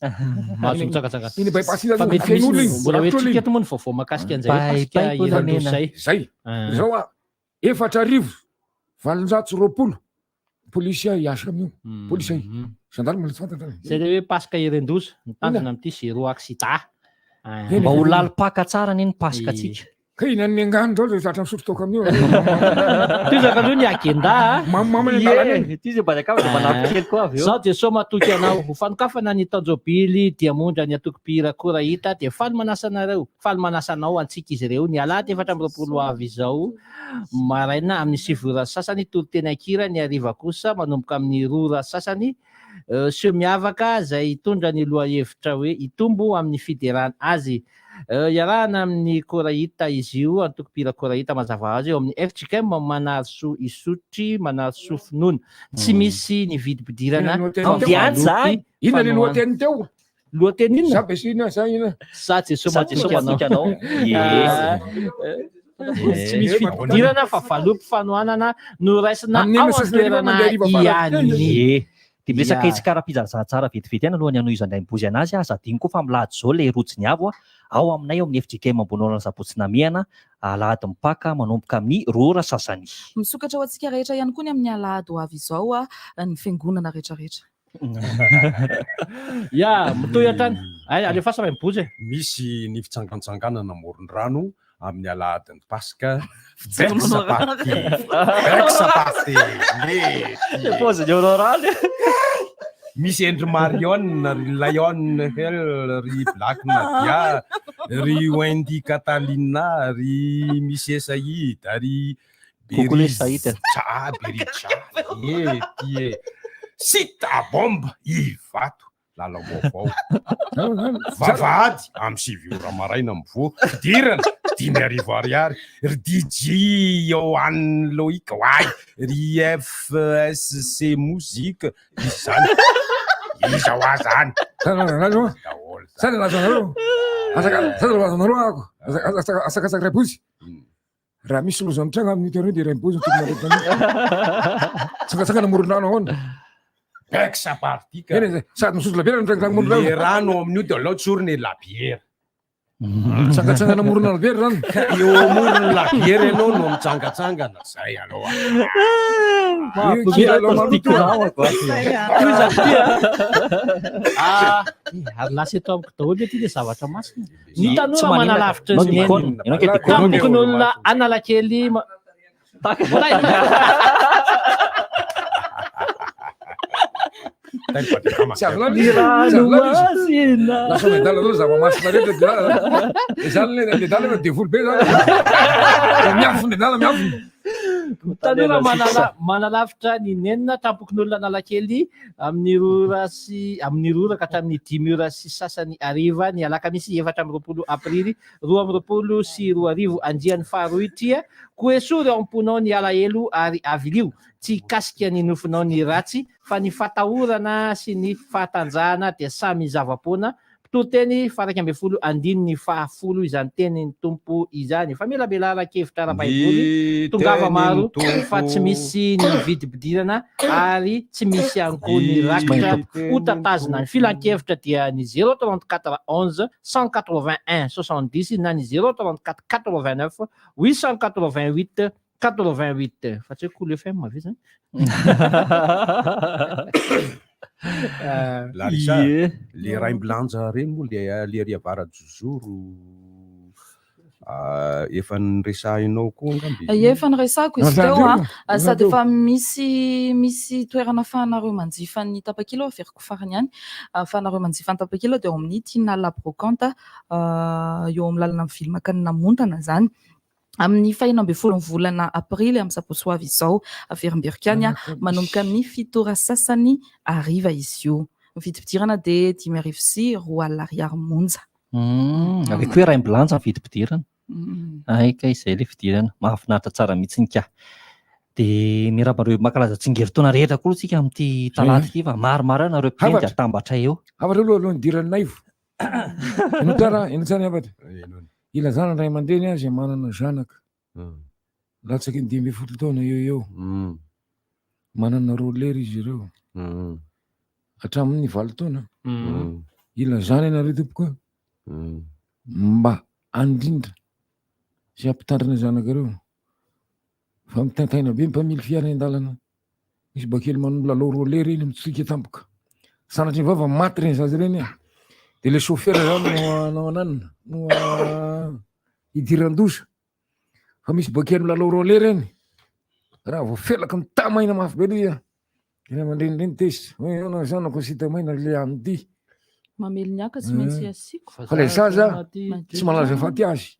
[SPEAKER 12] Mahazo mitsangatsangana.
[SPEAKER 2] Iny bypass iny
[SPEAKER 12] Fa
[SPEAKER 2] zany
[SPEAKER 12] mety
[SPEAKER 2] feno
[SPEAKER 12] misy
[SPEAKER 2] olona iny.
[SPEAKER 12] mbola ho
[SPEAKER 2] Rakotra
[SPEAKER 12] hetsika
[SPEAKER 2] iny.
[SPEAKER 12] eto moa ny vaovao mahakasika an'izay hoe
[SPEAKER 2] Bye,
[SPEAKER 12] pasika
[SPEAKER 2] bye,
[SPEAKER 12] iran-doza izay.
[SPEAKER 2] Zay. Zao a, 4820 Polisy hiasa amin'io. Polisy ay. Gendarme mbola tsy fantatra.
[SPEAKER 12] Zay le hoe Paska iren-doza, ny tanjona amin'ity zéro accident.
[SPEAKER 8] Mba ho lalim-paka tsara anie ny Paska antsika.
[SPEAKER 2] Ka iny an'ny angano daholo zay zatra misotro toaka amin'io.
[SPEAKER 12] Tohizako aloha ny agenda a.
[SPEAKER 2] Mamimamy any an-dalana eny.
[SPEAKER 8] Ity zay mba akama dia manampy kely koa avy eo.
[SPEAKER 12] Zaho Jesoa matoky anao. Ho fanokafana ny taon-jobily diamondra ny antoko mpihira Korahita dia faly manasa anareo, faly manasa anao antsika izy ireo ny alahady 24 ho avy izao Maraina amin'ny 9 ora sasany, toriteny an-kira, ny hariva kosa manomboka amin'ny 2 ora sasany, seho miavaka izay hitondra ny lohahevitra hoe Hitombo amin'ny fiderana Azy. Iarahana amin'ny Korahita izy io, antokom-pihira Korahita mazava ho azy, eo amin'ny fjkm Manarisoa Isotry, Manarisoa Finoana. Tsy misy ny vidim-pidirana.
[SPEAKER 2] Inona Inona le lohateny teo?
[SPEAKER 12] Lohateny inona?
[SPEAKER 2] Za be inona za inona?
[SPEAKER 12] Za Jesoa
[SPEAKER 8] Za Jesoa matoky anao.
[SPEAKER 12] Tsy misy fidirana fa valopy fanohanana no raisina
[SPEAKER 2] Amin'ny
[SPEAKER 12] ao
[SPEAKER 2] enina sy arivo
[SPEAKER 12] an-toerana
[SPEAKER 2] mandeha hariva farany.
[SPEAKER 12] ihany.
[SPEAKER 8] Ie. Dia miresaka
[SPEAKER 12] Ia.
[SPEAKER 8] hetsika ara-pizahazahana vetivety ihany alohan'ny hanohizanay mibozy anazy, aza adino koa fa milahady izao ilay rojo ny avo ao aminay ao amin'ny fjkm Amboniorana Sabotsy Namehana, alahady mipaka manomboka amin'ny 2 ora sasany.
[SPEAKER 10] Misokatra ho antsika rehetra ihany koa ny amin'ny alahady ho avy izao ny fiangonana rehetrarehetra.
[SPEAKER 12] Ya, mitohy hatrany. Ay, alefaso raha mibozy e.
[SPEAKER 7] Misy ny fitsangantsanganana amoron-drano amin'ny alahadin'ny Paska. Bex party! Bex party! Mety!
[SPEAKER 8] Paozin'i Aurora le.
[SPEAKER 7] Misy endry Marion, ry Lion Hell, ry Black Nadia, ry Wendy Catalina, ry Misy Saïd, ry
[SPEAKER 8] Coucou les Saïd.
[SPEAKER 7] Berija, Berija, ety e. Sita bombe Ivato, lalam-baovao. Vavahady amin'ny 9 ora maraina mivoha, fidirana 5000 ariary. Ry DJ Johan Loic, oay, ry FSC Music, iza zany? Iza ho ahy zany? Daholo zany.
[SPEAKER 2] Asakasaka ray Raha misy loza mitranga amin'io toerana io dia Rainibozy no tokony mandeha an'io. Tsangatsangana amoron-drano ahoana?
[SPEAKER 7] Ex parti ka.
[SPEAKER 2] Eny e, sady misotro labiera no mitsangatsangana amoron-drano.
[SPEAKER 7] Le rano ao amin'io dia aleo tsorina e labiera.
[SPEAKER 2] Mitsangatsangana amorona labiera zany.
[SPEAKER 7] Ka eo amoron'ny labiera ianao no mitsangatsangana, zay aloha.
[SPEAKER 12] Ah, ary lasa eto amiko daholo ity le zavatra masina. Ny
[SPEAKER 8] Tsy
[SPEAKER 12] tanora
[SPEAKER 8] maninona.
[SPEAKER 12] manalavitra
[SPEAKER 8] Ianao
[SPEAKER 12] ny
[SPEAKER 8] dikôna.
[SPEAKER 12] neniny.
[SPEAKER 8] Ianao ke dikôna.
[SPEAKER 12] Tampokon'olona Analakely ma- Mbola
[SPEAKER 2] Tsy avy lany izy. Tsy avy lany izy. Lasa medala daholo zava-masina rehetra dia dia zany le nedala efa devoly be zany. Dia miafina nedala miafina.
[SPEAKER 12] Tanora manala manalavitra ny nenina tampokon'olona Analakely amin'ny roa ora sy amin'ny roa ora ka hatramin'ny dimy ora sy sasany hariva ny alakamisy 24 aprily 2022 andiany faharoa ity koa esory ao am-ponao ny alahelo ary avilio tsy hikasika ny nofonao ny ratsy fa ny fatahorana sy ny fahatanjahana dia samy zava-poana Mpitoriteny faha-11 andininy faha-10 izany tenin'ny Tompo izany. Famelabelaran-kevitra ara-baiboly,
[SPEAKER 7] Ny
[SPEAKER 12] tongava
[SPEAKER 7] tenin'ny
[SPEAKER 12] maro fa
[SPEAKER 7] Tompo.
[SPEAKER 12] tsy misy ny vidim-pidirana ary tsy misy ihany koa ny
[SPEAKER 7] Ny
[SPEAKER 12] rakitra
[SPEAKER 7] tenin'ny
[SPEAKER 12] ho tatazina. Ny
[SPEAKER 7] Tompo.
[SPEAKER 12] filan-kevitra dia ny 0 34 11 181 70 na ny 0 34 89 888 88. Fa tsy hoe Cool FM ve zany?
[SPEAKER 7] Larissa, le Raimbilanja reny moa le le ary Avarajozoro efa niresahinao koa angamba izy
[SPEAKER 10] Ie, efa niresahako izy teo a, sady efa misy misy toerana afahanareo manjifa ny tapakila, averiko farany ihany, afahanareo manjifa ny tapakila dia ao amin'ny Tinala Brocante eo amin'ny lalana mivily mankany Namontana izany. Amin'ny fahenina ambin'ny folo ny volana aprily amin'ny sabotsy ho avy izao, averimberiko ihany, manomboka amin'ny fito ora sasany hariva izy io. Ny vidim-pidirana dia 2500 ariary monja.
[SPEAKER 8] Avy koa hoe Raimbilanja ny vidim-pidirana. Hay kay izay ilay fidirana. Mahafinaritra tsara mihitsy ka. Dia miarahaba ireo mankalaza tsingerin-taona rehetra koa aloha tsika amin'ity talata ity fa maromaro ihany nareo mpitendry
[SPEAKER 2] Hafatra.
[SPEAKER 8] atambatra eo.
[SPEAKER 2] Hafatra aloha alohan'ny hidiran'i Naivo. Ino tsara, ino tsara ny hafatra? Ilazana ny ray aman-dreny azy manana zanaka latsaky ny 15 taona eo eo. Manana roller izy ireo. Hatramin'ny 8 taona. Ilazana ianareo tompoko mba handrindra sy hampitandrina ny zanakareo fa mitaintaina be ny mpamily fiara eny an-dalana. Misy bakely manao milalao roller iny mitsika tampoka. Sanatria ny vava maty ireny zaza ireny e. Dia le chauffeur zany no hanao ananona, no hidiran-doza. Fa misy bakely milalao roller iny. Raha vao felaka mitamaina mafy be le izy. Ray aman-dreny ireny tezitra. Hoe ahoana ny zanako sy tamaina le an'ity.
[SPEAKER 10] Mamely ny haka tsy maintsy asiako.
[SPEAKER 2] Fa le zaza tsy malaza faty azy.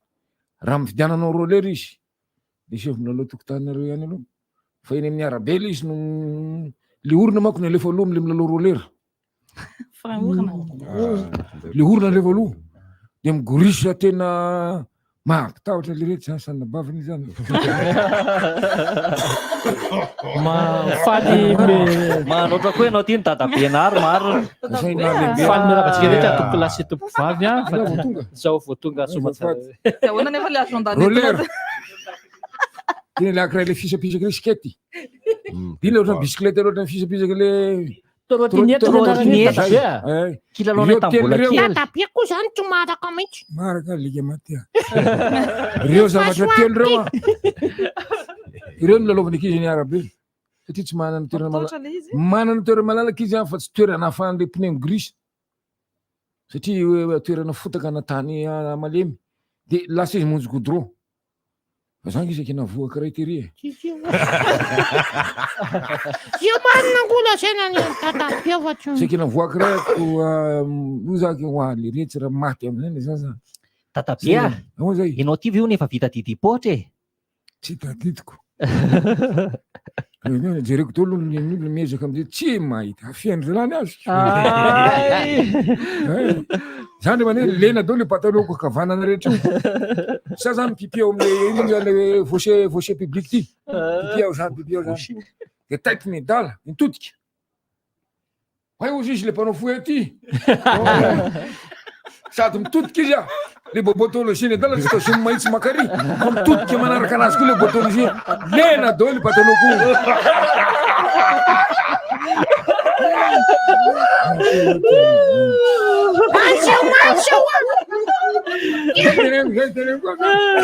[SPEAKER 2] Raha mividiananao roller izy, de sefo milalao tokotaninareo ihany aloha. Fa eny amin'ny arabe le izy no le orona manko no alefa aloha am'le milalao roller.
[SPEAKER 10] Frein orona.
[SPEAKER 2] Le orona alefa aloha. De migorisa tena mampitahotra le reto zany sanabaviny zany.
[SPEAKER 12] Faly me-
[SPEAKER 8] Manoatra koa ianao ty ny dadabenary marina.
[SPEAKER 12] Faly miarahaba antsika rehetra tompoko lahy sy tompoko vavy a. Fa zao vao tonga soamantsara.
[SPEAKER 10] Dia ahoana nefa le agenda
[SPEAKER 2] Roller.
[SPEAKER 10] nentina?
[SPEAKER 2] Dina le ankiray le fisapisaka le skate. Dina ohatran'ny bicyclette ohatran'ny fisapisaka le
[SPEAKER 12] Trottinette no anarany.
[SPEAKER 2] Zay.
[SPEAKER 12] Trottinette.
[SPEAKER 2] Eh.
[SPEAKER 8] Kilalaonay
[SPEAKER 2] Ireo
[SPEAKER 8] tamin'ny
[SPEAKER 2] telo
[SPEAKER 8] mbola
[SPEAKER 2] ireo.
[SPEAKER 8] kely.
[SPEAKER 25] Dadabe koa zany tsy maharaka mihitsy.
[SPEAKER 2] Maraka alika maty a. Ireo zavatra telo ireo a. Ireo no lalaovan'ny ankizy eny arabe. Satria tsy manana toerana
[SPEAKER 10] Mampitahotra
[SPEAKER 2] malala.
[SPEAKER 10] le izy.
[SPEAKER 2] Manana toerana malalaka izy a fa tsy toerana ahafahan'le pneu migrisa. Satria io toerana fotaka na tany malemy. Dia lasa izy monjy goudron. Fa za nge saika navoaka ray tery e.
[SPEAKER 25] Io marina ngo lazaina ny an'i dadabe fa tsy.
[SPEAKER 2] Saika navoaka ray ko io za ke hoa le retsy raha maty amizay le zaza.
[SPEAKER 8] Dadabe a!
[SPEAKER 2] Ahoana zay?
[SPEAKER 8] Ianao ty ve hono efa vita didim-poatra e?
[SPEAKER 2] Tsy tadidiko. Jereko daholo ny olona miezaka amizay tsy mahita hafian'ny zalany azy. Zany rehefa hoe lena daholo le pataloha ankavanana rehetra io. Sa zany mipipi ao amle ino zany le fossé fossé public ty. Pipi ao zany pipi ao zany. De taitry ny adala nitodika. Hay ozy izy le mpanao fohy aty. Sady mitodika izy ah. Le bobotologie ny adala tsy tazomy mahitsy makary fa mitodika manaraka anazy koa le bobotologie. Lena daholo le pataloha ko.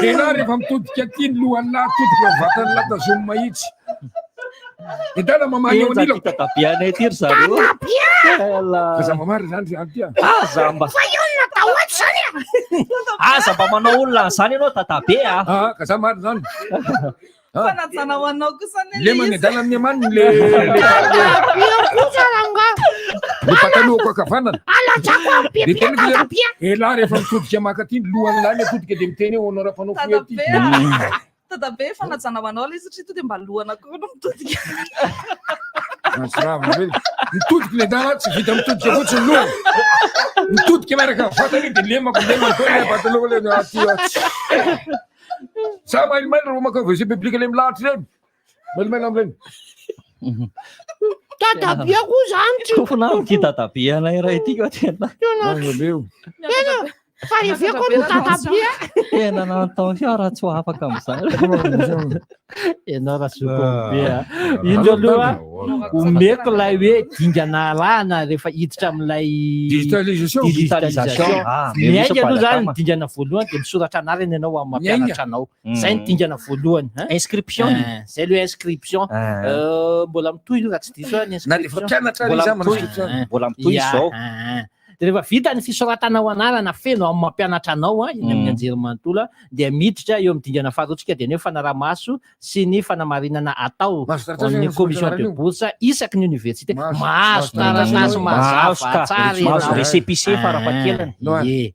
[SPEAKER 2] Lehilahy rehefa mitodika aty ny lohan'ny lahy atodika vatan'ny lahy tazomy mahitsy. Edala mamaly eo anilako.
[SPEAKER 8] Dadabe anay ty ry zareo.
[SPEAKER 2] Fa za mamaly zany ry aty a.
[SPEAKER 8] Aza mba.
[SPEAKER 25] Fa inona daholo zany a?
[SPEAKER 8] Aza mba manao olona an'izany ianao dadabe a.
[SPEAKER 2] Ah, ka za marina zany.
[SPEAKER 10] Fanajana ho anao kosa anie
[SPEAKER 2] Le
[SPEAKER 10] le izy.
[SPEAKER 2] manedala amin'ny amaniny le
[SPEAKER 16] kosa rangahy.
[SPEAKER 2] le patalohako ankavanana.
[SPEAKER 16] Alatsako amin'ny
[SPEAKER 2] De
[SPEAKER 16] pipi
[SPEAKER 2] teniko le
[SPEAKER 16] dadabe.
[SPEAKER 2] elah rehefa mitodika maka aty ny lohan'lahy le atodika de miteny hoe honora mpanao fohy aty.
[SPEAKER 10] Dadabe a. Dadabe fanajana ho anao le izy satria to dia mba lohana koa no mitodika.
[SPEAKER 2] Mahatsiravina be. Mitodika le dala tsy vita mitodika fotsiny lohany. Mitodika miaraka amin'ny vatany de lemako lemako le pataloha le aty aty. Sa mailomailo reo maka WC public le milahatra ireny. Mailomailo amin'ireny.
[SPEAKER 16] Dadabe koa zany tsy.
[SPEAKER 8] Kofona amin'ity dadabe anay iray ity ka tena.
[SPEAKER 16] Tena. Tena. Fa heveriko no dadabe.
[SPEAKER 8] Tena nanontany fiara tsy ho afaka amin'izany.
[SPEAKER 12] Ianao razoky be a. Indro aloha omeko ilay hoe dingana arahana rehefa hiditra amin'ilay
[SPEAKER 2] Digitalisation.
[SPEAKER 12] Digitalisation.
[SPEAKER 8] Ah,
[SPEAKER 12] Miainga aloha zany
[SPEAKER 8] Miainga.
[SPEAKER 12] ny dingana voalohany dia misoratra anarana ianao amin'ny
[SPEAKER 8] Miainga.
[SPEAKER 12] mampianatra anao. Zay ny dingana voalohany. hein.
[SPEAKER 8] Inscription.
[SPEAKER 12] Eh, Zay aloha inscription.
[SPEAKER 8] Ah.
[SPEAKER 12] Mbola mitohy aloha raha tsy diso aho ny
[SPEAKER 2] Na dia efa
[SPEAKER 12] inscription.
[SPEAKER 2] mpianatra ary
[SPEAKER 8] Mbola
[SPEAKER 2] izy manao
[SPEAKER 8] mitohy.
[SPEAKER 2] inscription.
[SPEAKER 12] Eh,
[SPEAKER 8] Mbola mitohy
[SPEAKER 12] Ya,
[SPEAKER 8] izao.
[SPEAKER 12] ah, ah. Dia rehefa vita ny fisoratana ho anarana feno amin'ny mampianatra anao a, eny amin'ny anjerimanontolo a, dia miditra eo amin'ny dingana faharoa tsika dia ny hoe fanaraha-maso sy ny fanamarinana atao
[SPEAKER 2] Mahazo taratasy
[SPEAKER 12] amin'ny
[SPEAKER 2] ianao
[SPEAKER 12] commission de
[SPEAKER 2] fisoratana
[SPEAKER 12] bourse isaky ny université.
[SPEAKER 2] Mahazo-
[SPEAKER 12] Mahazo
[SPEAKER 2] mahazo
[SPEAKER 12] taratasy
[SPEAKER 2] taratasy.
[SPEAKER 12] mazava
[SPEAKER 8] Mahazo ka.
[SPEAKER 12] tsara
[SPEAKER 8] Mahazo
[SPEAKER 12] ianao.
[SPEAKER 8] récépissé
[SPEAKER 12] Ah,
[SPEAKER 8] farafahakeliny.
[SPEAKER 12] Ie.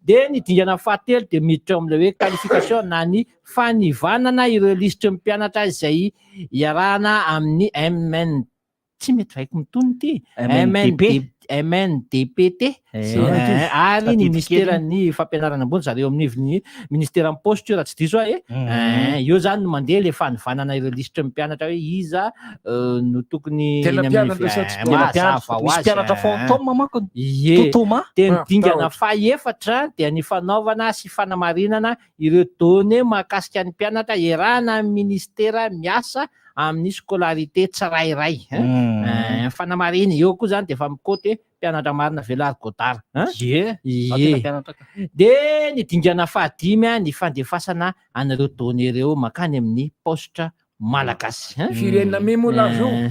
[SPEAKER 12] Dia ny dingana fahatelo dia miditra eo amin'ilay hoe qualification na ny fanivanana ireo lisitry ny mpianatra izay iarahana amin'ny MN tsy mety vaiko mitony ity
[SPEAKER 8] MNDP.
[SPEAKER 12] MNDPT
[SPEAKER 8] Eh,
[SPEAKER 12] ary ny
[SPEAKER 8] tadidiko kely.
[SPEAKER 12] ministeran'ny fampianarana ambony zareo amin'ny ivon'ny ministeran'ny poste io raha tsy diso aho e
[SPEAKER 8] Mhm.
[SPEAKER 12] Eh, eo zany no mandeha le fanivanana ireo lisitry ny mpianatra hoe iza no tokony
[SPEAKER 2] Tena
[SPEAKER 12] eny amin'ny-
[SPEAKER 2] mpianatra sa tsy
[SPEAKER 12] Eh,
[SPEAKER 2] tena
[SPEAKER 12] mazava ho
[SPEAKER 8] Misy
[SPEAKER 12] azy,
[SPEAKER 8] mpianatra
[SPEAKER 12] eh.
[SPEAKER 8] fantôme manko.
[SPEAKER 12] Ie.
[SPEAKER 8] Totoma.
[SPEAKER 12] Dia ny
[SPEAKER 2] Ah,
[SPEAKER 12] dingana
[SPEAKER 2] tahotra.
[SPEAKER 12] fahefatra dia ny fanaovana sy fanamarinana ireo données mahakasika ny mpianatra iarahana amin'ny ministera miasa amin'ny scolarité tsirairay. hein. Eh, Fanamarihana eo koa zany dia efa mikoty hoe mpianatra marina velary Godard. hein.
[SPEAKER 8] Ie.
[SPEAKER 12] Ie.
[SPEAKER 8] Mpianatra ka.
[SPEAKER 12] Dia ny dingana fahadimy a, ny fandefasana an'ireo données ireo mankany amin'ny paositra malagasy. hein.
[SPEAKER 2] Firenena memo lazo io.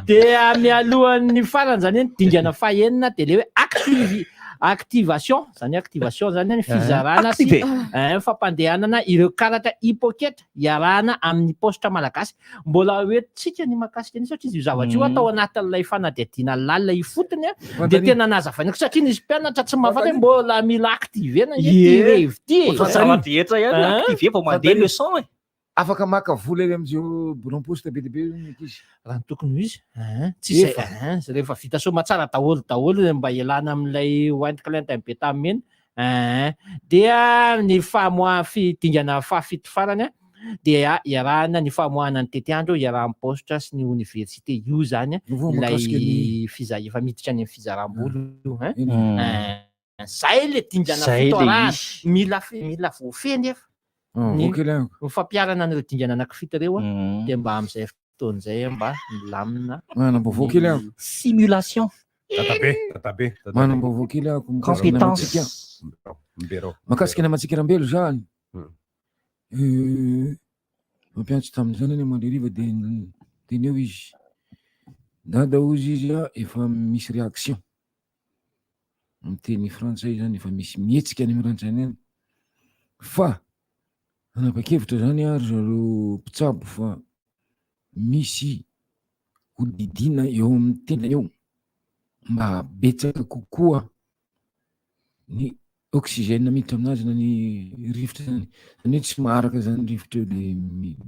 [SPEAKER 12] Dia mialohan'ny farany zany hoe ny dingana fahenina dia le hoe activi- activation zany hoe activation zany ny fizarana sy
[SPEAKER 8] Activé.
[SPEAKER 12] fampandehanana ireo karatra e-pocket iarahana amin'ny paositra malagasy. Mbola hoentintsika ny mahakasika an'io satria izy io zavatra io atao anatin'ilay fanadihadiana lalina ifotony a, dia tena nazavaina koa satria nisy mpianatra tsy mahafantatra hoe mbola mila activer-na ity
[SPEAKER 8] Ie.
[SPEAKER 12] revy ity e.
[SPEAKER 8] Ohatran'ny zava-drehetra ihany
[SPEAKER 12] Hein?
[SPEAKER 8] activé vao mandeha le son e.
[SPEAKER 2] Afaka maka vola ery amin'izao birao poste be dia be io ny ankizy.
[SPEAKER 12] Raha ny tokony ho izy, hein, tsy izay,
[SPEAKER 2] Efa.
[SPEAKER 12] hein, zay rehefa vita soamantsara daholo daholo mba hialana amin'ilay White Client be tamin'iny, hein, dia ny famoaha fi- dingana fahafito farany a, dia iarahana ny famoahana ny tetiandro iarahan'ny paositra sy ny oniversite io zany a,
[SPEAKER 2] Vaovao mahakasika
[SPEAKER 12] ilay
[SPEAKER 2] ny-
[SPEAKER 12] fiza- efa miditra any amin'ny fizaram-bola io, hein.
[SPEAKER 2] Mm.
[SPEAKER 12] Hein, zay le dingana
[SPEAKER 8] Zay
[SPEAKER 12] fito
[SPEAKER 8] le
[SPEAKER 12] arahana,
[SPEAKER 8] izy.
[SPEAKER 12] mila fe- mila voafehy nefa.
[SPEAKER 2] Ah,
[SPEAKER 12] Ny-
[SPEAKER 2] voakely ahako.
[SPEAKER 12] ny fampiharana an'ireo dingana anankifito ireo a, dia mba amin'izay fotoana izay mba milamina.
[SPEAKER 2] Manam-baovao kely ahako.
[SPEAKER 8] Simulation.
[SPEAKER 5] Dadabe, dadabe, dadabe.
[SPEAKER 2] Manam-baovao kely ahako mikasika ny
[SPEAKER 8] Compétence.
[SPEAKER 2] namantsika.
[SPEAKER 5] Mbero.
[SPEAKER 2] Mahakasika ny namantsika Rambelo zany. Mampiantso tamin'ny zanany mandreriva dia teny eo izy. Dada hozy izy a, efa misy réaction. Amin'ny teny frantsay zany efa misy mihetsika any amin'ny rantsany any. Fa nanapa-kevitra zany ary zareo mpitsabo fa misy hodidiana eo amin'ny tendany eo mba habetsaka kokoa ny oxygène miditra aminazy na ny rivotra zany. Zany hoe tsy maharaka zany rivotra eo de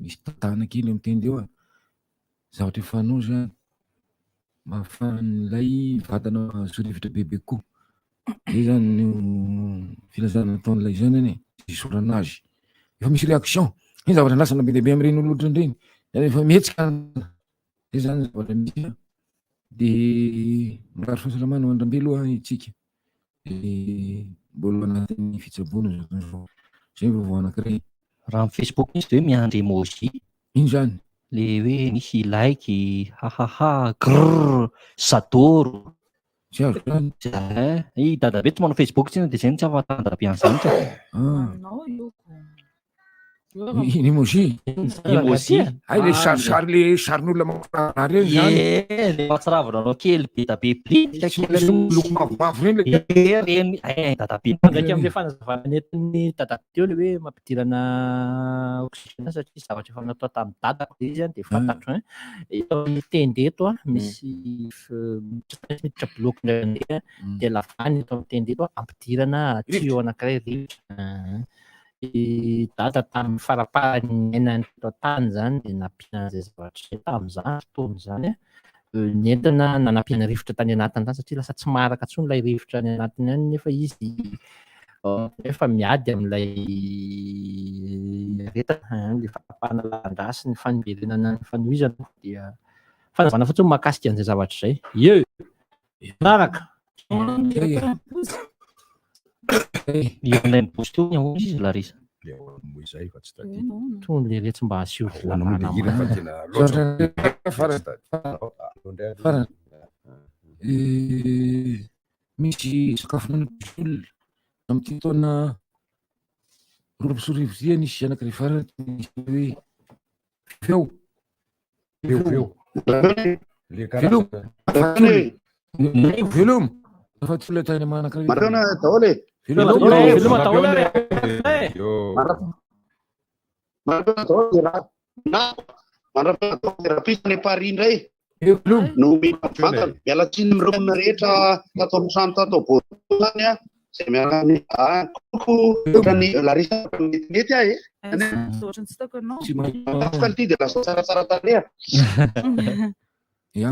[SPEAKER 2] misy tatana kely eo amin'ny tenda eo a. Zavatra efa fanao zany mba ahafahan'ilay vatana mahazo rivotra bebe kokoa. Zay zany no filazana nataon'ilay zanany e, isaorana azy. Efa misy réaction, iny zavatra andrasana be dia be amin'ireny olona ohatran'ireny. Zany efa mihetsika, zay zany zavatra misy. De mirary fahasalamana ho an-dRambelo aloha isika. De mbola anatin'ny fitsaboana zao tontolo izao. Zay ny vaovao anankiray.
[SPEAKER 8] Raha amin'ny Facebook izy de hoe miandry emoji.
[SPEAKER 2] Ino zany?
[SPEAKER 8] Le hoe misy like, hahaha, grrr, j'adore.
[SPEAKER 2] Tsy azoko zany.
[SPEAKER 8] Eh, i dadabe tsy manao Facebook tsinona de zay no tsy ahafantarana dadabe an'izany ka.
[SPEAKER 10] Manao io ko.
[SPEAKER 2] Ny emoji.
[SPEAKER 8] Emoji.
[SPEAKER 2] Hay le sarisary le sarin'olona mahafinaritra reny zany.
[SPEAKER 8] Ie, le mahatsiravina anao kely be da be bitika kely reny.
[SPEAKER 2] Loko mavomavo reny le.
[SPEAKER 8] Ie, reny, hay dadabe.
[SPEAKER 12] Mifandraika amin'ilay fanazavana nentin'ny dadabe teo ilay hoe mampidirana oxygène satria zavatra efa natao tamin'ny dadako ilay izy an, dia fantatro an. Eto amin'ny tenda eto an, misy miditra bloc indray mandeha dia lavahana eto amin'ny tenda eto ampidirana tuyau anankiray rivotra. I Dada tamin'ny faraparany niainany teto an-tany izany dia nampiana an'izay zavatra izay tamin'izany fotoana izany an, nentina nanampiana rivotra tany anatiny tany satria lasa tsy maharaka intsony ilay rivotra any anatiny any nefa izy nefa miady amin'ilay aretina, ilay fahatapahana lalan-drà sy ny famerenana ny fanohizana dia fanazavana fotsiny mahakasika an'izay zavatra izay. Ie! Manaraka.
[SPEAKER 8] Ilay miboso teo ny ahoana izy Larissa?
[SPEAKER 7] Izay fa tsy tadidiko.
[SPEAKER 12] Tony le retsy mba asio
[SPEAKER 7] Ahoana moa le hira fa tena loatra.
[SPEAKER 2] Farany. Farany. Misy sakafo olona amin'ity taona 2022 ity nisy anankiray farany hoe feo.
[SPEAKER 7] Feo.
[SPEAKER 2] Veloma. Veloma. Efa tsy olona tany manankiray.
[SPEAKER 4] Marina daholo e.
[SPEAKER 2] Veloma
[SPEAKER 12] Veloma daholo ary.
[SPEAKER 4] Marina daholo e raha. Na mandrapana daholo e raha any Paris indray. No mivantana. Miala tsiny amin'ireo olona rehetra tato amin'ny trano tato Bordeaux zany a. Izay miaraka amin'ny ah coucou ohatran'ny Larissa metimety aho e.
[SPEAKER 10] Ohatran'ny tsy hitako anao.
[SPEAKER 4] Afaka ity dia lasa tsaratsara tarehy.
[SPEAKER 2] Ya,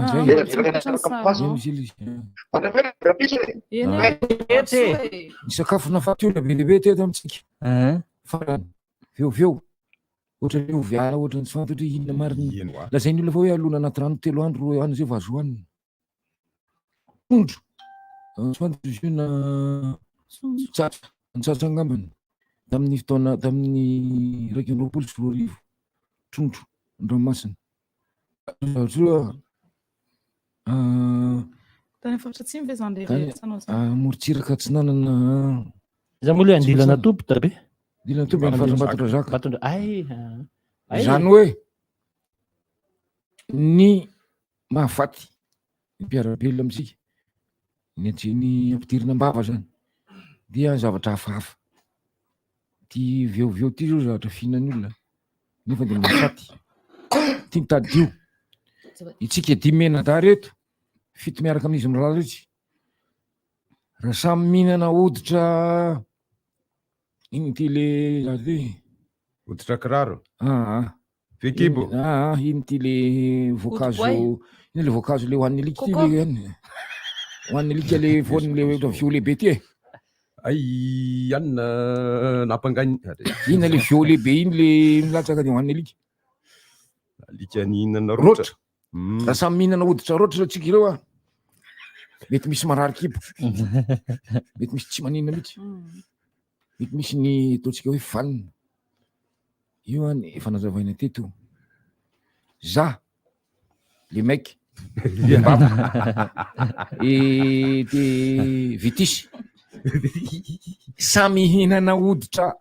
[SPEAKER 2] zay. Ny sakafo nafaty olona be dia be teto amintsika. Farany, veoveo. Ohatran'ny ovy ala, ohatran'ny tsy fantatra hoe inona marina. Lazain'ny olona fa hoe alona anaty rano 3 andro any izay vao azo hohanina. Trondro, tsy fantatro izy io na tsatsa, ny tsatsa angambany, tamin'ny fotoana tamin'ny 2021, trondro an-dranomasina. Zavatra
[SPEAKER 10] Tany faritra atsimo ve izany
[SPEAKER 2] Tany
[SPEAKER 10] rehetra anao izany?
[SPEAKER 2] amorontsiraka atsinanana.
[SPEAKER 12] Iza moa ilay andilana toby Dabe?
[SPEAKER 2] Andilana toby any faritra Ambatondrazaka.
[SPEAKER 12] Ambatondra- ay, ay.
[SPEAKER 2] Izany hoe ny mahafaty ny mpiara-belona amintsika, ny antsy- ny ampidirina am-bava zany dia zavatra hafahafa. Ty veoveo ty zao zavatra fihinan'ny olona nefa dia mahafaty. Ty mitadidio. Itsika dimy mianadahy reto, fito miaraka amin'izy mirahalahy izy. Raha samy mihinana hoditra ino ty le zavatra ty?
[SPEAKER 7] Hoditra kiraro.
[SPEAKER 2] Aa.
[SPEAKER 7] Fehikibo.
[SPEAKER 2] Aa, ino ty le voankazo, ino le voankazo le hohanin'ny alika ty le any? Hohanin'ny alika le voany le ohatra violet be ty e.
[SPEAKER 7] Ay, anona nampangainy.
[SPEAKER 2] Inona le violet be iny le milatsaka de hohanin'ny alika?
[SPEAKER 7] Alika nihinana rotra.
[SPEAKER 2] Rotra. Raha samy mihinana hoditra rotra zao tsika ireo a, mety misy marary kibo, mety misy tsy maninona mihitsy, mety misy ny ataontsika hoe vanina. Io an efa nazavaina teto. Za, le mec, le Mbappe, et de Vitisy, samy hihinana hoditra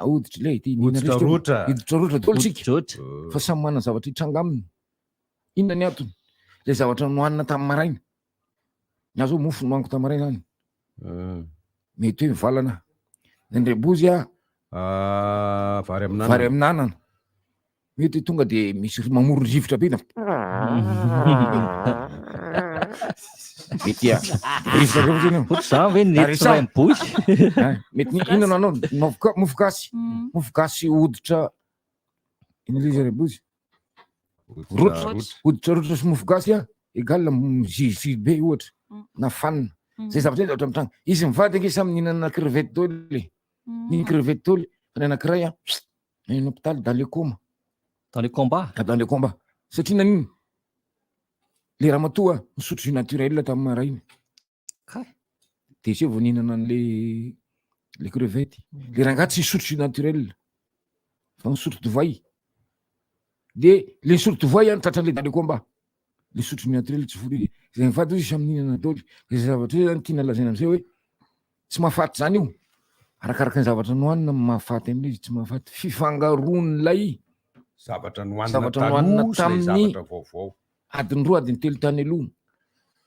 [SPEAKER 2] hoditra le ty
[SPEAKER 7] Hoditra rotra.
[SPEAKER 2] Hoditra rotra daholo tsika. Fa samy manana zavatra hitranga aminy. Inona ny antony? Le zavatra nohanina tamin'ny maraina. Ny ahy zao mofo nohaniko tamin'ny maraina zany. Mety hoe mivalana. Ny andrebozy a.
[SPEAKER 7] Vary amin'anana.
[SPEAKER 2] Vary amin'anana. Mety hoe tonga de misy mamoron rivotra be na. Mety a. Rivotra be fotsiny io.
[SPEAKER 8] Ohatry izany ve ny
[SPEAKER 2] Ary
[SPEAKER 8] nety ray mibozy?
[SPEAKER 2] Hein, Mety ny inona no anao? Mofo ga- mofo gasy. Mofo gasy hoditra. Inona ilay izy andrebozy? Rotra. Hoditra rotra sy mofo gasy a, égal mizizizy be ohatra na fanina. Zay zavatra zay zavatra mitranga. Izy mivady ange samy nihinana crevette daholo e. Nihinana crevette daholo fa ny anankiray a, any amin'ny hôpital dans le coma.
[SPEAKER 8] Dans le combat.
[SPEAKER 2] Dans le combat. Satria naninona? Le ramatoa nisotro jus naturel tamin'ny maraina.
[SPEAKER 8] Kay.
[SPEAKER 2] Dia zay vao nihinana an'le le crevette. Le rangahy tsy nisotro jus naturel fa nisotro divay. Dia le nisotro divay an tratran'le dans le combat. Le sotro jus naturel tsy voa. Zay mivady hozy samy nihinana daholo. Zay zavatra zay zany tiana lazaina am'zay hoe tsy mahafaty zany io. Arakaraka ny zavatra nohanina no mahafaty an'ilay izy, tsy mahafaty. Fifangaroan'ilay
[SPEAKER 7] Zavatra nohanina
[SPEAKER 2] zavatra nohanina
[SPEAKER 7] taloha sy ilay
[SPEAKER 2] tamin'ny
[SPEAKER 7] zavatra vaovao.
[SPEAKER 2] adiny roa, adiny telo tany aloha.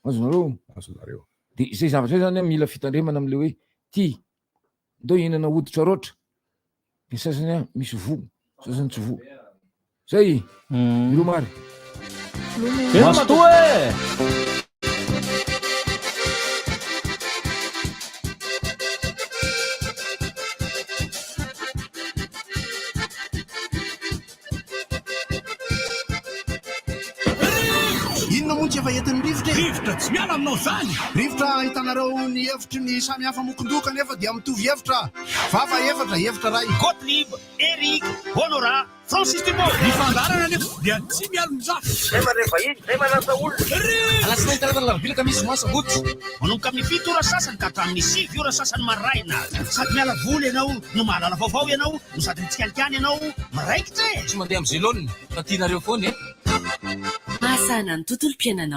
[SPEAKER 2] Azonareo?
[SPEAKER 7] Azonareo.
[SPEAKER 2] Dia izay zavatra izay zany an, mila fitandremana amin'ilay hoe ty, ndao hihinana hoditra roatra, ny sasany an misy voa, sasany tsy voa. Zay, ireo mary.
[SPEAKER 8] Mazotoa e!
[SPEAKER 25] Inona moa tsy efa entin'ny rivotra e?
[SPEAKER 13] Rivotra tsy miala aminao izany!
[SPEAKER 25] Rivotra ahitanareo ny hevitry ny samy hafa mokondoha kanefa dia mitovy hevitra. Vava efatra, hevitra iray.
[SPEAKER 13] Gottlieb, Eric, Honorat, Francis Dubois. Ny fandaharana anefa dia tsy mialon-jafy.
[SPEAKER 6] Zay mandray vahiny, zay manasa olona.
[SPEAKER 13] Alatsinainy, talata, alarobia, alakamisy, zoma, sabotsy. Manomboka amin'ny fito ora sasany ka hatramin'ny sivy ora sasany maraina. Sady miala voly ianao no mahalala vaovao ianao no sady mitsikalikany ianao miraikitra e!
[SPEAKER 17] Tsy mandeha amin'ny zelone fa tianareo foana e!
[SPEAKER 11] Mahasahana ny tontolom-piainanao.